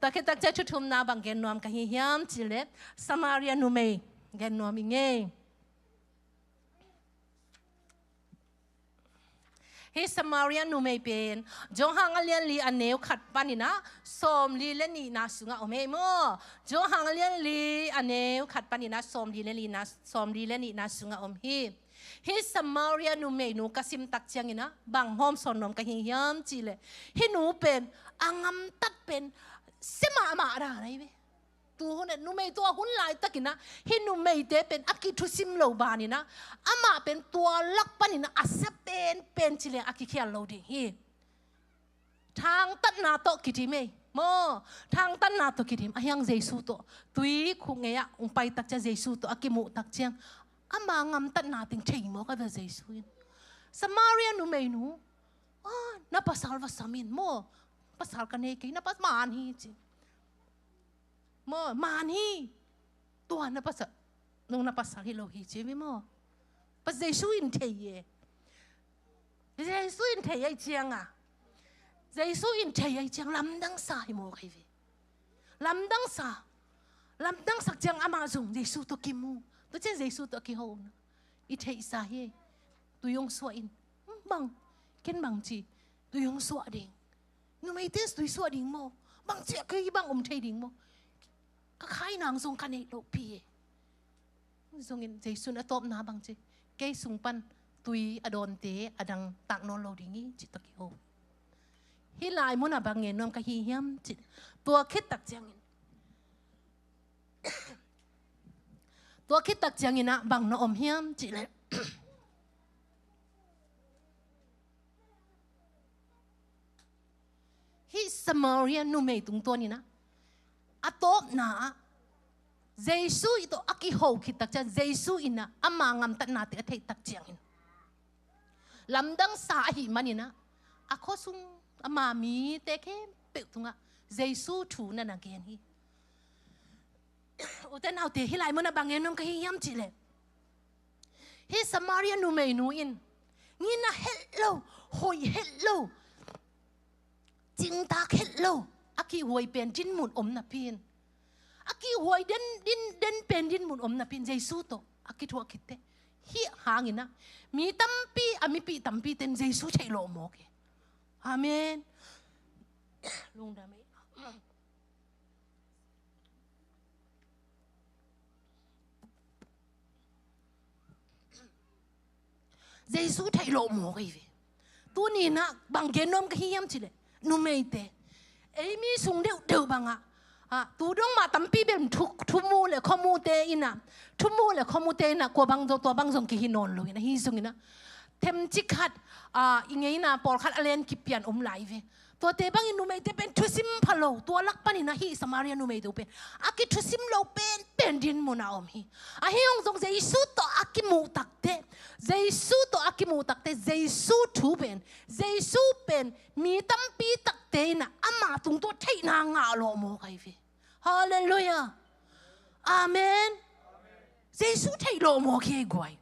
Tua khit tak ciah thu thumna bang gen nuam ka hi hiam cih leh Samaria numei gen nuam ing ei. Hih Samaria numei pen Johan a lian li a neu khat paninah sawmli le nihna sungah om hi maw. Johan a lian li a neu khat paninah sawmli le nihna, sawmli le nihna sungah om hi. Hih Samaria numeinu ka sim tak cianginah bang hawmsawn nuam ka hi hiam cih leh, hih nu pen a gamtat pen sia mahmah dan ahi ve. Tu hun e, numei tua hun laitakinah hih numeite pen a kithusim lo baninah amah pen tua lak paninah a sia penpen ci leng a kikhial lo ding hi. Thangtatna tawh kidim ei maw. Thangtatna tawh kidim. Ahi hang Jesu tawh tuikhuk ngei-ah hong pai tak ciang, Jesu tawh a kimuh tak ciang, ama gamtatna teng thei maw ka bia Jesu in. Samaria numeinu, ah, na pasal va sam in maw. Pasal ka nei kei, na pas man hi ci. Maw, man hi. Tua na pasal, nung na pasal hi lo hi ci ve maw. Pas Jesu in thei e. Jesu in thei ahi cianga, Jesu in thei ahi ciang lamdang sa hi maw kai ve. Lamdang sa. Lamdang sak ciang amah zong Jesu tawh kimu. Tua ciang Jesu tawh a kiho na. I theihsa hi. Tui hong suah in. Hmm, bang. Ken bang ci. Tui hong suah ding. Numeite tui suah ding maw. Bang ci a kei bang om thei ding maw. Ka khai nang zong ka neih lohpi e. Zongin Jesu in a tawpna bang ci, kei sung pan tui a dawnte a dang tak nawn lo ding hi ci tawh kiho. Hih lai munah bang ngen nuam ka hi hiam ci, tua khit tak ciangin, tua khit tak cianginah bang na om hiam cih leh, hih Samaria numei tungtawninah a tawpna ah Jesu i tawh a kiho khit tak ciang, Jesu innah ama gamtatnate a theih tak ciangin, lamdang sa ahih maninah a khuasung ama mite khempeuh tungah Jesu thu na na gen hi. Ute naute, hih lai munah bang ngen nuam ka hi hiam cih leh, hih Samaria numeinu in ngina het lo, hoih het lo, cingtak het lo, a kihhuai pen dinmun om napi in, a kihhuai den, din, den pen dinmun om napi in Jesu tawh a kithuah khit teh, hih hanginah mi tampi, a mipih tampite in Jesu theih lawh mawk hi. Amen. Lungdam ei. Jesu theih lawh mawk ahi ve. Tuninah bang gen nuam ka hi hiam cih leh, numeite, ei mi sung deuhdeuh bangah, ah, tu dong mah tampi bel thu, thumu le khomute innah, thumu le khomute innah kua bang zong, tua bang zong kihi nawn lo in, ahi zonginah themcik khat, ah, i ngeina pawlkhat a len kipian om lai ve. Tuate bangin numeite pen thusim pha lo, tua lak panin ahi Samaria numei deuh pen a kithusim lo penpen dinmun a om hi. Ahi hong zong Jesu tawh a kimuh takte, Jesu tawh a kimuh takte, Jesu thu pen, Jesu pen mi tampi takte in ama tung tawh theihna ngah lawh mawk ahi ve. Halleluiah. Amen. Jesu theih lawh mawk hi ei guai.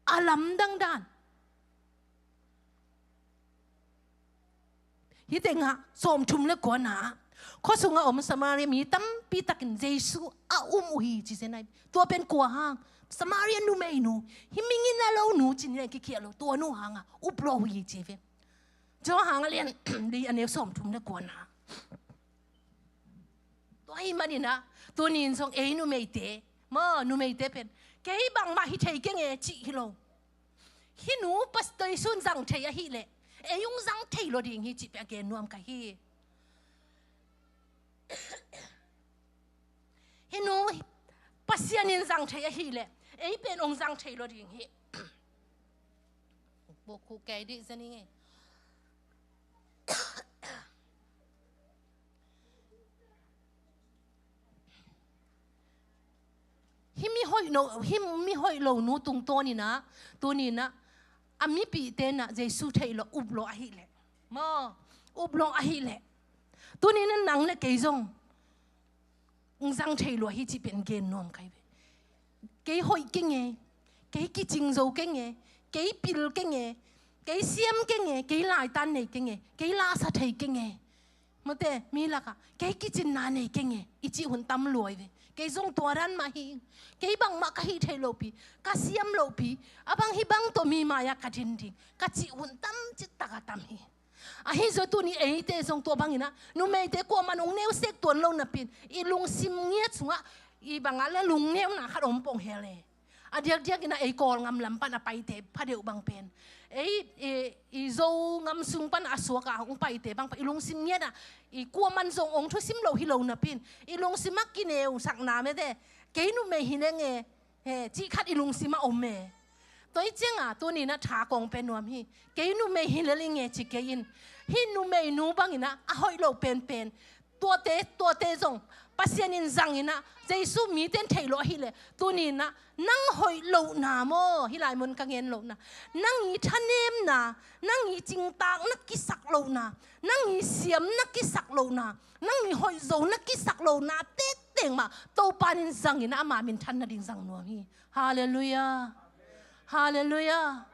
A lamdang dan. Hih tengah sawmthum le kuana ah Khua sungah om Samaria mi tampi takin Jesu a um uh hi ci zen ai. Tua pen kua hang? Samaria numeinu. Hih mingin a lo nu cin in a kikhiah lo. Tua nu hangah uplawh uh hi ci ve. Johan a lian li a neu sawmthum le kuana. Tua hi maninah tuni in zong ei numeite, maw, numeite pen kei bangmah hi thei keng e cih hi lo. Hih nu Pastor Jesu in zang thei ahih leh ei hong zang thei lo ding hi cih pen a gen nuam ka hi. Hih nu Pasian in zang thei ahih leh ei pen hong zang thei lo ding hi. Bawk khu kei dih zen ing e. Hih mi hoih lo, hih mi hoih lo nu tungtawninah tuninah a mipihte inah Jesu theih lo, up lo ahih leh, maw, up lo ahih leh, tuninah nang le kei zong hong zang thei lua hi cih pen gen nuam ka hi ve. Kei hoih keng e, kei kicing zo keng e, kei pil keng e, kei siam keng e, kei laitan nei keng e, kei lasa thei keng e. Mawte, mi lakah kei kicinna nei keng e i cih hun tam lua hi ve. Kei zong tua dan mah hi ing. Kei bangmah ka hih theih lohpi, ka siam lohpi, a bang hih bang tawh mi mai-ah ka din ding ka cih hun tam cih takah tam hi. Ahi zong tuni eite zong tua banginah numeite kuaman hong neusek tuan lo napi-in i lungsim ngiat sungah i bangah le lungneuna khat om pong hel e. A diakdiakinah ei Kawlngam lam pan a paite phadeuh bang pen, ei i, i Zo ngam sung pan a suakah hong paite bang pen i lungsim ngiatah i kuaman zong hong thusim lo hi lo napi-in i lungsimah kineusakna mete, kei numei hi leng e, he, cih khat i lungsimah om e. Tua hi ciangah tuninah tha kong pia nuam hi. Kei numei hi lel ing e ci kei in. Hih numeinu banginah a hoih lo penpen tuate, tuate zong Pasian in zanginah Jesu mite in theih lo ahih leh tuninah nang hoih lohna maw, hih lai mun ka ngen lohna, nang i thanemna, nang i cingtakna kisak lohna, nang i siamna kisak lohna, nang i hoihzona kisak lohna tekteng mah Topa in zanginah ama minthan nading zang nuam hi. Halleluiah. Halleluiah.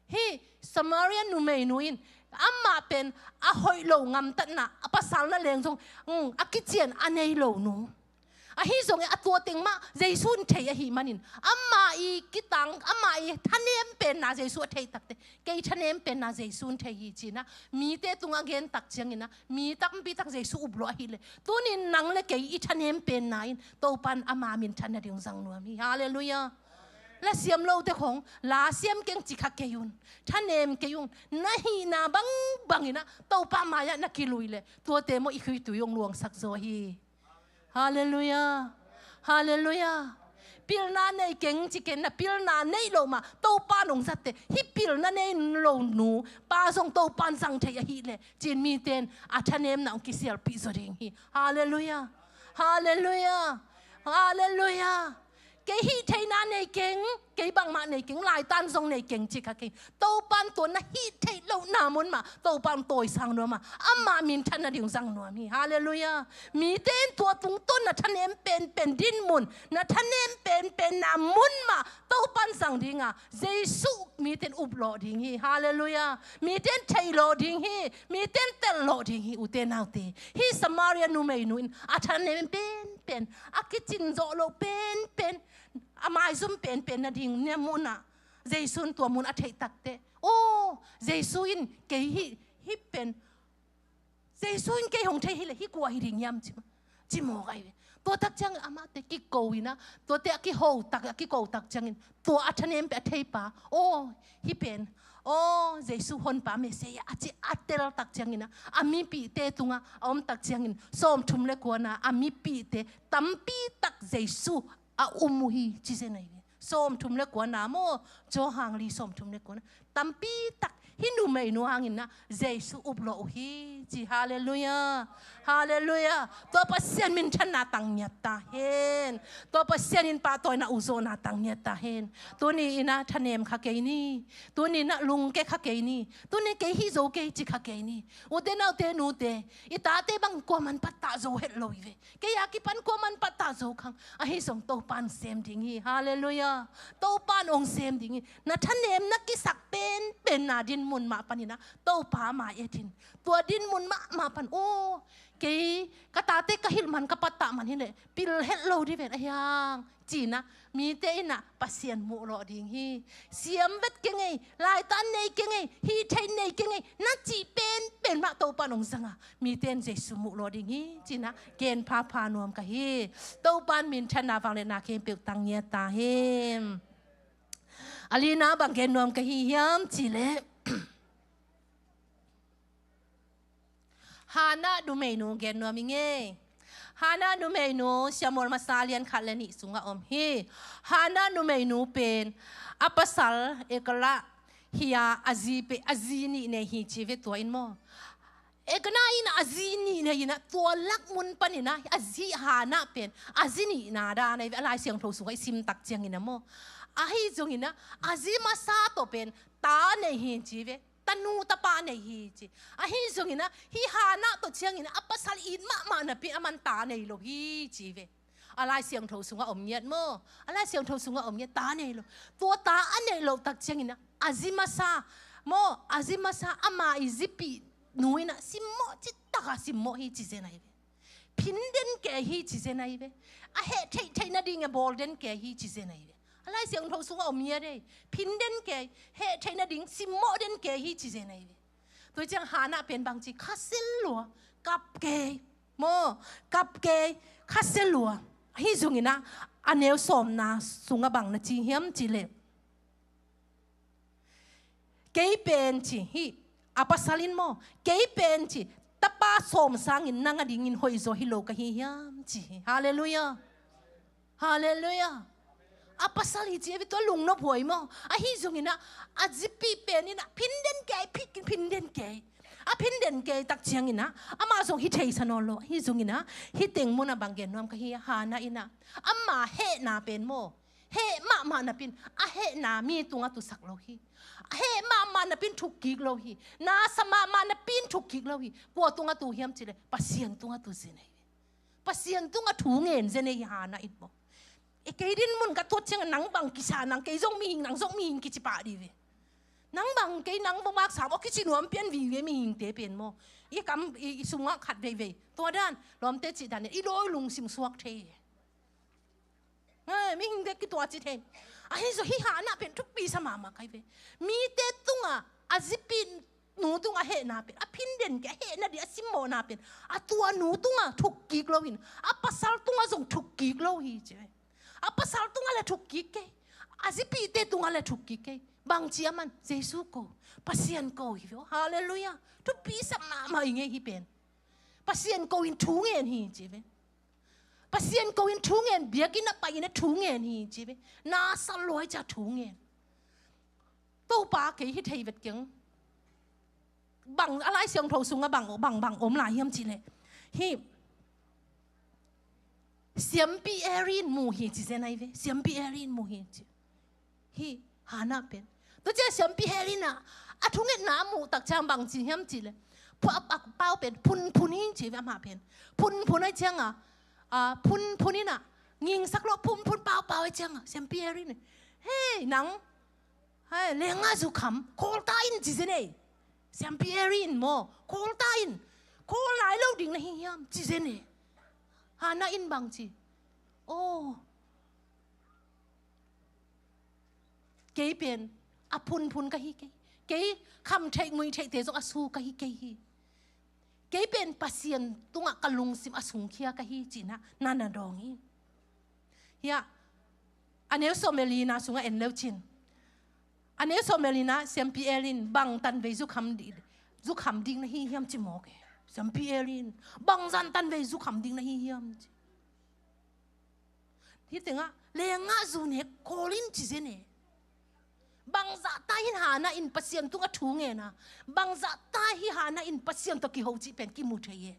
Hih Samaria numeinu in amah pen a hoih lo ngamtatna a pasal na leng zong, mm, a kician a nei lo nu. Ahi zongin a tua teng mah Jesu in thei ahih manin amah i kitang, amah i thanem penna Jesu a theih takte, kei thanem penna Jesu in thei hi cinah mite tungah a gen tak cianginah mi tampi tak Jesu up lua ahih leh tunin nang le kei i thanem penna in Topa in ama minthan nading zang nuam hi. Halleluiah. La siam lote khong la siam keng ci kha kei un. Thanem kei un. Na hihna bangbang inah Topa mai-ah na kilui leh tuate maw i khuitui hong luangsak zaw hi. Halleluiah. Halleluiah. Pilna nei keng ci kei, na pilna neih loh mah Topa nong zatte, hih pilna nei lo nu pa zong Topa in zang thei ahih leh cin mite in a thanemna hong kisialpih zaw ding hi. Halleluiah. Halleluiah. Halleluiah. Kei hih theihna nei keng, kei bangmah nei keng, laitan zong nei keng ci kha keng. Topa in tua na hih theih lohna mun mah Topa in tawisang nuam a, ama minthan nading zang nuam hi. Halleluiah. Mite in tua tungtawn na thanem penpen din mun, na thanem penpenna mun mah Topa in zang dinga, Jesu mite in up lawh ding hi. Halleluiah. Mite in theih lawh ding hi. Mite in telh lawh ding hi, ute naute. Hih Samaria numeinu in a thanem penpen, a kicin zawh loh penpen, a maizum penpen nading nia munah Jesu in tua mun a theih takte, aw, Jesu in kei hih, hih pen, Jesu in kei hong thei hi leh hih kua hi ding hiam ci, ci mawk ahi ve. Tua tak ciangin amahte kiko inah, tuate a kiho tak, a kiko tak ciangin tua a thanem pen a theipa, aw, hih pen, aw, Jesu honpa Messiah a ci a tel tak cianginah a mipihte tungah a om tak ciangin sawmthum le kuana a mipihte tampi tak Jesu a um uh hi ci zen ahi ve. Sawmthum le kuana maw, Johan li sawmthum le kuana. Tampi tak hih numeinu hanginah Jesu up lawh uh hi ci. Halleluiah. Halleluiah. Tua Pasian minthanna tang ngiat ta hen. Tua Pasian in pahtawina uh zawhna tang ngiat ta hen. Tuni inah thanem kha kei ni. Tuni inah lungke kha kei ni. Tuni kei hih zo kei ci kha kei ni. Ute naute nute, i tate bang kuaman pattah zo het lo hi ve. Kei a kipan kuaman pattah zo khang. Ahi zong Topa in sem ding hi. Halleluiah. Topa in hong sem ding hi. Na thanem na kisak penpen Pasian na dinmun mah panin ah Topa mai etin, tua dinmun mahmah pan, aw, kei ka tate ka hilh man, ka pattah man hileh pil het lo dih ven a hiang, ci-in ah mite in ah Pasian muhlawh ding hi. Siam vet kei ing ei, laitan nei kei ing ei, hih theih nei kei ing ei, na cih penpen mah Topa in hong zang a, mite in Jesu muhlawh ding hi, ci-in ah gen phapha nuam ka hi. Topa in minthanna, vangliatna khempeuh tang ngiat ta hen. A lina bang gen nuam ka hi hiam cih leh, Hannah numeinu gen nuam ing ei. Hannah numeinu Samuel masa lian khat le nih sungah om hi. Hannah numeinu pen a pasal Elkanah hi a, a zi pen, a zi nih nei hi ci ve tua in maw. Elkanah in a zi nih nei in ah, tua lak mun panin ah a zi Hannah pen a zi nihna dan ahi ve, a Lai Siangtho sungah i sim tak ciangin ah maw. Ahi zongin ah a zi masa tawh pen ta nei hi ci ve. Tanu tapa nei hi ci. Ahi zongin ah hih Hannah tawh ciangin ah a pasal it mahmah napi a man ta nei lo hi ci ve. A Lai Siangtho sungah om ngiat maw. A Lai Siangtho sungah om ngiat, ta nei lo. Tua ta a neih loh tak ciangin ah a zi masa maw, a zi masa ama i zipih nu in ah simmawh, citak a simmawh hi ci zen ahi ve. Phin den kei hi ci zen ahi ve. A heh theihtheih nading a bawl den kei hi ci zen ahi ve. A Lai Siangtho sungah om ngiat ei. Phin den kei, heh theih nading simmawh den kei hi ci zen ahi ve. Tua ciang Hannah pen bang ci, khasia lua, kap kei maw, kap kei, khasia lua. Ahi zongin ah a neu sawmna sungah bang na ci hiam cih leh, kei pen ci, hih a pasal in maw, kei pen ci, tapa sawm sangin nang a dingin hoihzaw hi lo ka hi hiam ci hi. Halleluiah. Halleluiah. A pasal hi ci a ve, tua lungnop huai maw. Ahi zongin ah a zipih pen in ah phin den kei, phi-, phin den kei. A phin den kei tak ciangin ah amah zong hi thei sa nawn lo. Ahi zongin ah hih teng mun ah bang gen nuam ka hi, Hannah in ah ama hehna pen maw, heh mahmah napi in, a hehna mi tungah tusak lo hi. A heh mahmah napi in thuk kik lo hi. Nasa mahmah napi in thuk kik lo hi. Kua tungah tu hiam cih leh Pasian tungah tu zen ahi ve. Pasian tungah thu ngen zen ahi Hannah in maw. E, kei dinmun ka tuat ciang nang bang kisa, nang kei zong mihing, nang zong mihing kici pah dih ve. Nang bang kei, nang bang bak sam, aw, kici nuam pian vive mihingte pen maw. I kam, i, i sungah khat veivei. Tua dan, lawmte cih dan in i dawi lungsim suak thei. Ngai, mihingte kituah ci thei. Ahi zong hih Hannah pen thupi sa mahmah ka hi ve. Mite tungah a zipih nu tungah hehna pen, a phin den kei, a hehna ding a simmawhna pen, a tua nu tungah thuk kik lo in, a pasal tungah zong thuk kik lo hi ci ve. A pasal tungah le thuk kik kei, a zipihte tungah le thuk kik kei. Bang ci a man, Jesu ko, Pasian ko hi ve. Halleluiah. Thupi sa mahmah ing ei hih pen. Pasian ko in thu ngen hi ci ve. Pasian ko in thu ngen, biakinn ah pai in ah thu ngen hi ci ve. Nasa lua hi ci a thu ngen. Topa, kei hi thei vet keng. Bang a Lai Siangtho sungah bang, bang, bang om lai hiam cih leh, hih Siampi Eli in mu hi ci zen ahi ve. Siampi Eli in mu hi ci. Hih Hannah pen. Tua ciang Siampi Eli in ah a thungetna a muh tak ciang bang ci hiam cih leh, phu-, a, a pau pen phunphun hi ci ve amah pen. Phunphun ahi ciang ah, a, phunphun in ah ngingsak lo, phunphun paupau ahi ciang ah Siampi Eli in, hei, nang, hei, lenggahzu kham, khawl ta in ci zen ei. Siampi Eli in maw, khawl ta in. Khawl nai lo ding na hi hiam ci zen ei. Hannah in bang ci, aw, kei pen a phunphun ka hi kei. Kei kham theih ngui theihte zong a su ka hi kei hi. Kei pen Pasian tungah ka lungsim a sungkhia ka hi ci-in ah na na dawng hi. Hiah a neu sawm le lina sungah en leu cin. A neu sawm le lina, Siampi Eli in bang tanvei zukham di-, zukham ding na hi hiam ci mawk e. Siampi Eli in bang zah tanvei zukham ding na hi hiam ci. Hih tengah lenggahzu nek khawl in ci zen e. Bangzah ta hi Hannah in Pasian tungah thu ngen a, bangzah ta hi Hannah in Pasian tawh kiho cih pen kimu thei e.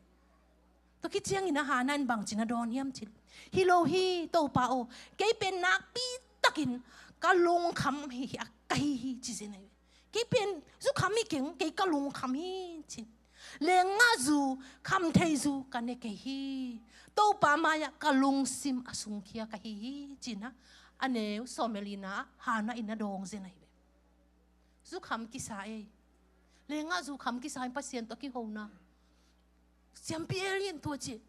Tua khit ciangin ah Hannah in bang ci-in a dawn hiam cih leh, hi lo hi Topa aw, kei pen nakpi takin ka lungkham hi, hi a ka hi hi ci zen ahi ve. Kei pen zukham hi keng, kei ka lungkham hi ci. Lenggahzu, khamtheizu ka ne kei hi. Topa mai-ah ka lungsim a sungkhia ka hi hi ci-in ah a neu sawm le lina ah Hannah in a dawng zen ahi ve. Zukham kisa ei. Lengah zukham kisa ei, Pasian tawh kihona. Siampi Eli in tua ci.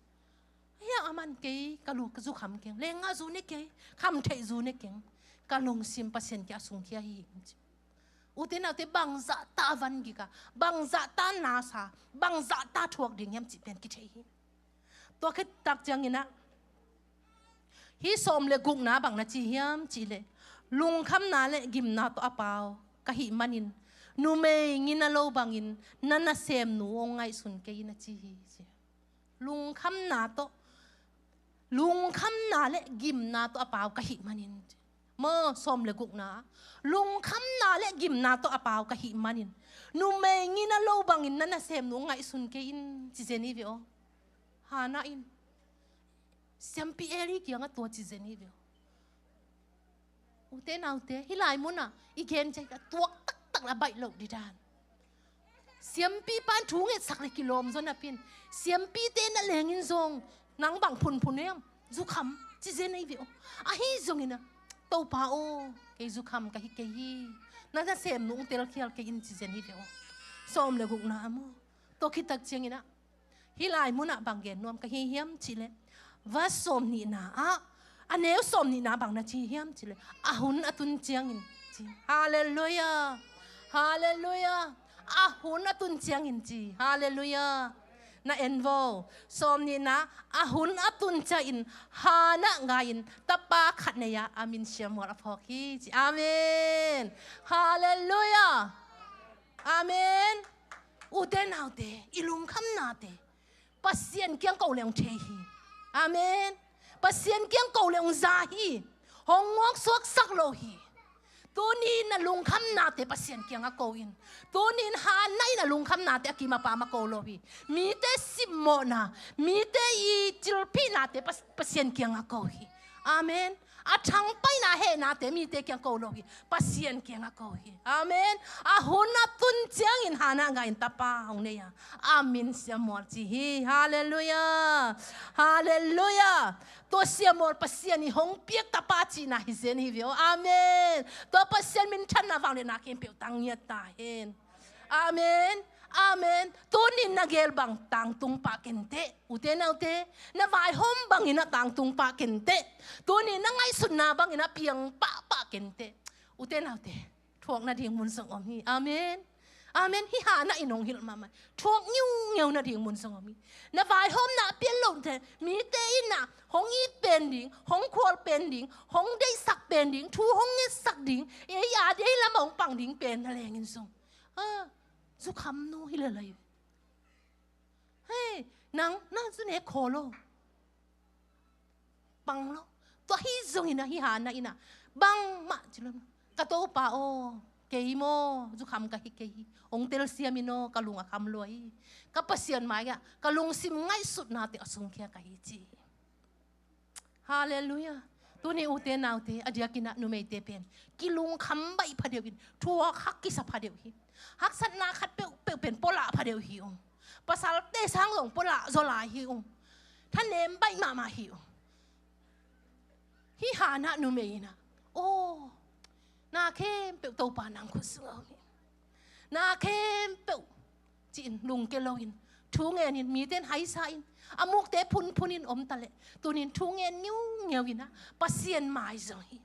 Hia a man kei ka lu ka zukham keng. Lengah zu ne kei. Kham theih zu ne keng. Ka lungsim Pasian kiang a sungkhia hi. Ute naute bangzah ta a van gik a. Bangzah ta nasa. Bangzah ta thuak ding hiam cih pen kithei hi. Tua khit tak ciangin ah, hih sawm le gukna bang na ci hiam cih leh, lungkhamna le gimna tawh a pau ka hih manin, numei ngina lo bangin na nasemnu hong ngaihsun kei in a ci hi, ci. Lungkhamna tawh, lungkhamna le gimna tawh a pau ka hih manin, ci. Maw, sawm le gukna, lungkhamna le gimna tawh a pau ka hih manin, numei ngina lo bangin na nasemnu hong ngaihsun kei in, ci zen hi ve aw. Hana in Siampi Eli kiangah tua ci zen hi ve aw. Ute naute, hih lai munah i gen ciang a tuak taktak la baih loh ding dan. Siampi pan thu ngetsak le kilawm zaw napi in, siampite na lengin zong nang bang phunphun hiam, zukham, ci zen hi ve aw. Ahi zongin ah, Topa aw, kei zukham ka hi kei hi. Na nasemnu hong telkhial kei in, ci zen hi ve aw. Sawm le gukna ah maw. Tua khit tak ciangin ah, hih lai munah bang gen nuam ka hi hiam cih leh, verse sawm nihna ah, a neu sawm nihna bang na ci hiam cih leh, a hun a tun ciangin ci. Halleluiah. Halleluiah. A hun a tun ciangin ci. Halleluiah. Na en vo. Sawm nihna, a hun a tun ciangin Hana ngaiin tapa khat nei a, a min Samuel a phawk hi, ci. Amen. Halleluiah. Amen. Ute naute, i lungkhamnate Pasian kiang ko le hong thei hi. Amen. Pasian kiang ko le hong za hi. Hong ngawksuaksak lo hi. Tuni na lungkhamnate Pasian kiangah ko in. Tuni in Hana in a lungkhamnate a kim a pam a ko lo hi. Mite simmawhna, mite i cilphihnate Pas-, Pasian kiangah ko hi. Amen. A thangpaihna hehnate mite kiang ko lo hi. Pasian kiangah ko hi. Amen. A hun a tun ciangin Hana ngaiin tapa hong nei a, a min Samuel ci hi. Halleluiah. Halleluiah. Tua Samuel Pasian i hong piak tapa cihna hi zen hi ve aw. Amen. Tua Pasian minthanna vangliatna khempeuh tang ngiat ta hen. Amen. Amen. Tuni in na gel bang tangtung pah kenteh. Ute naute, na vaihawm bangin a tangtung pah kenteh. Tuni in na ngaihsutna bangin a piang pahpah kenteh. Ute naute, thuak nading mun zong om hi. Amen. Amen. Hih Hana in hong hilh mahmah. Thuak ngiungeu nading mun zong om hi. Na vaihawmna a pian loh teh, mite in a hong it pen ding, hong khual pen ding, hong deihsak pen ding, thu hong ngetsak ding, ei a dei lam a hong pang ding pen na lengin zong, ah, zukhamnu hi lel hi. Hei, nang na zu nek khaw lo. Pang lo. Tua hi zongin a hih Hana in a, bangmah ci lo. Ka Topa aw, kei maw, zukham ka hi kei hi. Hong telsiam in aw, ka lung a kham lua hi. Ka Pasian mai ah ka lungsim ngaihsutnate a sungkhia ka hi, ci hi. Halleluiah. Tuni ute naute, a diakin a numeite pen kilungkham baih phadeuh in, thuak hak kisa phadeuh hi. Haksatna khat peuhpeuh pen pualah phadeuh hi ung. Pasalte sang zong pualah zaw lai hi ung. Thanem baih mahmah hi ung. Hih Hana numei in a, aw, na khempeuh Topa nang khut sungah om hi. Na khempeuh ci-in lungke loin, thu ngenin, mite in haisa in, a mukte phunphunin om ta leh, tuni in thu ngen ngiungeu in a, Pasian mai zong hi.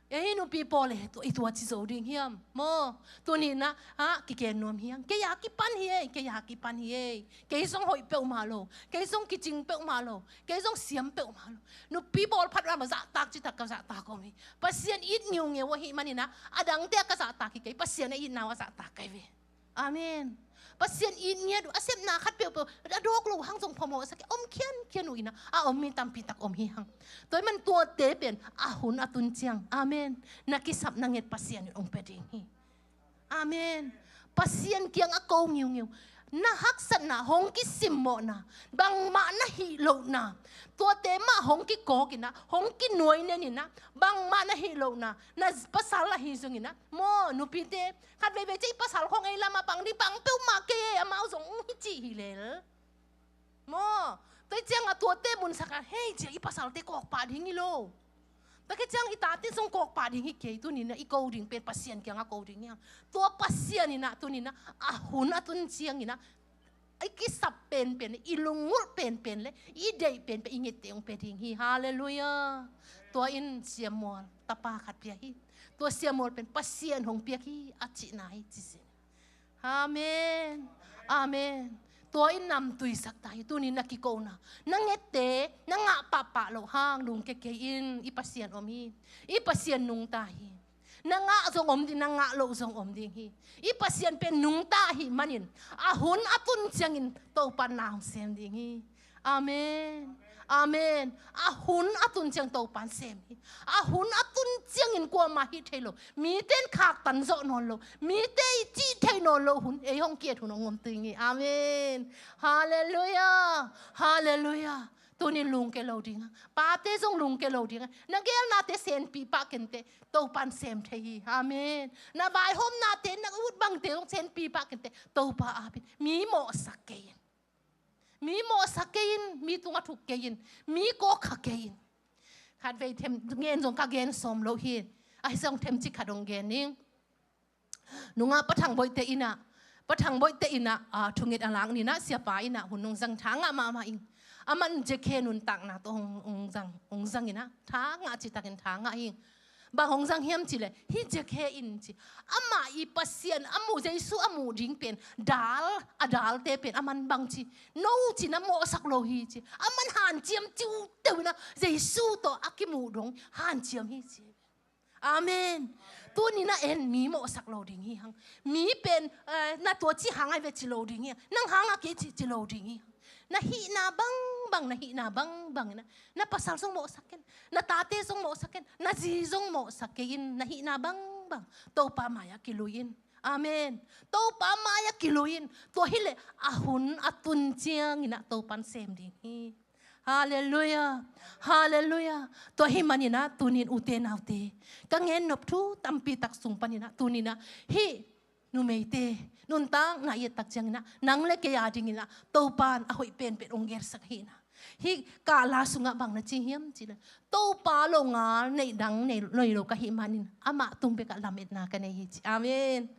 Ei nupi pawl e, tua, i tua ci zo ding hiam? Maw, tuni in a, ha, kiken nuam hi hang. Kei a kipan hi ei, kei a kipan hi ei. Kei zong hoih peuhmah lo. Kei zong kicing peuhmah lo. Kei zong siam peuhmah lo. Nupi pawl phat lam a zahtak citak ka zahtak om hi. Pasian it ngiungeu ahih manin a, a dangte a ka zahtak hi kei. Pasian a itna uh a zahtak ka hi ve. Amen. Pasian it ngiat uh, a sepna khat peuhpeuh a dawk lo hang zong phamawh sak kei, om khiankhian uh in a, a om mi tampi tak om hi hang. Tua ahih man tuate pen a hun a tun ciang, amen, na kisap na nget Pasian in hong pia ding hi. Amen. Pasian kiangah ko ngiungeu. Na haksatna, hong kisimmawhna, bangmah na hih lohna, tuate mah hong kikawk in a, hong kinuainen in a, bangmah na hih lohna, na pasal ahi zongin a, maw, nupite, khat veivei ciah i pasal khawng ei lam a pang ding, pang peuhmah kei e, amau zong hi cih hi lel. Maw, tua ciangah tuate munsak a, hei, ciah i pasalte kawk pah ding hi lo. Tua khit ciang i tate zong kawkpah ding hi kei, tuni-in ah i ko ding pen Pasian kiangah ko ding hi hang. Tua Pasian in ah tuni-in ah a hun a tun ciangin ah i kisap penpen le, i lungulh penpen le i deih penpen i ngette hong pia ding hi. Halleluiah. Tua in Sia Mual tapa khat pia hi. Tua Sia Mual pen Pasian hong piak hi a cihna hi ci sin. Amen. Amen. Tua in namtui sak ta hi. Tuni-in na kikona, na ngette na ngah pahpah loh hang lungkia kei in, i Pasian om hi. I Pasian nungta hi. Na ngah zong om ding, na ngah loh zong om ding hi. I Pasian pen nungta ahih manin a hun a tun ciangin Topa in na hong sem ding hi. Amen. Amen. A hun a tun ciang Topa in sem hi. A hun a tun ciangin kuamah hih thei lo. Mite in khaktan zawh nawn lo. Mite i cih thei nawn lo hun, ei hong ki-et hun hong om ding hi. Amen. Halleluiah. Halleluiah. Tuni-in lungkia lo ding a, pate zong lungkia lo ding a, na geelnate senpih pah kei inteh, Topa in sem thei hi. Amen. Na vaihawmnate, na ut bangte zong senpih pah kei inteh, Topa ap in. Mi mawhsak kei in. Mi mawhsak kei in, mi tungah thuk kei in, mi kawkkha kei in. Khatvei them gen zong ka gen sawm lo hi. Ahi zong themcik khat hong gen ning. Nungah Pa Thang Boihte in ah, Pa Thang Boihte in ah, ah, thunget a lak ni-in ah, siapa in ah hun hong zang, tha ngah mahmah ing. Aman J K nuntakna tawh hong, hong zang, hong zang in ah, tha ngah, citakin tha ngah hi. Bang hong zang hiam cih leh, hih J K in ci, amah i Pasian a muh, Jesu a muh ding pen dal, a dalte pen aman bang ci, no ci-in ah mawhsak lo hi ci. Aman hanciam ciuteu in ah, Jesu tawh a kimuh dong hanciam hi ci. Amen. Tuni-in ah en mi mawhsak lo ding hi hang. Mi pen, eh, na tua ci hang ahi ve ci lo ding hi hang. Nang hang a kei ci, ci lo ding hi hang. Na hihna bangbang, na hihna bangbang in ah, na pasal zong mawhsak kei in, na tate zong mawhsak kei in, na zi zong mawhsak kei in, na hihna bangbang Topa mai-ah kilui in. Amen. Topa mai-ah kilui in. Tua hi leh a hun a tun ciangin ah Topa in sem ding hi. Halleluiah. Halleluiah. Tua ahih manin ah tuni-in ute naute, ka gen nop thu tampi tak sung panin ah tuni-in ah hih numeite nuntakna i et tak ciangin ah, nang le kei a dingin ah Topa in a hoih penpen hong gelsak hi in ah. Hih kahla sungah bang na ci hiam cih leh, Topa longal, neih dang nei, nei lo ka hih manin amah tung bekah lametna ka nei hi ci. Amen.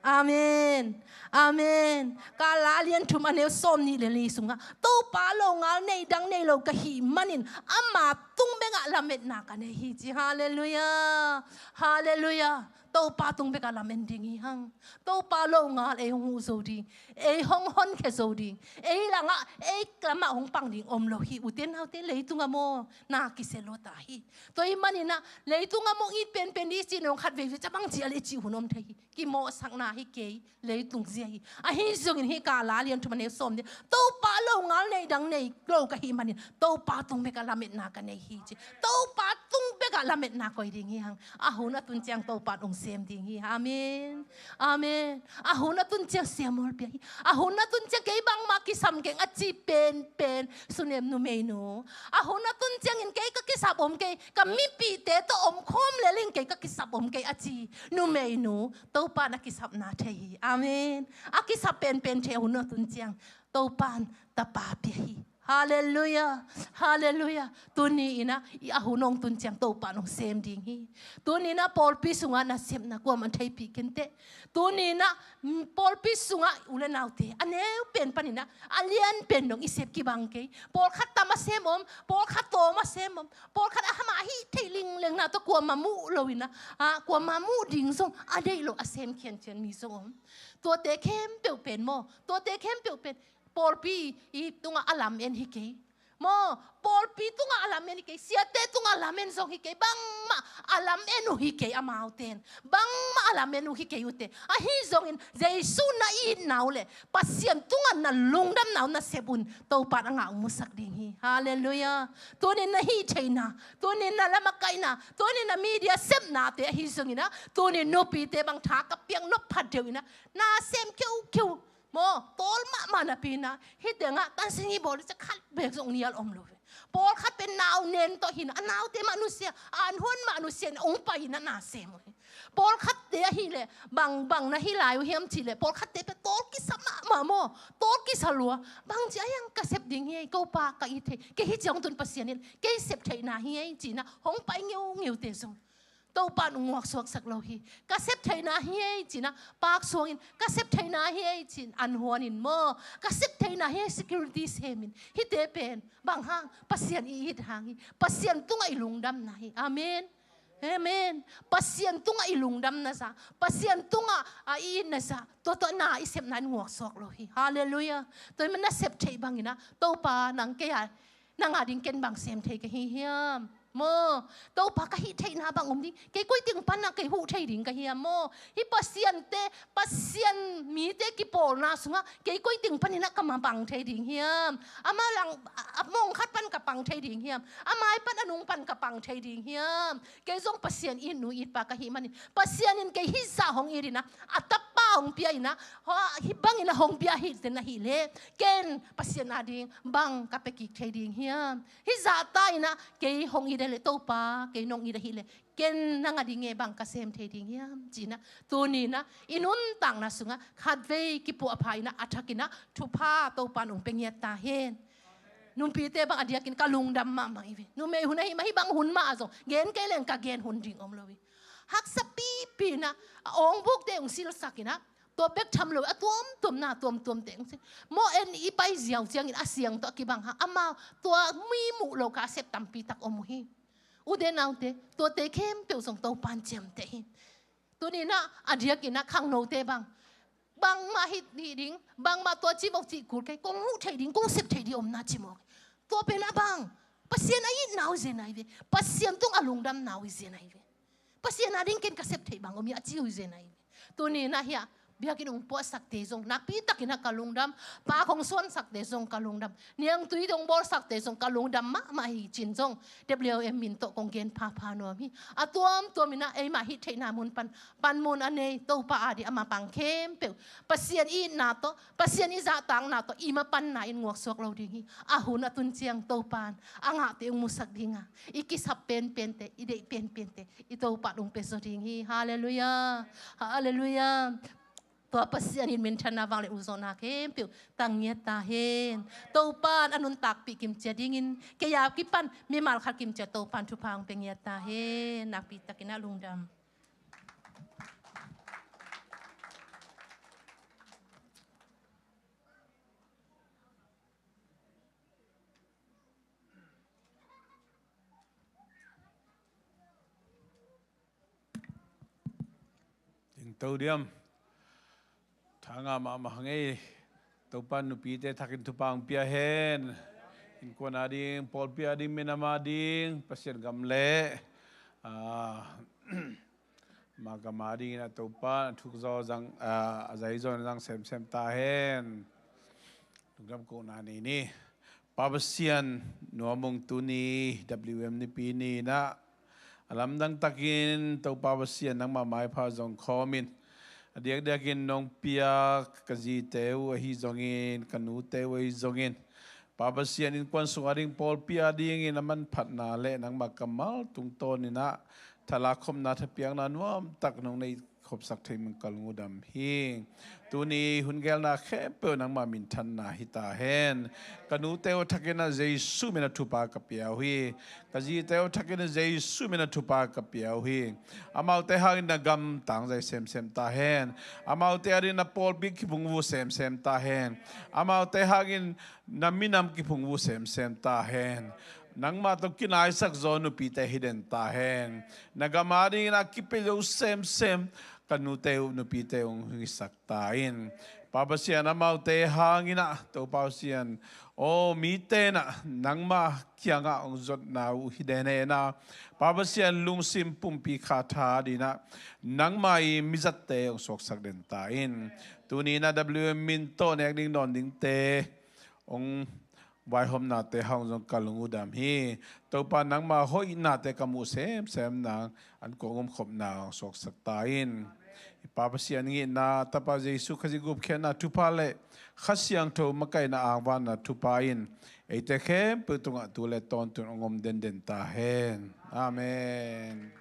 Amen. Amen. Kahla a lian thum a neu sawmnih le li sungah, Topa longal, neih dang nei lo ka hih manin ama tung bekah lametna ka nei hi ci. Halleluiah. Halleluiah. Topa tung bekah lamen ding hi hang. Topa longal ei hong huh zo ding, ei hong honkhia zo ding, ei langah, ei lamah hong pang ding om lo hi. Ute naute, leitungah maw, na kisia lua ta hi. Tua ahih manin ah leitungah maw, it penpen ding i cih nong khat veivei ca bang ci a leh i cih hun om thei hi. Kimawhsakna hi kei, leitung zia hi. Ahi zongin hih kahla a lian thum a neu sawm ding, Topa longal, neih dang nei lo ka hih manin Topa tung bekah lametna ka nei hi ci. Topa tung bekah lametna koi ding hi hang. A hun a tun ciang Topa in hong sem ding hi. Amen. Amen. A hun a tun ciang Sia Mual pia hi. A hun a tun ciang kei bangmah kisam keng a ci penpen Sunem numeinu, a hun a tun ciangin kei ka kisap om kei, ka mipihte tawh om khawm lel ing, kei ka kisap om kei a ci numeinu, Topa in a kisapna thei hi. Amen. A kisap penpen thei, a hun a tun ciang Topa in tapa pia hi. Halleluiah. Halleluiah. Tuni-in ah, i a hun hong tun ciang Topa in hong sem ding hi. Tuni-in ah pawlpi sungah nasepna kuamah in theipih kei inteh. Tuni-in ah, mm, pawlpi sungah u le naute, a neu pen panin ah a lian pen dong i sep kibang kei. Pawlkhat tam a sem om, pawlkhat tawm a sem om, pawlkhat a hamah hih theih linglengna tawh kuamah muh lo in ah, ah, kuamah muh ding zong a deih lo a sem khiankhian mi zong om. Tuate khempeuh pen maw, tuate khempeuh pen pawlpi i tungah a lamen hi kei. Maw, pawlpi tungah a lamen hi kei, siate tungah a lamen zong hi kei, bangmah a lamen uh hi kei, amaute in bangmah a lamen uh hi kei ute. Ahi zongin Jesu na itna uh le Pasian tungah na lungdamna uh nasep un Topa in a ngah uh musak ding hi. Halleluiah. Tuni-in na hih theihna, tuni-in na lamakaihna, tuni-in na media sepnate ahi zongin ah, tuni-in nupite bang tha ka piak nop phat deuh in ah, na sem kheukheu. Maw, tawl mahmah napi-in ah, hih tengah dancing i bawl ding ciang khat beek zong nial om lo ve. Pawlkhat pen nau nen tawh hi-in ah, a naute mah nusia, a anhuan mah nusia in ah hong pai-in ah na sem uh hi. Pawlkhatte ahih leh bang, bang na hi lai uh hiam cih leh, pawlkhatte pen tawl kisa mahmah maw, tawl kisa lua. Bang ci a hiang ka sep ding hi ei, ko pa ka it thei, kei hi ciang tun Pasian in kei sep theihna hi ei ci-in ah hong pai ngeungeute zong Topa in hong nguaksuaksak lo hi. Ka sep theihna hi ei ci-in ah paksuang in, ka sep theihna hi ei ci-in an huan in maw, ka sep theihna hi ei, security sem in. Hihte pen bang hang? Pasian i it hang hi. Pasian tungah i lungdamna hi. Amen. Amen. Pasian tungah i lungdamna zah, Pasian tungah a i itna zah, tua tawh na i sepna in nguaksuak lo hi. Halleluiah. Tua ahih manin na sep theih bangin ah Topa nang kei a, nang a ding ken bang sem thei ka hi hiam? Maw, Topa ka hih theihna bang om ding, kei koi teng pan ah kei huh thei ding ka hiam maw? Hih Pasiante, Pasian mite kipawlna sungah kei koi teng panin ah ka mapang thei ding hiam? Ama lang, a, a mong khat pan ka pang thei ding hiam? A mai pan a nung pan ka pang thei ding hiam? Kei zong Pasian it nu it pa ka hih manin, Pasian in kei hih zah hong it in ah, a tapa hong pia in ah, hua, hih bangin ah hong pia hi zen ahih leh, ken Pasian a ding bang ka pia kik thei ding hiam? Hih zah ta in ah kei hong it leh, Topa, kei nong it ahih leh, ken nang a ding e bang ka sem thei ding hiam ci-in ah, tuni-in ah i nuntakna sungah khatvei kipuahpha in ah, a thakin ah thupha Topa in hong pia ngiat ta hen. Nupite bang a diakin ka lungdam mahmah hi ve. Numei hun ahih mah, hih bang hun mah ah zong gen kei leng ka gen hun ding om lo hi. Haksa pipi in ah a awngbukte hong silsak in ah, tua bek tham lo a tuamtuamna, tuamtuamte hong sil. Maw, en i pai ziau ciangin a siang tawh a kibang hang, amau tua mi muh lo kha a sep tampi tak om uh hi. Ute naute, tuate khempeuh zong Topa in ciamteh hi. Tuni-in ah a diakin ah khangnote bang, bangmah hih, hih ding, bangmah tua ci mawk cih kul kei, kong huh thei ding, kong sep thei ding omna ci mawk. Tua pen a bang, Pasian a itna uh zen ahi ve. Pasian tungah lungdamna uh zen ahi ve. Pasian a ding ken ka sep theih bang om hi a ci uh zen ahi ve. Tuni-in ah hih biakinn hong puahsakte zong nakpi takin ah ka lungdam. Park hong suansakte zong ka lungdam. Niangtui hong bawlsakte zong ka lungdam mahmah hi. Cin zong W M min tawh kong gen phapha nuam hi. A tuamtuam in ah eimah hih theihna mun pan, panmun a nei, Topa a ding a mapang khempeuh, Pasian itna tawh, Pasian i zahtakna tawh i mapanna in nguaksuak lo ding hi. A hun a tun ciang Topa in a ngahte hong musak ding a, i kisap penpente, i deih penpente i Topa in hong pia zaw ding hi. Halleluiah. Halleluiah. Tua Pasian in minthanna, vanglian, utzolna khempeuh tang ngiat ta hen. Topa in a nuntakpih kimcia dingin kei a kipan mimal khat kimcia Topa in thupha hong pia ngiat ta hen. Nakpi takin ah lungdam. Ding to diam. Tha ngah mahmah ngei. Topa in nupite thakin thupha hong pia hen. Innkuan a ding, pawlpi a ding, minam a ding, Pasian gam leh, ah, ama gam a dingin ah Topa in a thuk zaw zang, ah, a zai zaw in zang semsem ta hen. Lungdam kohna nei ni. Pa Pasian, nuam ung, tuni W M Nipi ni-in ah a lamdang takin Topa Pasian, nangmah maipha zong khawmin, a diakdiakin nong piak ka zite uh ahi zongin, ka nute uh ahi zongin, Pa Pasian, innkuan sung a ding, pawlpi a dingin a manphatna leh nangmah kammal tungtawnin ah thalak khopna, thapiakna nuamtak nong neih khopsak thei manin ka lungdam hi. Tuni hun gelna khempeuh nangmah minthanna hi ta hen. Ka nute uh thakin ah Jesu min a thupha ka pia uh hi. Ka zite uh thakin ah Jesu min a thupha ka pia uh hi. Amaute hangin na gam tangzai semsem ta hen. Amaute a dingin na pawlpi kiphungvuh semsem ta hen. Amaute hangin na minam kiphungvuh semsem ta hen. Nangmah tawh kinaisak zaw nupite hi den ta hen. Na gam a dingin a kipia zo semsem ka nute uh, nupite uh hong hisak ta in. Pa Pasian, amaute hangin ah Topa Pasian, aw, mite in ah nangmah kiangah hong zotna uh hi den hen a, Pa Pasian, lungsim pumpi kha tha dingin ah nangmah i mizatte hong suaksak den ta in. Tuni-in ah W M min tawh nek ding dawn dingte hong vaihawmnate hang zong ka lungdam hi. Topa, nangmah hoihnate ka muh semsem nang an kong omkhopna hong suaksak ta in. Pa Pasian, ngitna, Tapa Jesu Khazih gupkhiatna thupha leh Kha Siangtho makaihna, angvanna thupha in eite khempeuh tungah tu leh tawntung hong om denden ta hen. Amen.